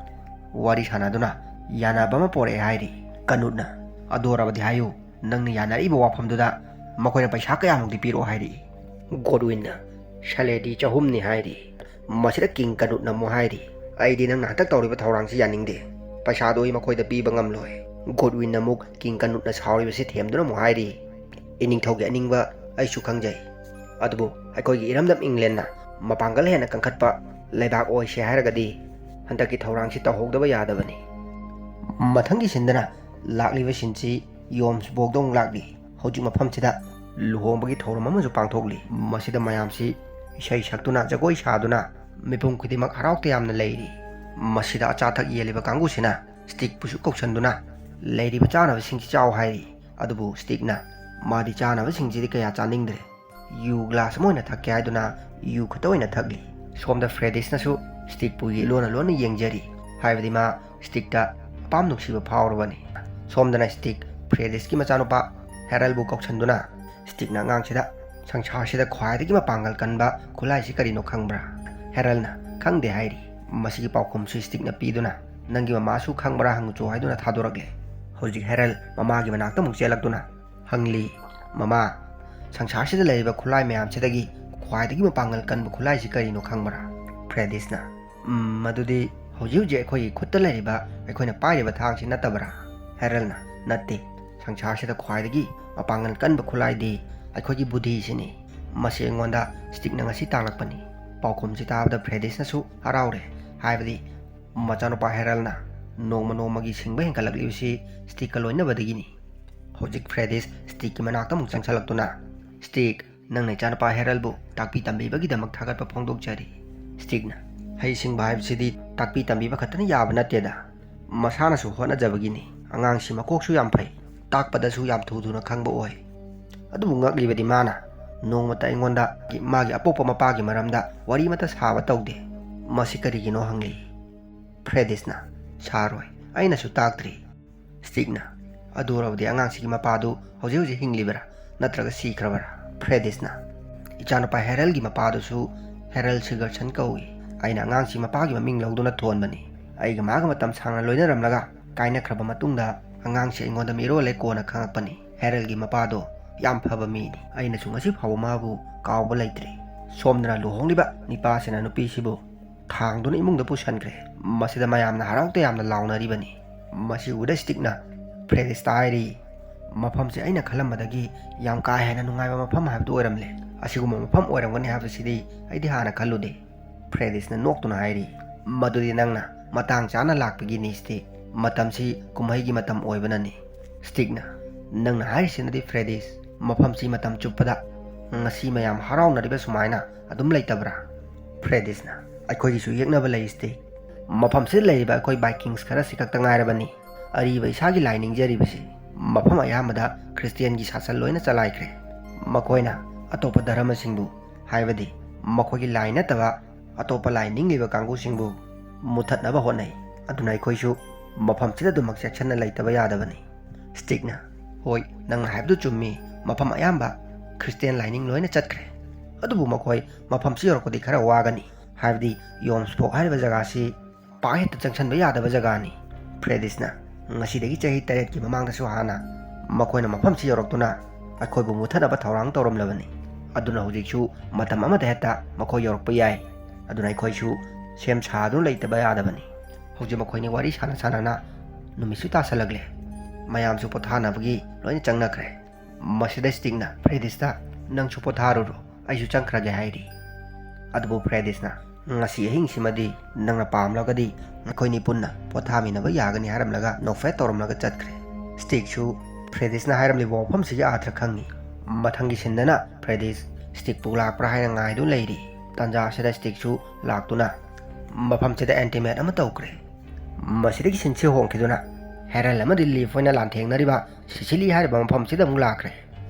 ꯋꯥꯔꯤ ꯁꯥꯟꯅꯗꯨꯅ ꯌꯥꯅꯕ ꯑꯃ ꯄꯣꯔꯛꯑꯦ ꯍꯥꯏꯔꯤ꯫ ꯀꯅꯨꯠꯅ, "ꯑꯗꯨ ꯑꯣꯏꯔꯕꯗꯤ ꯍꯥꯏꯌꯨ, ꯅꯪꯅ ꯌꯥꯅꯔꯤꯕ ꯋꯥꯐꯝꯗꯨꯗ ꯃꯈꯣꯏꯅ ꯄꯩꯁꯥ ꯀꯌꯥꯃꯨꯛꯇꯤ ꯄꯤꯔꯛꯑꯣ ꯍꯥꯏꯔꯛꯏ?" ꯒꯣꯗꯋꯤꯟꯅ, "ꯁꯂꯦꯗꯤ ꯆꯍꯨꯝꯅꯤ" ꯍꯥꯏꯔꯤ꯫ ꯃꯁꯤꯗ ꯀꯤꯡ ꯀꯅꯨꯠꯅ ꯑꯃꯨꯛ ꯍꯥꯏꯔꯤ, "ꯑꯩꯗꯤ ꯅꯪꯅ ꯍꯟꯗꯛ ꯇꯧꯔꯤꯕ ꯊꯧꯔꯥꯡꯁꯤ ꯌꯥꯅꯤꯡꯗꯦ꯫ ꯄꯩꯁꯥꯗꯣ ꯑꯩ ꯃꯈꯣꯏꯗ ꯄꯤꯕ ꯉꯝꯂꯣꯏ꯫" ꯒꯣꯗꯋꯤꯟꯅ ꯑꯃꯨꯛ ꯀꯤꯡ ꯀꯅꯨꯠꯅ ꯁꯥꯎꯔꯤꯕꯁꯤ ꯊꯦꯝꯗꯨꯅ ꯑꯃꯨꯛ ꯍꯥꯏꯔꯤ, "ꯏꯅꯤꯡꯊꯧꯒꯤ ꯑꯅꯤꯡꯕ ꯑꯩꯁꯨ ꯈꯪꯖꯩ, ꯑꯗꯨꯕꯨ ꯑꯩꯈꯣꯏꯒꯤ ꯏꯔꯝꯗꯝ ꯏꯪꯂꯦꯟꯅ ꯃꯄꯥꯡꯒꯜ ꯍꯦꯟꯅ ꯀꯟꯈꯠꯄ ꯂꯩꯕꯥꯛ ꯑꯣꯏꯁꯦ ꯍꯥꯏꯔꯒꯗꯤ ꯍꯟꯗꯛꯀꯤ ꯊꯧꯔꯥꯡꯁꯤ ꯇꯧꯍꯧꯗꯕ ꯌꯥꯗꯕꯅꯤ꯫" ꯃꯊꯪꯒꯤ ꯁꯤꯟꯗꯅ ꯂꯥꯛꯂꯤꯕ ꯁꯤꯟꯁꯤ ꯌꯣꯝꯁꯕꯣꯔꯒꯗ ꯑꯃꯨꯛ ꯂꯥꯛꯂꯤ꯫ ꯍꯧꯖꯤꯛ ꯃꯐꯝꯁꯤꯗ ꯂꯨꯍꯣꯡꯕꯒꯤ ꯊꯧꯔꯝ ꯑꯃꯁꯨ ꯄꯥꯡꯊꯣꯛꯂꯤ꯫ ꯃꯁꯤꯗ ꯃꯌꯥꯝꯁꯤ ꯏꯁꯩ ꯁꯛꯇꯨꯅ, ꯖꯒꯣꯏ ꯁꯥꯗꯨꯅ ꯃꯤꯄꯨꯝ ꯈꯨꯗꯤꯡꯃꯛ ꯍꯔꯥꯎ ꯇꯌꯥꯝꯅ ꯂꯩꯔꯤ꯫ ꯃꯁꯤꯗ ꯑꯆꯥ ꯑꯊꯛ ꯌꯦꯜꯂꯤꯕ ꯀꯥꯡꯕꯨꯁꯤꯅ ꯁ꯭ꯇꯤꯛꯄꯨꯁꯨ ꯀꯧꯁꯟꯗꯨꯅ ꯂꯩꯔꯤꯕ ꯆꯥꯅꯕꯁꯤꯡꯁꯤ ꯆꯥꯎ ꯍꯥꯏꯔꯤ꯫ ꯑꯗꯨꯕꯨ ꯁ꯭ꯇꯤꯛꯅ ꯃꯥꯗꯤ ꯆꯥꯅꯕꯁꯤꯡꯁꯤꯗꯤ ꯀꯌꯥ ꯆꯥꯅꯤꯡꯗ꯭ꯔꯦ꯫ ꯌꯨ ꯒ꯭ꯂꯥꯁ ꯑꯃ ꯑꯣꯏꯅ ꯊꯛꯀꯦ ꯍꯥꯏꯗꯨꯅ ꯌꯨ ꯈꯛꯇ ꯑꯣꯏꯅ ꯊꯛꯂꯤ꯫ ꯁꯣꯝꯗ ꯐ꯭ꯔꯦꯗꯤꯁꯅꯁꯨ ꯁ꯭ꯇꯤꯛꯄꯨ ꯂꯣꯟꯅ ꯂꯣꯟꯅ ꯌꯦꯡꯖꯔꯤ꯫ ꯍꯥꯏꯕꯗꯤ ꯃꯥ ꯁ꯭ꯇꯤꯛꯇ ꯑꯄꯥꯝ ꯅꯨꯡꯁꯤꯕ ꯐꯥꯎꯔꯕꯅꯤ꯫ ꯁꯣꯝꯗꯅ ꯁ꯭ꯇꯤꯛ ꯐ꯭ꯔꯦꯗꯤꯁꯀꯤ ꯃꯆꯥꯅꯨꯄꯥ ꯍꯦꯔꯜꯕꯨ ꯀꯧꯁꯟꯗꯨꯅ ꯁ꯭ꯇꯤꯛꯅ ꯑꯉꯥꯡꯁꯤꯗ, "ꯁꯪꯁꯥꯔꯁꯤꯗ ꯈ꯭ꯋꯥꯏꯗꯒꯤ ꯃꯄꯥꯡꯒꯜ ꯀꯟꯕ ꯈꯨꯠꯂꯥꯏꯁꯤ ꯀꯔꯤꯅꯣ ꯈꯪꯕ꯭ꯔꯥ?" ꯍꯦꯔꯜꯅ "ꯈꯪꯗꯦ" ꯍꯥꯏꯔꯤ꯫ ꯃꯁꯤꯒꯤ ꯄꯥꯎꯈꯨꯝꯁꯨ ꯁ꯭ꯇꯤꯛꯅ ꯄꯤꯗꯨꯅ, "ꯅꯪꯒꯤ ꯃꯃꯥꯁꯨ ꯈꯪꯕ꯭ꯔꯥ ꯍꯪꯉꯨꯆꯣ" ꯍꯥꯏꯗꯨꯅ ꯊꯥꯗꯣꯔꯛꯂꯦ꯫ ꯍꯧꯖꯤꯛ ꯍꯦꯔꯜ ꯃꯃꯥꯒꯤ ꯃꯅꯥꯛꯇ ꯑꯃꯨꯛ ꯆꯦꯜꯂꯛꯇꯨꯅ ꯍꯪꯂꯤ, "ꯃꯃꯥ, ꯁꯪꯁꯥꯔꯁꯤꯗ ꯂꯩꯔꯤꯕ ꯈꯨꯠꯂꯥꯏ ꯃꯌꯥꯝꯁꯤꯗꯒꯤ ꯈ꯭ꯋꯥꯏꯗꯒꯤ ꯃꯄꯥꯡꯒꯜ ꯀꯟꯕ ꯈꯨꯠꯂꯥꯏꯁꯤ ꯀꯔꯤꯅꯣ ꯈꯪꯕ꯭ꯔꯥ?" ꯐ꯭ꯔꯦꯗꯤꯁꯅ, "ꯎꯝ, ꯃꯗꯨꯗꯤ ꯍꯧꯖꯤꯛ ꯍꯧꯖꯤꯛ ꯑꯩꯈꯣꯏꯒꯤ ꯈꯨꯠꯇ ꯂꯩꯔꯤꯕ, ꯑꯩꯈꯣꯏꯅ ꯄꯥꯏꯔꯤꯕ ꯊꯥꯡꯁꯤ ꯅꯠꯇꯕ꯭ꯔꯥ?" ꯍꯦꯔꯜꯅ, "ꯅꯠꯇꯦ, ꯁꯪꯁꯥꯔꯁꯤꯗ ꯈ꯭ꯋꯥꯏꯗꯒꯤ ꯃꯄꯥꯡꯒꯜ ꯀꯟꯕ ꯈꯨꯠꯂꯥꯏꯗꯤ ꯑꯩꯈꯣꯏꯒꯤ ꯕꯨꯙꯤꯁꯤꯅꯤ꯫ ꯃꯁꯤ ꯑꯩꯉꯣꯟꯗ ꯁ꯭ꯇꯤꯛꯅ ꯉꯁꯤ ꯇꯥꯛꯂꯛꯄꯅꯤ꯫" ꯄꯥꯎꯈꯨꯝꯁꯤ ꯇꯥꯕꯗ ꯐ꯭ꯔꯦꯗꯤꯁꯅꯁꯨ ꯍꯔꯥꯎꯔꯦ꯫ ꯍꯥꯏꯕꯗꯤ ꯃꯆꯥꯅꯨꯄꯥ ꯍꯦꯔꯜꯅ ꯅꯣꯡꯃ ꯅꯣꯡꯃꯒꯤ ꯁꯤꯡꯕ ꯍꯦꯟꯒꯠꯂꯛꯂꯤꯕꯁꯤ ꯁ꯭ꯇꯤꯛꯀ ꯂꯣꯏꯅꯕꯗꯒꯤꯅꯤ꯫ ꯍꯧꯖꯤꯛ ꯐ꯭ꯔꯦꯗꯤꯁ ꯁ꯭ꯇꯤꯛꯀꯤ ꯃꯅꯥꯛꯇ ꯑꯃꯨꯛ ꯆꯪꯁꯤꯜꯂꯛꯇꯨꯅ, "ꯁ꯭ꯇꯤꯛ, ꯅꯪꯅ ꯏꯆꯥꯅꯨꯄꯥ ꯍꯦꯔꯜꯕꯨ ꯇꯥꯛꯄꯤ ꯇꯝꯕꯤꯕꯒꯤꯗꯃꯛ ꯊꯥꯒꯠꯄ ꯐꯣꯡꯗꯣꯛꯆꯔꯤ꯫" ꯁ꯭ꯇꯤꯛꯅ, "ꯍꯩꯁꯤꯡꯕ ꯍꯥꯏꯕꯁꯤꯗꯤ ꯇꯥꯛꯄꯤ ꯇꯝꯕꯤꯕ ꯈꯛꯇꯅ ꯌꯥꯕ ꯅꯠꯇꯦꯗ꯫ ꯃꯁꯥꯅꯁꯨ ꯍꯣꯠꯅꯖꯕꯒꯤꯅꯤ꯫ ꯑꯉꯥꯡꯁꯤ ꯃꯀꯣꯛꯁꯨ ꯌꯥꯝ ꯐꯩ, ꯇꯥꯛꯄꯗꯁꯨ ꯌꯥꯝ ꯊꯨ ꯊꯨꯅ ꯈꯪꯕ ꯑꯣꯏ꯫ ꯑꯗꯨꯕꯨ ꯉꯛꯂꯤꯕꯗꯤ ꯃꯥꯅ ꯅꯣꯡꯃꯇ ꯑꯩꯉꯣꯟꯗ ꯃꯥꯒꯤ ꯑꯄꯣꯛꯄ ꯃꯄꯥꯒꯤ ꯃꯔꯝꯗ ꯋꯥꯔꯤ ꯑꯃꯠꯇ ꯁꯥꯕ ꯇꯧꯗꯦ꯫ ꯃꯁꯤ ꯀꯔꯤꯒꯤꯅꯣ?" ꯍꯪꯂꯤ꯫ ꯐ꯭ꯔꯦꯗꯤꯁꯅ, "ꯁꯥꯔꯣꯏ, ꯑꯩꯅꯁꯨ ꯇꯥꯛꯇ꯭ꯔꯤ꯫" ꯁ꯭ꯇꯤꯛꯅ, "ꯑꯗꯨ ꯑꯣꯏꯔꯕꯗꯤ ꯑꯉꯥꯡꯁꯤꯒꯤ ꯃꯄꯥꯗꯨ ꯍꯧꯖꯤꯛ ꯍꯧꯖꯤꯛ ꯍꯤꯡꯂꯤꯕꯔꯥ, ꯅꯠꯇ꯭ꯔꯒ ꯁꯤꯈ꯭ꯔꯕꯔꯥ?" ꯐ꯭ꯔꯦꯗꯤꯁꯅ, "ꯏꯆꯥꯅꯨꯄꯥ ꯍꯦꯔꯜꯒꯤ ꯃꯄꯥꯗꯨꯁꯨ ꯍꯦꯔꯜ ꯁꯤꯒꯔꯁꯟ ꯀꯧꯏ꯫ ꯑꯩꯅ ꯑꯉꯥꯡꯁꯤ ꯃꯄꯥꯒꯤ ꯃꯃꯤꯡ ꯂꯧꯗꯨꯅ ꯊꯣꯟꯕꯅꯤ꯫ ꯑꯩꯒ ꯃꯥꯒ ꯃꯇꯝ ꯁꯥꯡꯅ ꯂꯣꯏꯅꯔꯝꯂꯒ ꯀꯥꯏꯅꯈ꯭ꯔꯕ ꯃꯇꯨꯡꯗ ꯑꯉꯥꯡꯁꯤ ꯑꯩꯉꯣꯟꯗ ꯃꯤꯔꯣꯜꯂꯦ ꯀꯣꯟꯅ ꯈꯪꯉꯛꯄꯅꯤ꯫ ꯍꯦꯔꯜꯒꯤ ꯃꯄꯥꯗꯣ ꯌꯥꯝ ꯐꯕ ꯃꯤꯅꯤ꯫ ꯑꯩꯅꯁꯨ ꯉꯁꯤ ꯐꯥꯎꯕ ꯃꯥꯕꯨ ꯀꯥꯎꯕ ꯂꯩꯇ꯭ꯔꯤ꯫" ꯁꯣꯝꯗꯅ ꯂꯨꯍꯣꯡꯂꯤꯕ ꯅꯤꯄꯥꯁꯤꯅ ꯅꯨꯄꯤꯁꯤꯕꯨ ꯊꯥꯡꯗꯨꯅ ꯏꯃꯨꯡꯗ ꯄꯨꯁꯤꯟꯈ꯭ꯔꯦ꯫ ꯃꯁꯤꯗ ꯃꯌꯥꯝꯅ ꯍꯔꯥꯎ ꯇꯌꯥꯝꯅ ꯂꯥꯎꯅꯔꯤꯕꯅꯤ꯫ ꯃꯁꯤ ꯎꯕꯗ ꯁ꯭ꯇꯤꯛꯅ ꯐ꯭ꯔꯦꯗꯤꯁꯇ ꯍꯥꯏꯔꯤ, "ꯃꯐꯝꯁꯦ ꯑꯩꯅ ꯈꯜꯂꯝꯕꯗꯒꯤ ꯌꯥꯝ ꯀꯥ ꯍꯦꯟꯅ ꯅꯨꯡꯉꯥꯏꯕ ꯃꯐꯝ ꯍꯥꯏꯕꯗꯨ ꯑꯣꯏꯔꯝꯂꯦ꯫ ꯑꯁꯤꯒꯨꯝꯕ ꯃꯐꯝ ꯑꯣꯏꯔꯝꯒꯅꯤ ꯍꯥꯏꯕꯁꯤꯗꯤ ꯑꯩꯗꯤ ꯍꯥꯟꯅ ꯈꯜꯂꯨꯗꯦ꯫" ꯐ꯭ꯔꯦꯗꯤꯁꯅ ꯅꯣꯛꯇꯨꯅ ꯍꯥꯏꯔꯤ, "ꯃꯗꯨꯗꯤ ꯅꯪꯅ ꯃꯇꯥꯡ ꯆꯥꯅ ꯂꯥꯛꯄꯒꯤꯅꯤ, ꯁ꯭ꯇꯤꯛ꯫ ꯃꯇꯝꯁꯤ ꯀꯨꯝꯍꯩꯒꯤ ꯃꯇꯝ ꯑꯣꯏꯕꯅꯅꯤ꯫" ꯁ꯭ꯇꯤꯛꯅ, "ꯅꯪꯅ ꯍꯥꯏꯔꯤꯁꯤꯅꯗꯤ, ꯐ꯭ꯔꯦꯗꯤꯁ, ꯃꯐꯝꯁꯤ ꯃꯇꯝ ꯆꯨꯞꯄꯗ ꯉꯁꯤ ꯃꯌꯥꯝ ꯍꯔꯥꯎꯅꯔꯤꯕ ꯁꯨꯃꯥꯏꯅ ꯑꯗꯨꯝ ꯂꯩꯇꯕ꯭ꯔꯥ?" ꯐ꯭ꯔꯦꯗꯤꯁꯅ, "ꯑꯩꯈꯣꯏꯒꯤꯁꯨ ꯌꯦꯛꯅꯕ ꯂꯩ, ꯁ꯭ꯇꯤꯛ꯫ ꯃꯐꯝꯁꯤꯗ ꯂꯩꯔꯤꯕ ꯑꯩꯈꯣꯏ ꯕꯥꯏꯀꯤꯡꯁ ꯈꯔꯁꯤ ꯈꯛꯇ ꯉꯥꯏꯔꯕꯅꯤ ꯑꯔꯤꯕ ꯏꯁꯥꯒꯤ ꯂꯥꯏ ꯅꯤꯡꯖꯔꯤꯕꯁꯤ꯫ ꯃꯐꯝ ꯑꯌꯥꯝꯕꯗ ꯈ꯭ꯔꯤꯁꯇꯤꯌꯥꯟꯒꯤ ꯁꯥꯁꯟ ꯂꯣꯏꯅ ꯆꯂꯥꯏꯈ꯭ꯔꯦ꯫ ꯃꯈꯣꯏꯅ ꯑꯇꯣꯞꯄ ꯙꯔꯃꯁꯤꯡꯕꯨ, ꯍꯥꯏꯕꯗꯤ ꯃꯈꯣꯏꯒꯤ ꯂꯥꯏ ꯅꯠꯇꯕ ꯑꯇꯣꯞꯄ ꯂꯥꯏ ꯅꯤꯡꯂꯤꯕ ꯀꯥꯡꯕꯨꯁꯤꯡꯕꯨ ꯃꯨꯊꯠꯅꯕ ꯍꯣꯠꯅꯩ꯫ ꯑꯗꯨꯅ ꯑꯩꯈꯣꯏꯁꯨ ꯃꯐꯝꯁꯤꯗ ꯑꯗꯨꯃꯛ ꯆꯦꯛꯁꯤꯟꯅ ꯂꯩꯇꯕ ꯌꯥꯗꯕꯅꯤ꯫" ꯁ꯭ꯇꯤꯛꯅ, "ꯍꯣꯏ, ꯅꯪꯅ ꯍꯥꯏꯕꯗꯨ ꯆꯨꯝꯃꯤ꯫ ꯃꯐꯝ ꯑꯌꯥꯝꯕ ꯈ꯭ꯔꯤꯁꯇꯤꯌꯥꯟ ꯂꯥꯏꯅꯤꯡ ꯂꯣꯏꯅ ꯆꯠꯈ꯭ꯔꯦ꯫ ꯑꯗꯨꯕꯨ ꯃꯈꯣꯏ ꯃꯐꯝꯁꯤ ꯌꯧꯔꯛꯄꯗꯤ ꯈꯔ ꯋꯥꯒꯅꯤ, ꯍꯥꯏꯕꯗꯤ ꯌꯣꯝꯁꯕꯣꯛ ꯍꯥꯏꯔꯤꯕ ꯖꯒꯥꯁꯤ ꯄꯥꯛ ꯍꯦꯛꯇ ꯆꯪꯁꯟꯕ ꯌꯥꯗꯕ ꯖꯒꯥꯅꯤ꯫" ꯐ꯭ꯔꯦꯗꯤꯁꯅ, "ꯉꯁꯤꯗꯒꯤ ꯆꯍꯤ ꯇꯔꯦꯠꯀꯤ ꯃꯃꯥꯡꯗꯁꯨ ꯍꯥꯟꯅ ꯃꯈꯣꯏꯅ ꯃꯐꯝꯁꯤ ꯌꯧꯔꯛꯇꯨꯅ ꯑꯩꯈꯣꯏꯕꯨ ꯃꯨꯊꯠꯅꯕ ꯊꯧꯔꯥꯡ ꯇꯧꯔꯝꯂꯕꯅꯤ꯫ ꯑꯗꯨꯅ ꯍꯧꯖꯤꯛꯁꯨ ꯃꯇꯝ ꯑꯃꯗ ꯍꯦꯛꯇ ꯃꯈꯣꯏ ꯌꯧꯔꯛꯄ ꯌꯥꯏ꯫ ꯑꯗꯨꯅ ꯑꯩꯈꯣꯏꯁꯨ ꯁꯦꯝ ꯁꯥꯗꯨꯅ ꯂꯩꯇꯕ ꯌꯥꯗꯕꯅꯤ꯫" ꯍꯧꯖꯤꯛ ꯃꯈꯣꯏꯅꯤ ꯋꯥꯔꯤ ꯁꯥꯟꯅ ꯁꯥꯟꯅꯅ ꯅꯨꯃꯤꯠꯁꯨ ꯇꯥꯁꯜꯂꯛꯂꯦ꯫ ꯃꯌꯥꯝꯁꯨ ꯄꯣꯊꯥꯅꯕꯒꯤ ꯂꯣꯏꯅ ꯆꯪꯅꯈ꯭ꯔꯦ꯫ ꯃꯁꯤꯗ ꯁ꯭ꯇꯤꯛꯅ ꯐ꯭ꯔꯦꯗꯤꯁꯇ, "ꯅꯪꯁꯨ ꯄꯣꯊꯥꯔꯨꯔꯣ, ꯑꯩꯁꯨ ꯆꯪꯈ꯭ꯔꯒꯦ" ꯍꯥꯏꯔꯤ꯫ ꯑꯗꯨꯕꯨ ꯐ꯭ꯔꯦꯗꯤꯁꯅ, "ꯉꯁꯤ ꯑꯍꯤꯡꯁꯤꯃꯗꯤ ꯅꯪꯅ ꯄꯥꯝꯂꯒꯗꯤ ꯑꯩꯈꯣꯏꯅꯤ ꯄꯨꯟꯅ ꯄꯣꯊꯥꯃꯤꯟꯅꯕ ꯌꯥꯒꯅꯤ" ꯍꯥꯏꯔꯝꯂꯒ ꯅꯣꯛꯐꯦꯠ ꯇꯧꯔꯝꯂꯒ ꯆꯠꯈ꯭ꯔꯦ꯫ ꯁ꯭ꯇꯤꯛꯁꯨ ꯐ꯭ꯔꯦꯗꯤꯁꯅ ꯍꯥꯏꯔꯝꯂꯤꯕ ꯋꯥꯐꯝꯁꯤꯒꯤ ꯑꯥꯔꯊ ꯈꯪꯉꯤ꯫ ꯃꯊꯪꯒꯤ ꯁꯤꯟꯗꯅ ꯐ꯭ꯔꯦꯗꯤꯁ ꯁ꯭ꯇꯤꯛꯄꯨ ꯂꯥꯛꯄ꯭ꯔꯥ ꯍꯥꯏꯅ ꯉꯥꯏꯗꯨꯅ ꯂꯩꯔꯤ꯫ ꯇꯥꯟꯖꯥ ꯑꯁꯤꯗ ꯁ꯭ꯇꯤꯛꯁꯨ ꯂꯥꯛꯇꯨꯅ ꯃꯐꯝꯁꯤꯗ ꯑꯦꯟꯇꯤꯃꯦꯠ ꯑꯃ ꯇꯧꯈ꯭ꯔꯦ꯫ ꯃꯁꯤꯗꯒꯤ ꯁꯤꯟꯁꯤ ꯍꯣꯡꯈꯤꯗꯨꯅ ꯍꯦꯔꯜ ꯑꯃꯗꯤ ꯂꯤꯐ ꯑꯣꯏꯅ ꯂꯥꯟꯊꯦꯡꯅꯔꯤꯕ ꯁꯤꯁꯤꯂꯤ ꯍꯥꯏꯔꯤꯕ ꯃꯐꯝꯁꯤꯗ ꯑꯃꯨꯛ ꯂꯥꯛꯈ꯭ꯔꯦ꯫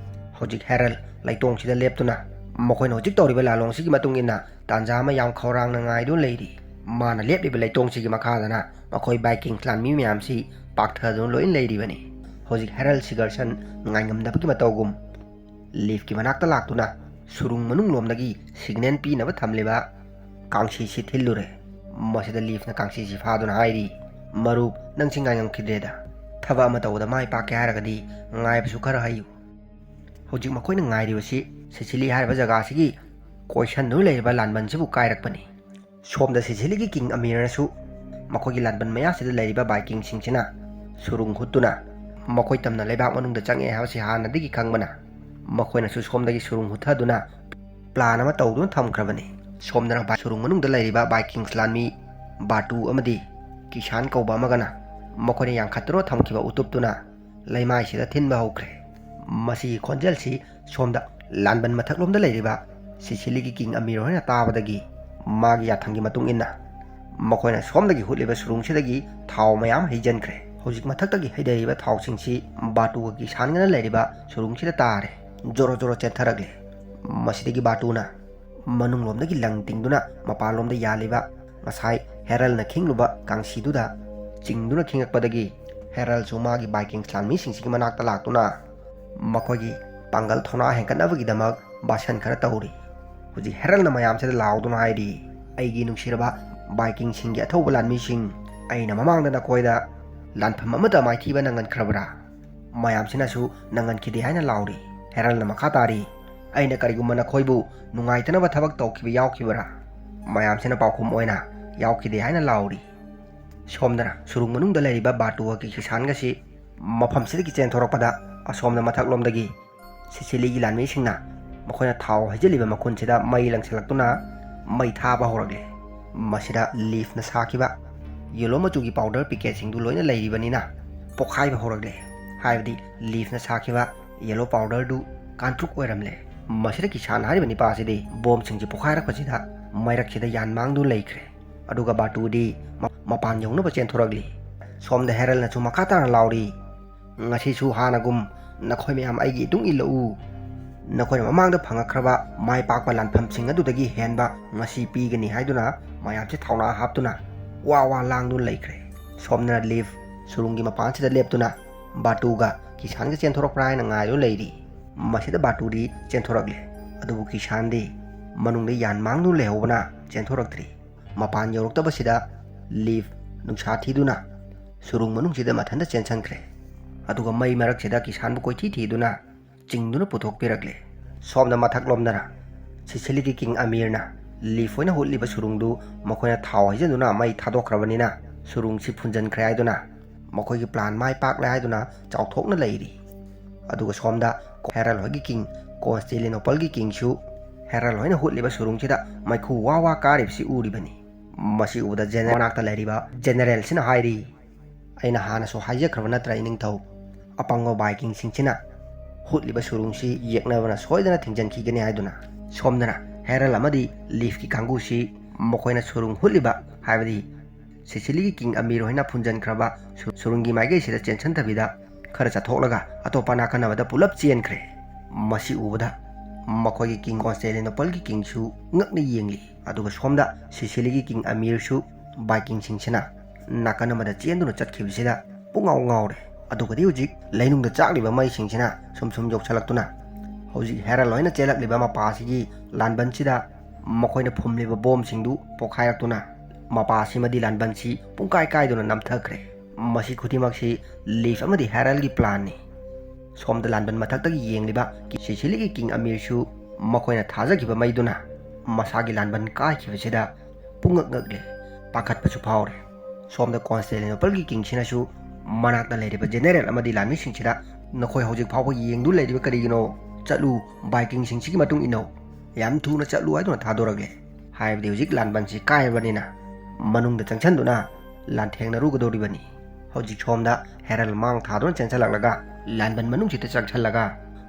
ꯍꯧꯖꯤꯛ ꯍꯦꯔꯜ ꯂꯩꯇꯣꯡꯁꯤꯗ ꯂꯦꯞꯇꯨꯅ ꯃꯈꯣꯏꯅ ꯍꯧꯖꯤꯛ ꯇꯧꯔꯤꯕ ꯂꯥꯂꯣꯡꯁꯤꯒꯤ ꯃꯇꯨꯡ ꯏꯟꯅ ꯇꯥꯟꯖꯥ ꯑꯃ ꯌꯥꯝ ꯈꯧꯔꯥꯡꯅ ꯉꯥꯏꯗꯨꯅ ꯂꯩꯔꯤ꯫ ꯃꯥꯅ ꯂꯦꯞꯂꯤꯕ ꯂꯩꯇꯣꯡꯁꯤꯒꯤ ꯃꯈꯥꯗꯅ ꯃꯈꯣꯏ ꯕꯥꯏꯀꯤꯡ ꯂꯥꯟꯃꯤ ꯃꯌꯥꯝꯁꯤ ꯄꯥꯛꯊꯗꯨꯅ ꯂꯣꯏꯅ ꯂꯩꯔꯤꯕꯅꯤ꯫ ꯍꯧꯖꯤꯛ ꯍꯦꯔꯜ ꯁꯤꯒꯔꯁꯟ ꯉꯥꯏꯉꯝꯗꯕꯒꯤ ꯃꯇꯧꯒꯨꯝ ꯂꯤꯐꯀꯤ ꯃꯅꯥꯛꯇ ꯂꯥꯛꯇꯨꯅ ꯁꯨꯔꯨꯡ ꯃꯅꯨꯡ ꯂꯣꯝꯗꯒꯤ ꯁꯤꯒꯅꯦꯜ ꯄꯤꯅꯕ ꯊꯝꯂꯤꯕ ꯀꯥꯡꯁꯤꯁꯤ ꯊꯤꯜꯂꯨꯔꯦ꯫ ꯃꯁꯤꯗ ꯂꯤꯐꯅ ꯀꯥꯡꯁꯤꯁꯤ ꯐꯥꯗꯨꯅ ꯍꯥꯏꯔꯤ, "ꯃꯔꯨꯞ, ꯅꯪꯁꯤ ꯉꯥꯏꯉꯝꯈꯤꯗ꯭ꯔꯦꯗ꯫ ꯊꯕꯛ ꯑꯃ ꯇꯧꯕꯗ ꯃꯥꯏ ꯄꯥꯛꯀꯦ ꯍꯥꯏꯔꯒꯗꯤ ꯉꯥꯏꯕꯁꯨ ꯈꯔ ꯍꯩꯌꯨ꯫" ꯍꯧꯖꯤꯛ ꯃꯈꯣꯏꯅ ꯉꯥꯏꯔꯤꯕꯁꯤ ꯁꯤꯁꯤꯂꯤ ꯍꯥꯏꯔꯤꯕ ꯖꯒꯥꯁꯤꯒꯤ ꯀꯣꯏꯁꯟꯗꯨꯅ ꯂꯩꯔꯤꯕ ꯂꯥꯟꯕꯟꯁꯤꯕꯨ ꯀꯥꯏꯔꯛꯄꯅꯤ꯫ ꯁꯣꯝꯗ ꯁꯤꯁꯤꯂꯤꯒꯤ ꯀꯤꯡ ꯑꯃꯤꯔꯅꯁꯨ ꯃꯈꯣꯏꯒꯤ ꯂꯥꯟꯕꯟ ꯃꯌꯥꯁꯤꯗ ꯂꯩꯔꯤꯕ ꯕꯥꯏꯀꯤꯡꯁꯤꯡꯁꯤꯅ ꯁꯨꯔꯨꯡ ꯍꯨꯠꯇꯨꯅ ꯃꯈꯣꯏ ꯇꯝꯅ ꯂꯩꯕꯥꯛ ꯃꯅꯨꯡꯗ ꯆꯪꯉꯦ ꯍꯥꯏꯕꯁꯤ ꯍꯥꯟꯅꯗꯒꯤ ꯈꯪꯕꯅ ꯃꯈꯣꯏꯅꯁꯨ ꯁꯣꯝꯗꯒꯤ ꯁꯨꯔꯨꯡ ꯍꯨꯠꯊꯗꯨꯅ ꯄ꯭ꯂꯥꯟ ꯑꯃ ꯇꯧꯗꯨꯅ ꯊꯝꯈ꯭ꯔꯕꯅꯤ꯫ ꯁꯣꯝꯗꯅ ꯕꯥꯏ-, ꯁꯨꯔꯨꯡ ꯃꯅꯨꯡꯗ ꯂꯩꯔꯤꯕ ꯕꯥꯏꯀꯤꯡꯁ ꯂꯥꯟꯃꯤ ꯕꯥꯇꯨ ꯑꯃꯗꯤ ꯀꯤꯁꯥꯟ ꯀꯧꯕ ꯑꯃꯒꯅ ꯃꯈꯣꯏꯅ ꯌꯥꯡꯈꯠꯇꯨꯅ ꯊꯝꯈꯤꯕ ꯎꯇꯨꯞꯇꯨꯅ ꯂꯩꯃꯥꯏꯁꯤꯗ ꯊꯤꯟꯕ ꯍꯧꯈ꯭ꯔꯦ꯫ ꯃꯁꯤꯒꯤ ꯈꯣꯟꯖꯦꯜꯁꯤ ꯁꯣꯝꯗ ꯂꯥꯟꯕꯟ ꯃꯊꯛꯂꯣꯝꯗ ꯂꯩꯔꯤꯕ ꯁꯤꯁꯤꯂꯤꯒꯤ ꯀꯤꯡ ꯑꯃꯤꯔ ꯍꯣꯏꯅ ꯇꯥꯕꯗꯒꯤ, ꯃꯥꯒꯤ ꯌꯥꯊꯪꯒꯤ ꯃꯇꯨꯡ ꯏꯟꯅ ꯃꯈꯣꯏꯅ ꯁꯣꯝꯗꯒꯤ ꯍꯨꯠꯂꯤꯕ ꯁꯨꯔꯨꯡꯁꯤꯗꯒꯤ ꯊꯥꯎ ꯃꯌꯥꯝ ꯍꯩꯖꯤꯟꯈ꯭ꯔꯦ꯫ ꯍꯧꯖꯤꯛ ꯃꯊꯛꯇꯒꯤ ꯍꯩꯊꯔꯤꯕ ꯊꯥꯎꯁꯤꯡꯁꯤ ꯕꯥꯇꯨꯒ ꯀꯤꯁꯥꯟꯒꯅ ꯂꯩꯔꯤꯕ ꯁꯨꯔꯨꯡꯁꯤꯗ ꯇꯥꯔꯦ꯫ ꯖꯣꯔꯣ ꯖꯣꯔꯣ ꯆꯦꯟꯊꯔꯛꯂꯦ꯫ ꯃꯁꯤꯗꯒꯤ ꯕꯥꯇꯨꯅ ꯃꯅꯨꯡꯂꯣꯝꯗꯒꯤ ꯂꯪ ꯇꯤꯡꯗꯨꯅ ꯃꯄꯥꯟꯂꯣꯝꯗ ꯌꯥꯜꯂꯤꯕ ꯉꯁꯥꯏ ꯍꯦꯔꯜꯅ ꯈꯤꯡꯂꯨꯕ ꯀꯥꯡꯁꯤꯗꯨꯗ ꯆꯤꯡꯗꯨꯅ ꯈꯤꯡꯉꯛꯄꯗꯒꯤ, ꯍꯦꯔꯜꯁꯨ ꯃꯥꯒꯤ ꯕꯥꯏꯀꯤꯡ ꯂꯥꯟꯃꯤꯁꯤꯡꯁꯤꯒꯤ ꯃꯅꯥꯛꯇ ꯂꯥꯛꯇꯨꯅ ꯃꯈꯣꯏꯒꯤ ꯄꯥꯡꯒꯜ ꯊꯧꯅꯥ ꯍꯦꯟꯒꯠꯅꯕꯒꯤꯗꯃꯛ ꯚꯥꯁꯟ ꯈꯔ ꯇꯧꯔꯤ꯫ ꯍꯧꯖꯤꯛ ꯍꯦꯔꯜꯅ ꯃꯌꯥꯝꯁꯤꯗ ꯂꯥꯎꯗꯨꯅ ꯍꯥꯏꯔꯤ, "ꯑꯩꯒꯤ ꯅꯨꯡꯁꯤꯔꯕ ꯕꯥꯏꯀꯤꯡꯁꯤꯡꯒꯤ ꯑꯊꯧꯕ ꯂꯥꯟꯃꯤꯁꯤꯡ, ꯑꯩꯅ ꯃꯃꯥꯡꯗ ꯅꯈꯣꯏꯗ ꯂꯥꯟꯐꯝ ꯑꯃꯠꯇ ꯃꯥꯏꯊꯤꯕ ꯅꯪꯍꯟꯈ꯭ꯔꯕ꯭ꯔꯥ?" ꯃꯌꯥꯝꯁꯤꯅꯁꯨ ꯅꯪꯍꯟꯈꯤꯗꯦ ꯍꯥꯏꯅ ꯂꯥꯎꯔꯤ꯫ ꯍꯦꯔꯜꯅ ꯃꯈꯥ ꯇꯥꯔꯤ, "ꯑꯩꯅ ꯀꯔꯤꯒꯨꯝꯕ ꯅꯈꯣꯏꯕꯨ ꯅꯨꯡꯉꯥꯏꯇꯅꯕ ꯊꯕꯛ ꯇꯧꯈꯤꯕ ꯌꯥꯎꯈꯤꯕ꯭ꯔꯥ?" ꯃꯌꯥꯝꯁꯤꯅ ꯄꯥꯎꯈꯨꯝ ꯑꯣꯏꯅ, "ꯌꯥꯎꯈꯤꯗꯦ" ꯍꯥꯏꯅ ꯂꯥꯎꯔꯤ꯫ ꯁꯣꯝꯗꯅ ꯁꯨꯔꯨꯡ ꯃꯅꯨꯡꯗ ꯂꯩꯔꯤꯕ ꯕꯥꯇꯨꯒ ꯀꯤꯁꯥꯟꯒꯁꯤ ꯃꯐꯝꯁꯤꯗꯒꯤ ꯆꯦꯟꯊꯣꯔꯛꯄꯗ, ꯑꯁꯣꯝꯗ ꯃꯊꯛꯂꯣꯝꯗꯒꯤ ꯁꯤꯁꯤꯂꯤꯒꯤ ꯂꯥꯟꯃꯤꯁꯤꯡꯅ ꯃꯈꯣꯏꯅ ꯊꯥꯎ ꯍꯩꯖꯤꯜꯂꯤꯕ ꯃꯈꯨꯟꯁꯤꯗ ꯃꯩ ꯂꯪꯁꯤꯜꯂꯛꯇꯨꯅ ꯃꯩ ꯊꯥꯕ ꯍꯧꯔꯛꯂꯦ꯫ ꯃꯁꯤꯗ ꯂꯤꯐꯅ ꯁꯥꯈꯤꯕ ꯌꯦꯂꯣ ꯃꯆꯨꯒꯤ ꯄꯥꯎꯗꯔ ꯄꯤꯀꯦꯠꯁꯤꯡꯗꯨ ꯂꯣꯏꯅ ꯂꯩꯔꯤꯕꯅꯤꯅ ꯄꯣꯈꯥꯏꯕ ꯍꯧꯔꯛꯂꯦ꯫ ꯍꯥꯏꯕꯗꯤ ꯂꯤꯐꯅ ꯁꯥꯈꯤꯕ ꯌꯦꯂꯣ ꯄꯥꯎꯗꯔꯗꯨ ꯀꯥꯟꯇ꯭ꯔꯨꯛ ꯑꯣꯏꯔꯝꯂꯦ꯫ ꯃꯁꯤꯗ ꯀꯤꯁꯥꯟ ꯍꯥꯏꯔꯤꯕ ꯅꯤꯄꯥ ꯑꯁꯤꯗꯤ ꯕꯣꯝꯁꯤꯡꯁꯤ ꯄꯣꯈꯥꯏꯔꯛꯄꯁꯤꯗ ꯃꯩꯔꯛꯁꯤꯗ ꯌꯥꯟ ꯃꯥꯡꯗꯨꯅ ꯂꯩꯈ꯭ꯔꯦ꯫ ꯑꯗꯨꯒ ꯕꯥꯇꯨꯗꯤ ꯃ-, ꯃꯄꯥꯟ ꯌꯧꯅꯕ ꯆꯦꯟꯊꯣꯔꯛꯂꯤ꯫ ꯁꯣꯝꯗ ꯍꯦꯔꯜꯅꯁꯨ ꯃꯈꯥ ꯇꯥꯅ ꯂꯥꯎꯔꯤ, "ꯉꯁꯤꯁꯨ ꯍꯥꯟꯅꯒꯨꯝ ꯅꯈꯣꯏ ꯃꯌꯥꯝ ꯑꯩꯒꯤ ꯏꯇꯨꯡ ꯏꯜꯂꯛꯎ꯫ ꯅꯈꯣꯏꯅ ꯃꯃꯥꯡꯗ ꯐꯪꯉꯛꯈ꯭ꯔꯕ ꯃꯥꯏ ꯄꯥꯛꯄ ꯂꯥꯟꯐꯝꯁꯤꯡ ꯑꯗꯨꯗꯒꯤ ꯍꯦꯟꯕ ꯉꯁꯤ ꯄꯤꯒꯅꯤ" ꯍꯥꯏꯗꯨꯅ ꯃꯌꯥꯝꯁꯦ ꯊꯧꯅꯥ ꯍꯥꯞꯇꯨꯅ ꯋꯥ ꯋꯥ ꯂꯥꯡꯗꯨꯅ ꯂꯩꯈ꯭ꯔꯦ꯫ ꯁꯣꯝꯗꯅ ꯂꯤꯐ ꯁꯨꯔꯨꯡꯒꯤ ꯃꯄꯥꯟꯁꯤꯗ ꯂꯦꯞꯇꯨꯅ ꯕꯥꯇꯨꯒ ꯀꯤꯁꯥꯟꯒ ꯆꯦꯟꯊꯣꯔꯛꯄ꯭ꯔꯥ ꯍꯥꯏꯅ ꯉꯥꯏꯗꯨꯅ ꯂꯩꯔꯤ꯫ ꯃꯁꯤꯗ ꯕꯥꯇꯨꯗꯤ ꯆꯦꯟꯊꯣꯔꯛꯂꯦ꯫ ꯑꯗꯨꯕꯨ ꯀꯤꯁꯥꯟꯗꯤ ꯃꯅꯨꯡꯗ ꯌꯥꯟ ꯃꯥꯡꯗꯨꯅ ꯂꯩꯍꯧꯕꯅ ꯆꯦꯟꯊꯣꯔꯛꯇ꯭ꯔꯤ꯫ ꯃꯄꯥꯟ ꯌꯧꯔꯛꯇꯕꯁꯤꯗ ꯂꯤꯐ ꯅꯨꯡꯁꯥ ꯊꯤꯗꯨꯅ ꯁꯨꯔꯨꯡ ꯃꯅꯨꯡꯁꯤꯗ ꯃꯊꯟꯇ ꯆꯦꯟꯁꯤꯟꯈ꯭ꯔꯦ꯫ ꯑꯗꯨꯒ ꯃꯩ ꯃꯔꯛꯁꯤꯗ ꯀꯤꯁꯥꯟꯕꯨ ꯀꯣꯏꯊꯤ ꯊꯤꯗꯨꯅ ꯆꯤꯡꯗꯨꯅ ꯄꯨꯊꯣꯛꯄꯤꯔꯛꯂꯦ꯫ ꯁꯣꯝꯗ ꯃꯊꯛꯂꯣꯝꯗꯅ ꯁꯤꯁꯤꯂꯤꯒꯤ ꯀꯤꯡ ꯑꯃꯤꯔꯅ ꯂꯤꯐ ꯍꯣꯏꯅ ꯍꯨꯠꯂꯤꯕ ꯁꯨꯔꯨꯡꯗꯨ ꯃꯈꯣꯏꯅ ꯊꯥꯎ ꯍꯩꯖꯤꯟꯗꯨꯅ ꯃꯩ ꯊꯥꯗꯣꯛꯈ꯭ꯔꯕꯅꯤꯅ ꯁꯨꯔꯨꯡꯁꯤ ꯐꯨꯟꯖꯟꯈ꯭ꯔꯦ ꯍꯥꯏꯗꯨꯅ, ꯃꯈꯣꯏꯒꯤ ꯄ꯭ꯂꯥꯟ ꯃꯥꯏ ꯄꯥꯛꯂꯦ ꯍꯥꯏꯗꯨꯅ ꯆꯥꯎꯊꯣꯛꯅ ꯂꯩꯔꯤ꯫ ꯑꯗꯨꯒ ꯁꯣꯝꯗ ꯍꯦꯔꯜ ꯍꯣꯏꯒꯤ ꯀꯤꯡ, ꯀꯣꯟꯁꯇꯦꯂꯤꯅꯣꯄꯜꯒꯤ ꯀꯤꯡꯁꯨ ꯍꯦꯔꯜ ꯍꯣꯏꯅ ꯍꯨꯠꯂꯤꯕ ꯁꯨꯔꯨꯡꯁꯤꯗ ꯃꯩꯈꯨ ꯋꯥ ꯋꯥ ꯀꯥꯔꯤꯕꯁꯤ ꯎꯔꯤꯕꯅꯤ꯫ ꯃꯁꯤ ꯎꯕꯗ ꯖꯦꯅꯦꯔꯦꯜ ꯃꯅꯥꯛꯇ ꯂꯩꯔꯤꯕ ꯖꯦꯅꯦꯔꯦꯜꯁꯤꯅ ꯍꯥꯏꯔꯤ, "ꯑꯩꯅ ꯍꯥꯟꯅꯁꯨ ꯍꯥꯏꯖꯈ꯭ꯔꯕ ꯅꯠꯇ꯭ꯔꯥ, ꯏꯅꯤꯡꯊꯧ? ꯑꯄꯪꯕ ꯚꯥꯏꯀꯤꯡꯁꯤꯡꯁꯤꯅ ꯍꯨꯠꯂꯤꯕ ꯁꯨꯔꯨꯡꯁꯤ ꯌꯦꯛꯅꯕꯅ ꯁꯣꯏꯗꯅ ꯊꯤꯡꯖꯤꯟꯈꯤꯒꯅꯤ ꯍꯥꯏꯗꯨꯅ ꯁꯣꯝꯗꯅ ꯍꯦꯔꯜ ꯑꯃꯗꯤ ꯂꯤꯐꯀꯤ ꯀꯥꯡꯕꯨꯁꯤ ꯃꯈꯣꯏꯅ ꯁꯨꯔꯨꯡ ꯍꯨꯠꯂꯤꯕ, ꯍꯥꯏꯕꯗꯤ ꯁꯤꯁꯤꯂꯤꯒꯤ ꯀꯤꯡ ꯑꯃꯤꯔ ꯍꯣꯏꯅ ꯐꯨꯝꯖꯤꯟꯈ꯭ꯔꯕ ꯁꯨ-, ꯁꯨꯔꯨꯡꯒꯤ ꯃꯥꯏꯀꯩꯁꯤꯗ ꯆꯦꯟꯁꯤꯟꯗꯕꯤꯗ ꯈꯔ ꯆꯠꯊꯣꯛꯂꯒ ꯑꯇꯣꯞꯄ ꯅꯥꯀꯟ ꯑꯃꯗ ꯄꯨꯂꯞ ꯆꯦꯟꯈ꯭ꯔꯦ꯫ ꯃꯁꯤ ꯎꯕꯗ ꯃꯈꯣꯏꯒꯤ ꯀꯤꯡ ꯀꯣꯟꯁꯇꯦꯟꯇꯤꯅꯣꯄꯜꯒꯤ ꯀꯤꯡꯁꯨ ꯉꯛꯅ ꯌꯦꯡꯂꯤ꯫ ꯑꯗꯨꯒ ꯁꯣꯝꯗ ꯁꯤꯁꯤꯂꯤꯒꯤ ꯀꯤꯡ ꯑꯃꯤꯔꯁꯨ ꯚꯥꯏꯀꯤꯡꯁꯤꯡꯁꯤꯅ ꯅꯥꯀꯟ ꯑꯃꯗ ꯆꯦꯟꯗꯨꯅ ꯆꯠꯈꯤꯕꯁꯤꯗ ꯄꯨꯡꯉꯥꯎ ꯉꯥꯎꯔꯦ꯫ ꯑꯗꯨꯒꯗꯤ ꯍꯧꯖꯤꯛ ꯂꯩꯅꯨꯡꯗ ꯆꯥꯛꯂꯤꯕ ꯃꯩꯁꯤꯡꯁꯤꯅ ꯁꯨꯝ ꯁꯨꯝ ꯌꯣꯛꯁꯜꯂꯛꯇꯨꯅ ꯍꯧꯖꯤꯛ ꯍꯦꯔꯜ ꯍꯣꯏꯅ ꯆꯦꯜꯂꯛꯂꯤꯕ ꯃꯄꯥ ꯑꯁꯤꯒꯤ ꯂꯥꯟꯕꯟꯁꯤꯗ ꯃꯈꯣꯏꯅ ꯐꯨꯝꯂꯤꯕ ꯕꯣꯝꯁꯤꯡꯗꯨ ꯄꯣꯈꯥꯏꯔꯛꯇꯨꯅ ꯃꯄꯥ ꯑꯁꯤꯃꯗꯤ ꯂꯥꯟꯕꯟꯁꯤ ꯄꯨꯡꯀꯥꯏ ꯀꯥꯏꯗꯨꯅ ꯅꯝꯊꯈ꯭ꯔꯦ꯫ ꯃꯁꯤ ꯈꯨꯗꯤꯡꯃꯛꯁꯤ ꯂꯤꯐ ꯑꯃꯗꯤ ꯍꯦꯔꯜꯒꯤ ꯄ꯭ꯂꯥꯟꯅꯤ꯫ ꯁꯣꯝꯗ ꯂꯥꯟꯕꯟ ꯃꯊꯛꯇꯒꯤ ꯌꯦꯡꯂꯤꯕ ꯁꯤꯁꯤꯂꯤꯒꯤ ꯀꯤꯡ ꯑꯃꯤꯔꯁꯨ ꯃꯈꯣꯏꯅ ꯊꯥꯖꯈꯤꯕ ꯃꯩꯗꯨꯅ ꯃꯁꯥꯒꯤ ꯂꯥꯟꯕꯟ ꯀꯥꯏꯈꯤꯕꯁꯤꯗ ꯄꯨꯡꯉꯛ ꯉꯛꯂꯦ, ꯄꯥꯈꯠꯄꯁꯨ ꯐꯥꯎꯔꯦ꯫ ꯁꯣꯝꯗ ꯀꯣꯟꯁꯇꯦꯟꯇꯤꯅꯣꯄꯜꯒꯤ ꯀꯤꯡꯁꯤꯅꯁꯨ ꯃꯅꯥꯛꯇ ꯂꯩꯔꯤꯕ ꯖꯦꯅꯦꯔꯦꯜ ꯑꯃꯗꯤ ꯂꯥꯟꯃꯤꯁꯤꯡꯁꯤꯗ, "ꯅꯈꯣꯏ ꯍꯧꯖꯤꯛ ꯐꯥꯎꯕ ꯌꯦꯡꯗꯨꯅ ꯂꯩꯔꯤꯕ ꯀꯔꯤꯒꯤꯅꯣ? ꯆꯠꯂꯨ, ꯚꯥꯏꯀꯤꯡꯁꯤꯡꯁꯤꯒꯤ ꯃꯇꯨꯡ ꯏꯟꯅꯧ, ꯌꯥꯝ ꯊꯨꯅ ꯆꯠꯂꯨ" ꯍꯥꯏꯗꯨꯅ ꯊꯥꯗꯣꯔꯛꯂꯦ꯫ ꯍꯥꯏꯕꯗꯤ ꯍꯧꯖꯤꯛ ꯂꯥꯟꯕꯟꯁꯤ ꯀꯥꯏꯔꯕꯅꯤꯅ ꯃꯅꯨꯡꯗ ꯆꯪꯁꯤꯟꯗꯨꯅ ꯂꯥꯟꯊꯦꯡꯅꯔꯨꯒꯗꯧꯔꯤꯕꯅꯤ꯫ ꯍꯧꯖꯤꯛ ꯁꯣꯝꯗ ꯍꯦꯔꯜ ꯃꯥꯡ ꯊꯥꯗꯨꯅ ꯆꯦꯟꯁꯤꯜꯂꯛꯂꯒ ꯂꯥꯟꯕꯟ ꯃꯅꯨꯡꯁꯤꯗ ꯆꯪꯁꯤꯜꯂꯒ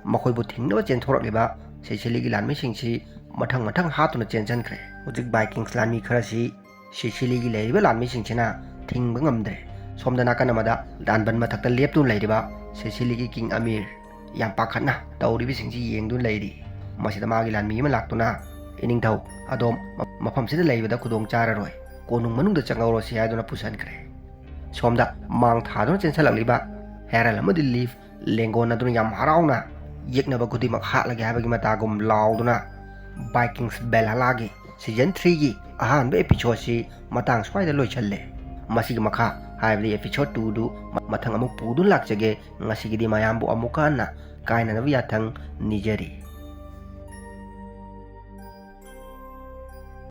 ꯃꯈꯣꯏꯕꯨ ꯊꯤꯡꯅꯕ ꯆꯦꯟꯊꯣꯔꯛꯂꯤꯕ ꯁꯤꯁꯤꯂꯤꯒꯤ ꯂꯥꯟꯃꯤꯁꯤꯡꯁꯤ ꯃꯊꯪ ꯃꯊꯪ ꯍꯥꯠꯇꯨꯅ ꯆꯦꯟꯁꯤꯟꯈ꯭ꯔꯦ꯫ ꯍꯧꯖꯤꯛ ꯚꯥꯏꯀꯤꯡꯁ ꯂꯥꯟꯃꯤ ꯈꯔꯁꯤ ꯁꯤꯁꯤꯂꯤꯒꯤ ꯂꯩꯔꯤꯕ ꯂꯥꯟꯃꯤꯁꯤꯡꯁꯤꯅ ꯊꯤꯡꯕ ꯉꯝꯗ꯭ꯔꯦ꯫ ꯁꯣꯝꯗ ꯅꯥꯀꯟ ꯑꯃꯗ ꯂꯥꯟꯕꯟ ꯃꯊꯛꯇ ꯂꯦꯞꯇꯨꯅ ꯂꯩꯔꯤꯕ ꯁꯤꯁꯤꯂꯤꯒꯤ ꯀꯤꯡ ꯑꯃꯤꯔ ꯌꯥꯝ ꯄꯥꯈꯠꯅ ꯇꯧꯔꯤꯕꯁꯤꯡꯁꯤ ꯌꯦꯡꯗꯨꯅ ꯂꯩꯔꯤ꯫ ꯃꯁꯤꯗ ꯃꯥꯒꯤ ꯂꯥꯟꯃꯤ ꯑꯃ ꯂꯥꯛꯇꯨꯅ, "ꯏꯅꯤꯡꯊꯧ, ꯑꯗꯣꯝ ꯃ-, ꯃꯐꯝꯁꯤꯗ ꯂꯩꯕꯗ ꯈꯨꯗꯣꯡ ꯆꯥꯔꯔꯣꯏ, ꯀꯣꯅꯨꯡ ꯃꯅꯨꯡꯗ ꯆꯪꯍꯧꯔꯁꯤ" ꯍꯥꯏꯗꯨꯅ ꯄꯨꯁꯤꯟꯈ꯭ꯔꯦ꯫ ꯁꯣꯝꯗ ꯃꯥꯡ ꯊꯥꯗꯨꯅ ꯆꯦꯟꯁꯤꯜꯂꯛꯂꯤꯕ ꯍꯦꯔꯜ ꯑꯃꯗꯤ ꯂꯤꯐ ꯂꯦꯡꯒꯣꯟꯅꯗꯨꯅ ꯌꯥꯝ ꯍꯔꯥꯎꯅ ꯌꯦꯛꯅꯕ ꯈꯨꯗꯤꯡꯃꯛ ꯍꯥꯠꯂꯒꯦ ꯍꯥꯏꯕꯒꯤ ꯃꯇꯥꯒꯨꯝ ꯂꯥꯎꯗꯨꯅ ꯚꯥꯏꯀꯤꯡꯁ ꯚꯦꯜꯍꯥꯂꯥꯒꯤ ꯁꯤꯖꯟ ꯊ꯭ꯔꯤꯒꯤ ꯑꯍꯥꯟꯕ ꯑꯦꯄꯤꯁꯣꯗꯁꯤ ꯃꯇꯥꯡ ꯁ꯭ꯋꯥꯏꯗ ꯂꯣꯏꯁꯜꯂꯦ꯫ ꯃꯁꯤꯒꯤ ꯃꯈꯥ, ꯍꯥꯏꯕꯗꯤ ꯑꯦꯄꯤꯁꯣꯗ ꯇꯨꯗꯨ ꯃ-, ꯃꯊꯪ ꯑꯃꯨꯛ ꯄꯨꯗꯨꯅ ꯂꯥꯛꯆꯒꯦ꯫ ꯉꯁꯤꯒꯤꯗꯤ ꯃꯌꯥꯝꯕꯨ ꯑꯃꯨꯛꯀ ꯍꯟꯅ ꯀꯥꯏꯅꯅꯕ ꯌꯥꯊꯪ ꯅꯤꯖꯔꯤ꯫